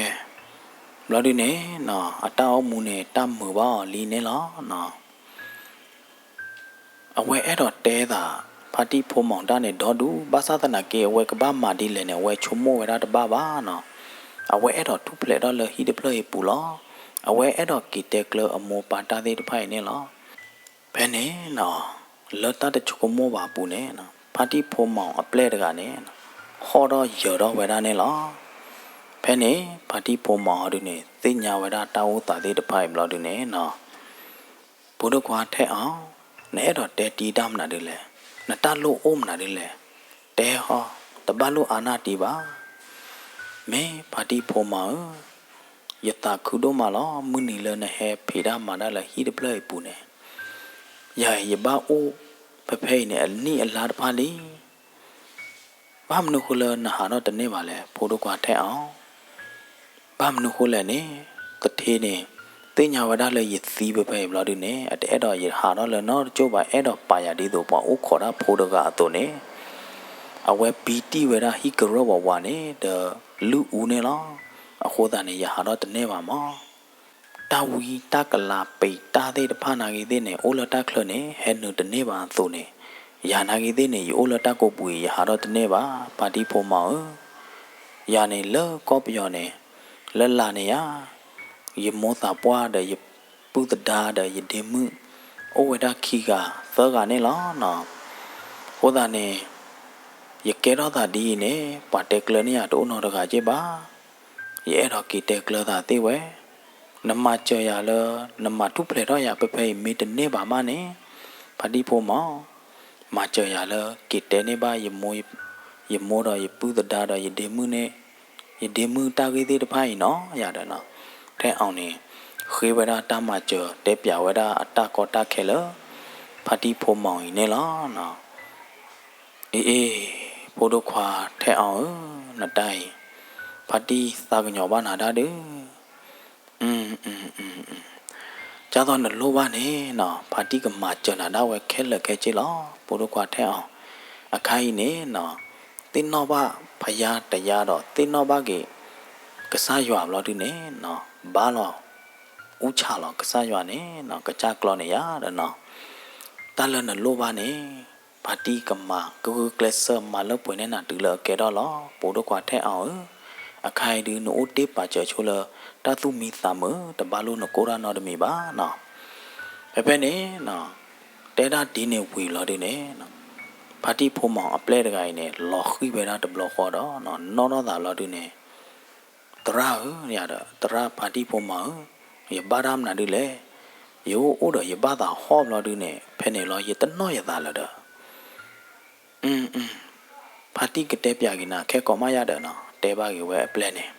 ဘျီဒုန့ၣ်နီၤ အတၢ်အိၣ်မူန့ၣ် တၢ်မုာ်ဘၣ်အီၤလံန့ၣ်လီၤနီၤ. အဝဲအဲၣ်ဒိးတဲသး ဖါတံၢ်ဖိမီၢ်တၢ်န့ၣ်ဒီဒူၣ် ဘၣ်ဆၣ်သနာ်က့ အဝဲကဘၣ်မၤဒ်လဲၣ်န့ၣ် အဝဲဆိကမိၣ်ဝဲဒၣ်တဘၣ်ဘၣ်နီၤ. အဝဲအဲၣ်ဒိးထူၣ်ဖျဲးထီၣ်လၢဟံၣ်တဖျၢၣ်အံၤပူၤလီၤ. အဝဲအဲၣ်ဒိးက့ၤတဲကျၢအမိၢ်ပၢ်တၢ်သ့ၣ်တဖၣ်အံၤန့ၣ်လီၤ. ဖဲန့ၣ်နီၤ လၢတၢ်တဆိကမိၣ်ဘၣ်အပူၤန့ၣ် ဖါတံၢ်ဖိမီၢ်အပျဲၢ်တဂၤန့ၣ် ဟီၣ်ထီၣ်ယၢၤထီၣ်ဝဲဒၣ်န့ၣ်လီၤ. ဖဲန့ၣ် ဖါတံၢ်ဖိမီၢ်ဟီဒုန့ၣ် သ့ၣ်ညါဝဲဒၣ်တၢ်အိၣ်သးသ့ၣ်တဖၣ်အံၤဘျီဒုန့ၣ်နီၤ ဖိဒိၣ်ခွါထဲအီၤ, နအဲၣ်ဒိးတဲတံၢ်တၢ်မနုၤဒ်လဲၣ်, နတၢ်လိၣ်အိၣ်မနုၤဒ်လဲၣ်, တဲဟီ, တဘၣ်လိၣ်အါနၢ်တံၢ်ဘၣ်. မ့ၢ်ဖါတံၢ်ဖိမီၢ်ဧၢ, ယသးခုဒိၣ်မးလီၤ. မုၢ်နံၤလၢနဟဲဖံးတၢ်မၤတၢ်လၢဟံၣ်တဖျၢၣ်အံၤပူၤန့ၣ်, ယၤအံၤယဘၣ်အိၣ် ဖဲဖဲအံၤန့ၣ် အနံၣ်အလါတဖၣ်လံ. ဘၣ်မနုၤဃိလၢနဟးထီၣ်တန့ၢ်ဘၣ်လဲၣ် ဖိဒိၣ်ခွါထဲအီၤ. ဘၣ်မနုၤဃိလဲၣ်န့ၣ် သထ့န့ၣ် သ့ၣ်ညါဝဲဒၣ်လၢယသံဖဲဖဲအံၤဘျီဒုန့ၣ် အတအဲၣ်ဒိးယဟးထီၣ်လၢနီတကၠိၢ်ဘၣ် အဲၣ်ဒိးပာ်ယၤဒ်သိးပှၤအိၣ်ခိးတၢ်ဖိတဂၤအသိးန့ၣ် အဝဲပံတံၢ်ဝဲဒၣ်ဟံၣ်ကရၢၢ်ဝးဝးန့ၣ် ဒီးလုၢ်အူန့ၣ်လီၤ. အဃိသတးန့ၣ် ယဟးထီၣ်တန့ၢ်ဘၣ်မး တၢ်ဝံတၢ်ကလၤပံာ်တၢ်သ့ၣ်တဖၣ်နာ်ဂ့ၤသ့ၣ်န့ၣ် အိၣ်လၢတၢ်ချၢန့ၣ် ဟဲနုာ်တန့ၢ်ဘၣ်အသိးန့ၣ်, ယၤနာ်ဂ့ၤသ့ၣ်န့ၣ် ယအိၣ်လၢတၢ်ကိးပူၤအံၤ ယဟးထီၣ်တန့ၢ်ဘၣ် ဖါတံၢ်ဖိမီၤဧၢ. ယၤန့ၣ်လၢကီၢ်ပယီၤန့ၣ် လၢလာ်န့ၣ်ယၤ ယမိၢ်သးပှၢ်ဒီးယပုၢ်သဒါဒီးယဒ့မုၣ် အိၣ်ဝဲဒၣ်ခံဂၤသၢဂၤန့ၣ်လီၤနီၤ. အဃိသတးန့ၣ် ယကဲထီၣ်သးဒ်အံၤန့ၣ် ပှၤတဲကျၢၤန့ၢ်ယၤတအိၣ်နီတဂၤက့ၢ်ဘၣ်. ယအဲၣ်ဒိးက့ၤတဲကျၢၤသးသ့ဝဲ, နမၤစၢၤယၤလၢ နမၤထူၣ်ဖျဲးထီၣ်ယၤ ဖဲဖဲအံၤမ့ၢ်တန့ၢ်ဘၣ်မးန့ၣ် ဖါတံၢ်ဖိမီၤ မၤစၢၤယၤလၢ က့ၤတဲန့ၢ်ဘၣ် ယမိၢ်ဒီးယပုၢ်သဒါဒီးယဒ့မုၣ်န့ၣ်, ယဒ့မုၣ်တၢ်ဂ့ၢ်သ့ၣ်တဖၣ်အံၤနီၤ ယၤဒီးနီၤ. ထဲအီၤန့ၣ် ဃ့ဝဲဒၣ်တၢ်မၤစၢၤ တဲပျးဝဲဒၣ်အတၢ်ကီတၢ်ခဲလၢ ဖါတံၢ်ဖိမီၤအံၤန့ၣ်လီၤနီၤ. အ့ၣ်အ့ၣ်, ဖိဒိၣ်ခွါထဲအီၤဧၢ, နတၢ်အံၤ ဖါတံၢ်သးကညီၤဘၣ်နၤဒၣ်ဒုး. ကၢ်သိးနလိၣ်ဘၣ်န့ၣ်နီၤ ဖါတံၢ်ကမၤစၢၤနၤဒၣ်ဝဲခဲလၢာ်ခဲဆ့လီၤ ဖိဒိၣ်ခွါထဲအီၤ. အခါအံၤန့ၣ်နီၤ သ့ၣ်နီၣ်ဘၣ်ဖယါတယါဒီး သ့ၣ်နီၣ်ဘၣ်က့ၤ ကစၢ်ယွၤဘျီဒုန့ၣ်နီၤ ဘါလီၤ အူဆၣ်လီၤ ကစၢ်ယွၤန့ၣ်နီၤ ကစၢ်ကျီန့ၣ်ယၤဒီးနီၤ. တၢ်လၢနလိၣ်ဘၣ်န့ၣ် ဖါတံၢ်ကမၤကဂုာ်ကျဲးစၢးမၤလၢပှဲၤန့ၢ်နၤတုၤလၢအကဲထီၣ်လီၤ ဖိဒိၣ်ခွါထဲအီၤဧၢ. အခါအံၤဒုး နအိၣ်တ့ၢ်ပာ်စၢၤဆိလၢ တၢ်သူၣ်မံသးမုာ် တဘၣ်လိၣ်နကိၢ်တၢ်နီတမံၤဘၣ်နီၤ. ဖဲဖဲန့ၣ်နီၤ တဲဒၣ်ဒ်န့ၣ်ဝံၤဘျီဒုန့ၣ်နီၤ ဖါတံၢ်ဖိမီၤအပျဲၢ်တဂၤအံၤန့ၣ် လီၤဃံၢ်ဝဲဒၣ်တဘျီဃီဒီးနီၤ နီၣ်ထီၣ်သးဘျီဒုန့ၣ် သရၣ်ဧၢ, ယၤဒီး သရၣ်ဖါတံၢ်ဖိမီၤဧၢ, ယဘၣ်တၢ်မနုၤဒုလဲၣ်, ယအိၣ်အိၣ်ဒီးယဘၣ်သးဟီၣ်ဘျီဒုန့ၣ် ဖဲန့ၣ်လီၤ ယတနီၣ်ယသးလၢၤဒီး ဖါတံၢ်ကတဲပျးက့ၤနၤ ခဲကိးမးယၤဒီးနီၤ တဲဘၣ်က့ၤဝဲအပျဲၢ်န့ၣ်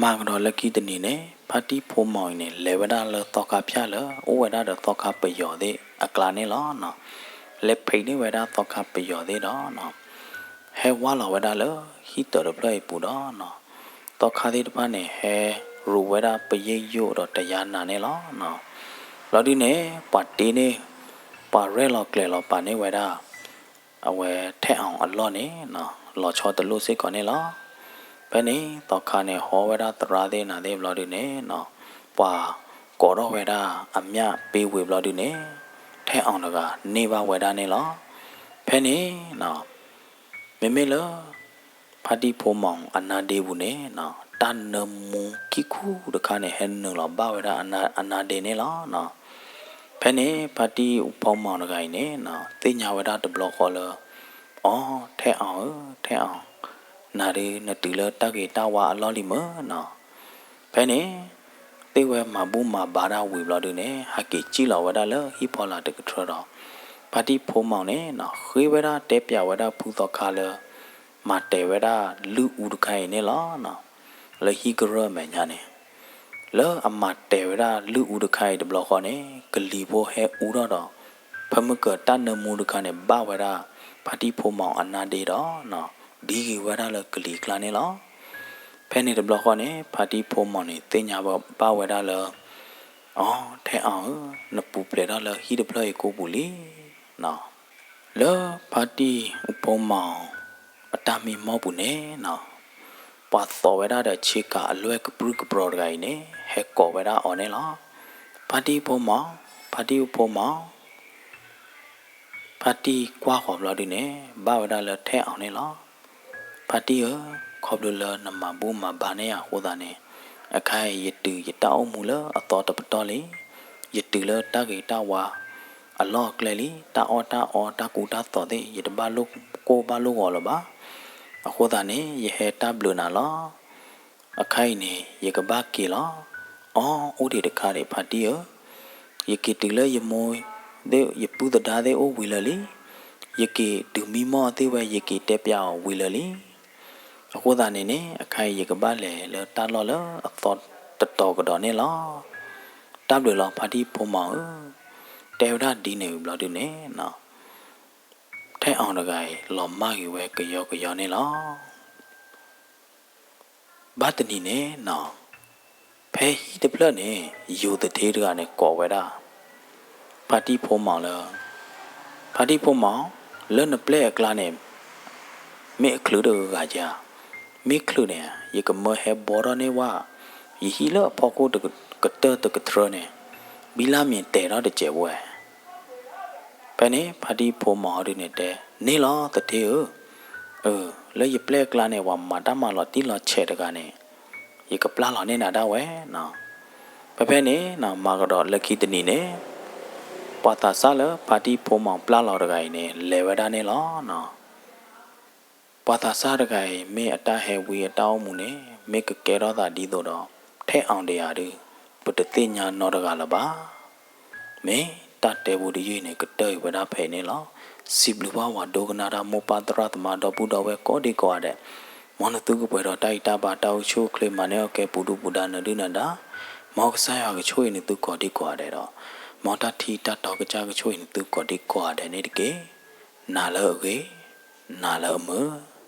မၤကဒီးလၢခံတနံၤန့ၣ် ဖါတံၢ်ဖိမီၤအံၤန့ၣ် လဲၤဝဲဒၣ်လၢသီခါဖၠၣ်လၢ အိၣ်ဝဲဒၣ်ဒီးသီခါပယီၤသ့ၣ်အကျါန့ၣ်လီၤနီၤ. လဲၤဖံးန့ၢ်ဝဲဒၣ်သီခါပယီၤသ့ၣ်ဒီးနီၤ ဟဲဝါလီၤဝဲဒၣ်လၢဟံၣ်တၢၤတဖျၢၣ်အံၤပူၤဒီးနီၤ သီခါသ့ၣ်တဖၣ်န့ၣ် ဟဲရူးဝဲဒၣ်ပယ့ၢ်ယိၣ်ဒီးတယါနၤန့ၣ်လီၤနီၤ. ဘျီဒုန့ၣ် ပှၤတ့န့ၢ် ပှၤရဲၣ်လီၤကျဲၤလီၤပာ်န့ၢ်ဝဲဒၣ် အဝဲထဲအီၤအလီၢ်န့ၣ်နီၤ လီၤဆီတလိၣ်စ့ၢ်ကီးန့ၣ်လီၤ. ဖဲန့ၣ် သီခါန့ၣ် ဟီဝဲဒၣ်သရၣ်သ့ၣ်နၤသ့ၣ်ဘျီဒုန့ၣ်နီၤ ပှၤကိးထီၣ်ဝဲဒၣ်အမျၢ်ပ့ဝ့ၤဘျီဒုန့ၣ် ထဲအီၤတဂၤန့ၢ်ဘၣ်ဝဲဒၣ်န့ၣ်လီၤ. ဖဲန့ၣ်နီၤ မ့မ့ၢ်လၢ ဖါတံၢ်ဖိမီၤအနါဒ့ပူၤန့ၣ်နီၤ တၢ်နၢမူခံခူတခါန့ၣ် ဟဲနုာ်လီၤဘၣ်ဝဲဒၣ်အနါဒ့န့ၣ်လီၤနီၤ. ဖဲန့ၣ် ဖါတံၢ်ဖိမီၤတဂၤအံၤန့ၣ်နီၤ သ့ၣ်ညါဝဲဒၣ်တဘျီဃီလၢ အိ ထဲအီၤဧၢ ထဲအီၤ, နၤဒုးနတုၤလၢတၢ်ဂ့ၤတၢ်ဝါအလီၢ်လံမ့ၢ်နီၤ. ဖဲန့ၣ် သ့ၣ်ဝဲမၤဘူၣ်မၤဘါတၢ်ဝံၤဘျီဒုန့ၣ် ဟဲက့ၤစံၣ်လီၤဝဲဒၣ်လၢဟံၣ်ဖီလာ်တကထြၢဒီး ဖါတံၢ်ဖိမီၤန့ၣ်နီၤ ဃ့ဝဲဒၣ်တဲပျးဝဲဒၣ်ဖုသီခါလၢ မၤတဲာ်ဝဲဒၣ်လုၢ်အူတခါအံၤန့ၣ်လီၤနီၤ. လၢဟံၣ်ကရၢၢ်အမဲာ်ညါန့ၣ် လၢအမၤတဲာ်ဝဲဒၣ်လုၢ်အူတခါအံၤတဘျီဃီန့ၣ် ကလံၤဖိဟဲအူထီၣ်ဒီး ဖဲမုၢ်ကၢၤတၢ်နၢမူတခါန့ၣ် ဘၣ်ဝဲဒၣ်ဖါတံၢ်ဖိမီၤအနါဒ့ဒီးနီၤ ဒ်က့ၤဝဲဒၣ်လၢကလံၤကျါန့ၣ်လီၤ. ဖဲန့ၣ်တဘျီဃီန့ၣ် ဖါတံၢ်ဖိမီၤန့ၣ် သ့ၣ်ညါဘၣ်ဝဲဒၣ်လၢ အိ ထဲအီၤဧၢ, နပူၤဖျဲးထီၣ်လၢဟံၣ်တဖျၢၣ်အံၤကိးပူၤလံနီၤ. လၢဖါတံၢ်ဖိမီၤအတၢ်မံမီၢ်ပူၤန့ၣ်နီၤ ပှၤသိးဝဲဒၣ်ဒီးဆ့ကၤအလွဲၢ်ကပြုၢ်ကပြီၤတဂၤအံၤန့ၣ် ဟဲကိးဝဲဒၣ်အီၤန့ၣ်လီၤ. ဖါတံၢ်ဖိမီၤ, ဖါတံၢ်ဖိမီၤ ဖါတံၢ်ကွၢ်ဃီၤဘျီဒုန့ၣ် ဘၣ်ဝဲဒၣ်လၢထဲအီၤန့ၣ်လီၤ. ဖါတံၢ်ဧၢ, ခီဖျိလၢနမၤဘူၣ်မၤဘါန့ၢ်ယၤအဃိသတးန့ၣ် အခါအံၤယတုၤယတၢ်အိၣ်မူလၢအသီတပတီၢ်လံ. ယတုၤလၢတၢ်ဂ့ၤတၢ်ဝါအလီၢ်အကျဲလံ. တၢ်အီၣ်တၢ်အီတၢ်ကူတၢ်သိးသ့ၣ် ယတဘၣ်လိၣ်ကိၢ်ဘၣ်လိၣ်ဂီၤလၢၤဘၣ်. အဃိသတးန့ၣ် ယဟဲတၢ်ဘျုးနၤလီၤ. အခါအံၤန့ၣ် ယကဘၣ်က့ၤလီၤ. အိ အိၣ်ဒံးတခါဒံး ဖါတံၢ်ဧၢ, ယက့ၤတုၤလၢယမိၢ်သ့ၣ် ယပုၢ်သဒါသ့ၣ်အိၣ်ဝံၤလၢာ်လံ. ယက့ၤတုၤမံမီၢ်သ့ၣ်ဝဲ ယက့ၤတဲပျးအီၤဝံၤလၢာ်လံ. အဃိသတးန့ၣ်န့ၣ် အခါအံၤယကဘၣ်လဲၤလၢတၢ်လီၢ်လၢအသီတတီၤကဒီးန့ၣ်လီၤ. တၢ်ဘျုးလီၤ ဖါတံၢ်ဖိမီၤဧၢ. တဲဝဲဒၣ်ဒ်န့ၣ်ဝံၤဘျီဒုန့ၣ်နီၤ ထဲအီၣ်တဂၤအံၤ လီၤမၢ်က့ၤဝဲကယီကယီန့ၣ်လီၤ. ဘၣ်တနံၤန့ၣ်နီၤ, ဖဲဟံၣ်တဖျၢၣ်န့ၣ် ယိၤသထ့တဂၤန့ၣ် ကိးဝဲဒၣ် ဖါတံၢ်ဖိမီၤလၢ, ဖါတံၢ်ဖိမီၤ, လၢနပျဲၢ်အကျါန့ၣ် မ့ၢ်အချုးတဂၤဧါ, မ့ၢ်ချုးန့ၣ် ယကမၢဟဲဘှီထီၣ်န့ၢ်ဝဲ ယဟံၣ်လၢအဖီခိၣ်တကတၢၢ်တကတြၢန့ၣ်, ဘံလၢမ့ၢ်တဲထီၣ်တစဲးဝဲ. ဖဲန့ၣ် ဖါတံၢ်ဖိမီၤဒုန့ၣ်တဲ, န့ၣ်လီၤသထ့ဧၢ, အၢ, လၢယပျဲၢ်အကျါန့ၣ် ပှၤမၤတၢ်မၤလီၤတံၢ်လီၤဆဲးတဂၤန့ၣ် ယကပျၢ်လီၤန့ၢ်နၤဒၣ်ဝဲနီၤ. ဖဲဖဲန့ၣ်နီၤ မၤကဒီးလၢခံတနံၤန့ၣ်, ပှၤသးစၢ်လၢဖါတံၢ်ဖိမီၤပျၢ်လီၤတဂၤအံၤန့ၣ် လဲၤဝဲဒၣ်န့ၣ်လီၤနီၤ. ပှၤသးစၢ်တဂၤအံၤ မ့ၢ်အတၢ်ဟဲဝံအတၢ်အိၣ်မူန့ၣ် မ့ၢ်ကကဲထီၣ်သးဒ်သိးဒီး ထဲအီၣ်တဂၤဒီး ပတသ့ၣ်ညါနီတဂၤလၢၤဘၣ်. မ့ၢ်တၢ်တဲပူတယုၢ်အံၤန့ၣ် ကတၢၢ်အံၤဝဲဒၣ်ဖဲအံၤန့ၣ်လီၤ. စံးဘျုးဘၣ်ပှၤဒိကနၣ်တၢ် မိၢ်ပၢ်သရၣ်သမါဒီပုၢ်ဒီဝဲၢ်ကိးဒံကိးဂၤဒဲး, မ်နသုကပှဲၤဒီးတၢ်အံၤတၢ်ဘါတၢ်အိၣ်ဆူၣ်အိၣ်ချ့ မၤန့ၢ်အီၣ်ကဲပူၤဒုၣ်ပူၤဒါနဒုၣ်နဒါ, မ်ကစၢ်ယွၤကဆိၣ်ဂ့ၤနသုကိးဒံကိးဂၤဒဲးဒီး, မ်တၢ်ထံၣ်တၢ်တီကစၢ်ကဆိၣ်ဂ့ၤနသုကိးဒံကိးဂၤဒဲးန့ၣ်တက့ၢ်. နၤလၢအဂ့ၤ, နၤလၢအမုာ်.